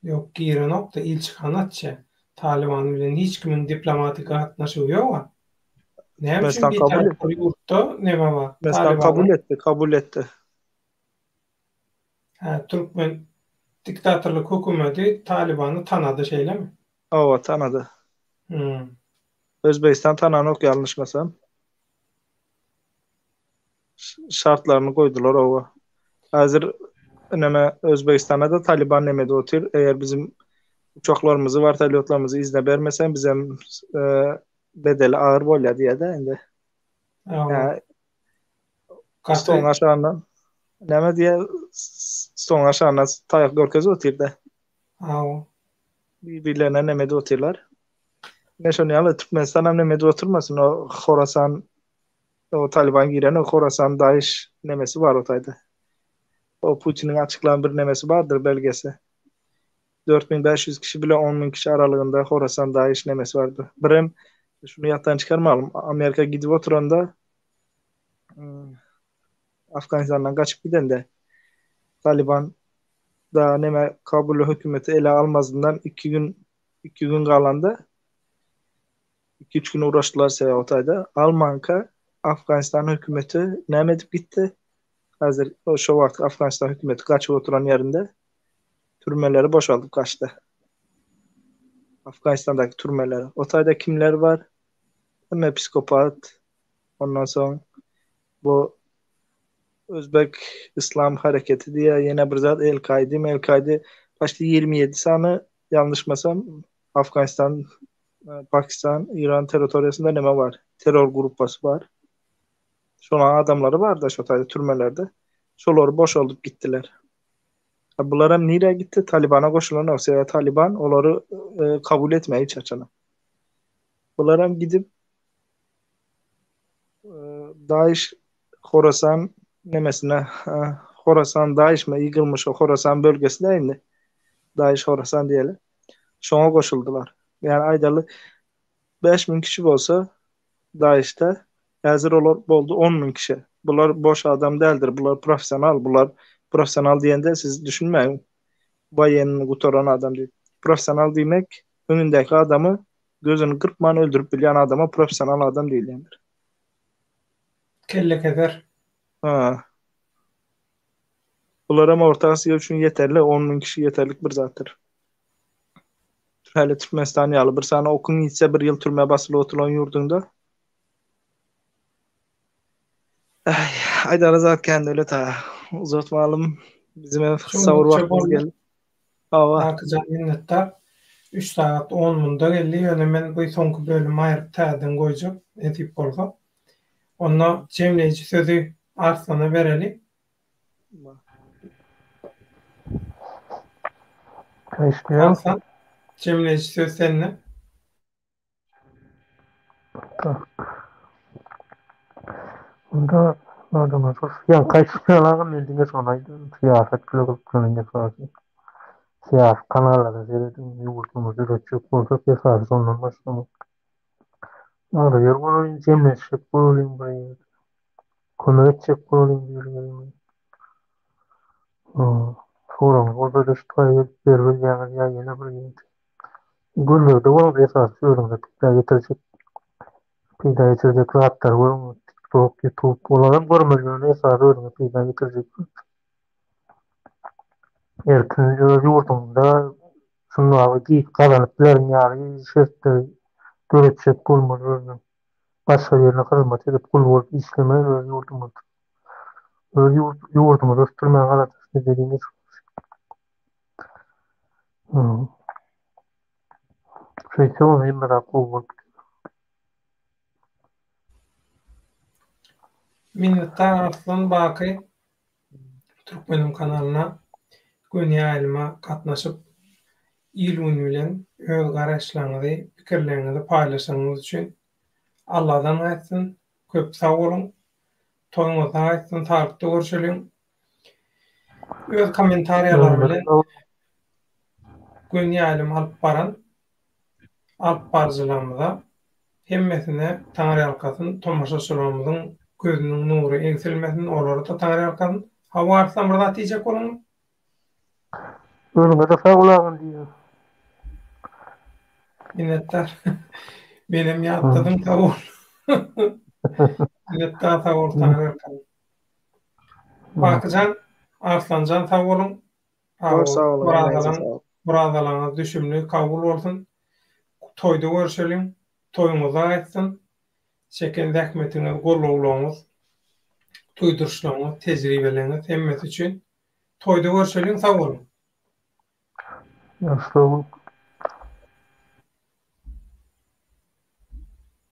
Ýok girenok-da ilçihana açýa. Taliban bilen hiç kimiň diplomatik gatnaşygy ýok-a. Näme üçin bitarap bir ýurtda neme bar? Türkmenistan kabul etdi, kabul etdi. Hä, türkmen diktatorlyk hökümeti Talibany tanady şeýlemi? Hawa, tanady. Hmm. Özbegistan tananok ýalňyşmasam. Şartlaryny goýdular owa. Häzir neme Özbegistanda da Taliban neme edip otyr. Eger bizim uçaklarymyzy, wertolýotlarymyzy yzyna bermeseň bizem e, bedeli agyr bolýar diýýär-de indi. Hawa. Stoluň aşagyndan näme diýýär? Stoluň aşagyndan taýak görkezip otyr-da. Hawa. Bir-birlerine neme edip otyrlar. Ine şony ýaly Türkmenistan hem neme edip oturmasyn o Horasan o Taliban giren o Horasan Daesh nemesi bar o taýda. O Putiniň açyklan bir nemesi bardyr belgesi. 4500 kişi bile 10.000 kişi aralygynda Horasan Daesh nemesi bardyr. Birem şuny ýatdan çykarmalym. Amerika gidip oturanda hmm, Afganistandan gaçyp gidende Taliban da neme Kabul hökümeti ele almazyndan 2 gün 2 gün galanda 2-3 gün uğraşdylar sebäbi o taýda. Almanka Afganistan hökümeti näme edip gitdi? Hazır o şo wagt Afganistan hökümeti gaçyp oturan ýerinde türmeleri boşaldyp gaçdy. Afganistandaky türmeleri. O taýda kimler bar? Hemme psikopat. Ondan soň bu Özbek Islam hareketi diýýär, ýene bir zat El-Kaide, Mel-Kaide başda 27 sany ýalňyşmasam Afganistan, e, Pakistan, İran territoriýasynda neme bar? Terror gruppasy bar. Şolaň adamlary bar da şo taýda türmelerde. Şolary boşaldyp gitdiler. Ha, bular hem nirä gitdi? Talibana goşulanok. Sebäbi Taliban olary e, kabul etmeýär hiç haçan. Bular hem gidip Daesh Horasan nemesine Horasan Daesh mi ýygylmyş o Horasan bölgesine indi. Daesh Horasan diýeli. Şoňa goşuldylar. Ýani aýdaly 5000 kişi bolsa Daesh'te häzir olar boldy 10000 kişi. Bular boş adam däldir. Bular professional. Bular professional diýende siz düşünmäň. Woýenni gutaran adam diýip. Professional diýmek öňündäki adamy Gözüni gyrpman öldürip bilýän adama professional adam diýilýändir. Kelle keser. Ha. Bularam Orta Asiýa üçin ýeterli, 10 müň kişi ýeterlik bir zatdyr. Häli Türkmenistan ýaly bir sany okuň ýitse bir ýyl türmä basylyp oturylan ýurduňda. Äý, aýdara zat kän Döwlet aga. Uzatmalym. Bizim hem sahur wagtymyz geldi. Hawa. Akyjan minnetdar. Üç sagat on munda geldi, ýöne men bu soňky bölümi aýryp täzeden goýjak, nesip bolsa. Onda jemleýji sözi Arslana bereli. Arslan, jemleýji söz sende. Tak. Onda. Adamlar şol ýaňky aýtşym ýaly agam men diňe şony aýdýan syýasat bilen gyzyklanýan esasy syýasy kanallara serediň ýurdumyzy düzetjek bolsak esasy şondan başlamaly. Agzybir bolalyň jemlenşjek bolalyň bir ýerde kömek etjek bolalyň bir-birimize. Soragyňyz bolsa-da şu taýa gelip beribilýäňiz ýa ýene bir ýerde. Gözlegde boluň esasy özüňize peýda getirjek peýda getirjek zatlary görüň tiktok ýutub olaram görmeli ýöne esasy özüňe peýda getirjek zat. Erkin öz ýurduňda şundagy diýip gazanyp bilerin ýaly şertleri döretjek bolmaly özüň. Başga birine hyzmat edip gul bolup işlemän öz ýurdumyzda. Öz ýurdumyzy ösdürmäge aladasyny edeliň. Şeýtse bolsa hemme zat gowy bolup gider. Minnetdar Arslan Baky Türkmenim kanalyna göni ýaýlyma gatnaşyp il-gün bilen öz garaýyşlaryňyzy, pikirleriňizi paýlaşanyňyz üçin Alladan gaýtsyn, köp sag boluň, toýuňyzda gaýtsyn, saglykda görşeliň. Öz kommentariýalary bilen göni ýaýlym alyp baran alyp baryjylarymyza hemmesine Taňryýalkasyn, tomaşaçylarymyzyň gözüniň nury egsilmesin, olara-da Taňryýalkasyn. Hawa Arslan bir zat diýjek boluňmy? Özüňe-de sag bol agam diýýän. Minnetdar. Menem ýatladyň sag bol. Minnetdar sag bol Taňryýalkasyn. Bakyjan, Arslanjan sag boluň. Sag boluň. Orazalaňyz düşümli kabul bolsun. Toýda görşeliň. Toýuňyzda gaýtsyn. Çeken zähmetiňiz, gollawlaryňyz, duýduryşlaryňyz, tejribeleriňiz hemmesi üçin. Toýda görşeliň, sag boluň. Ýagşy sag boluň.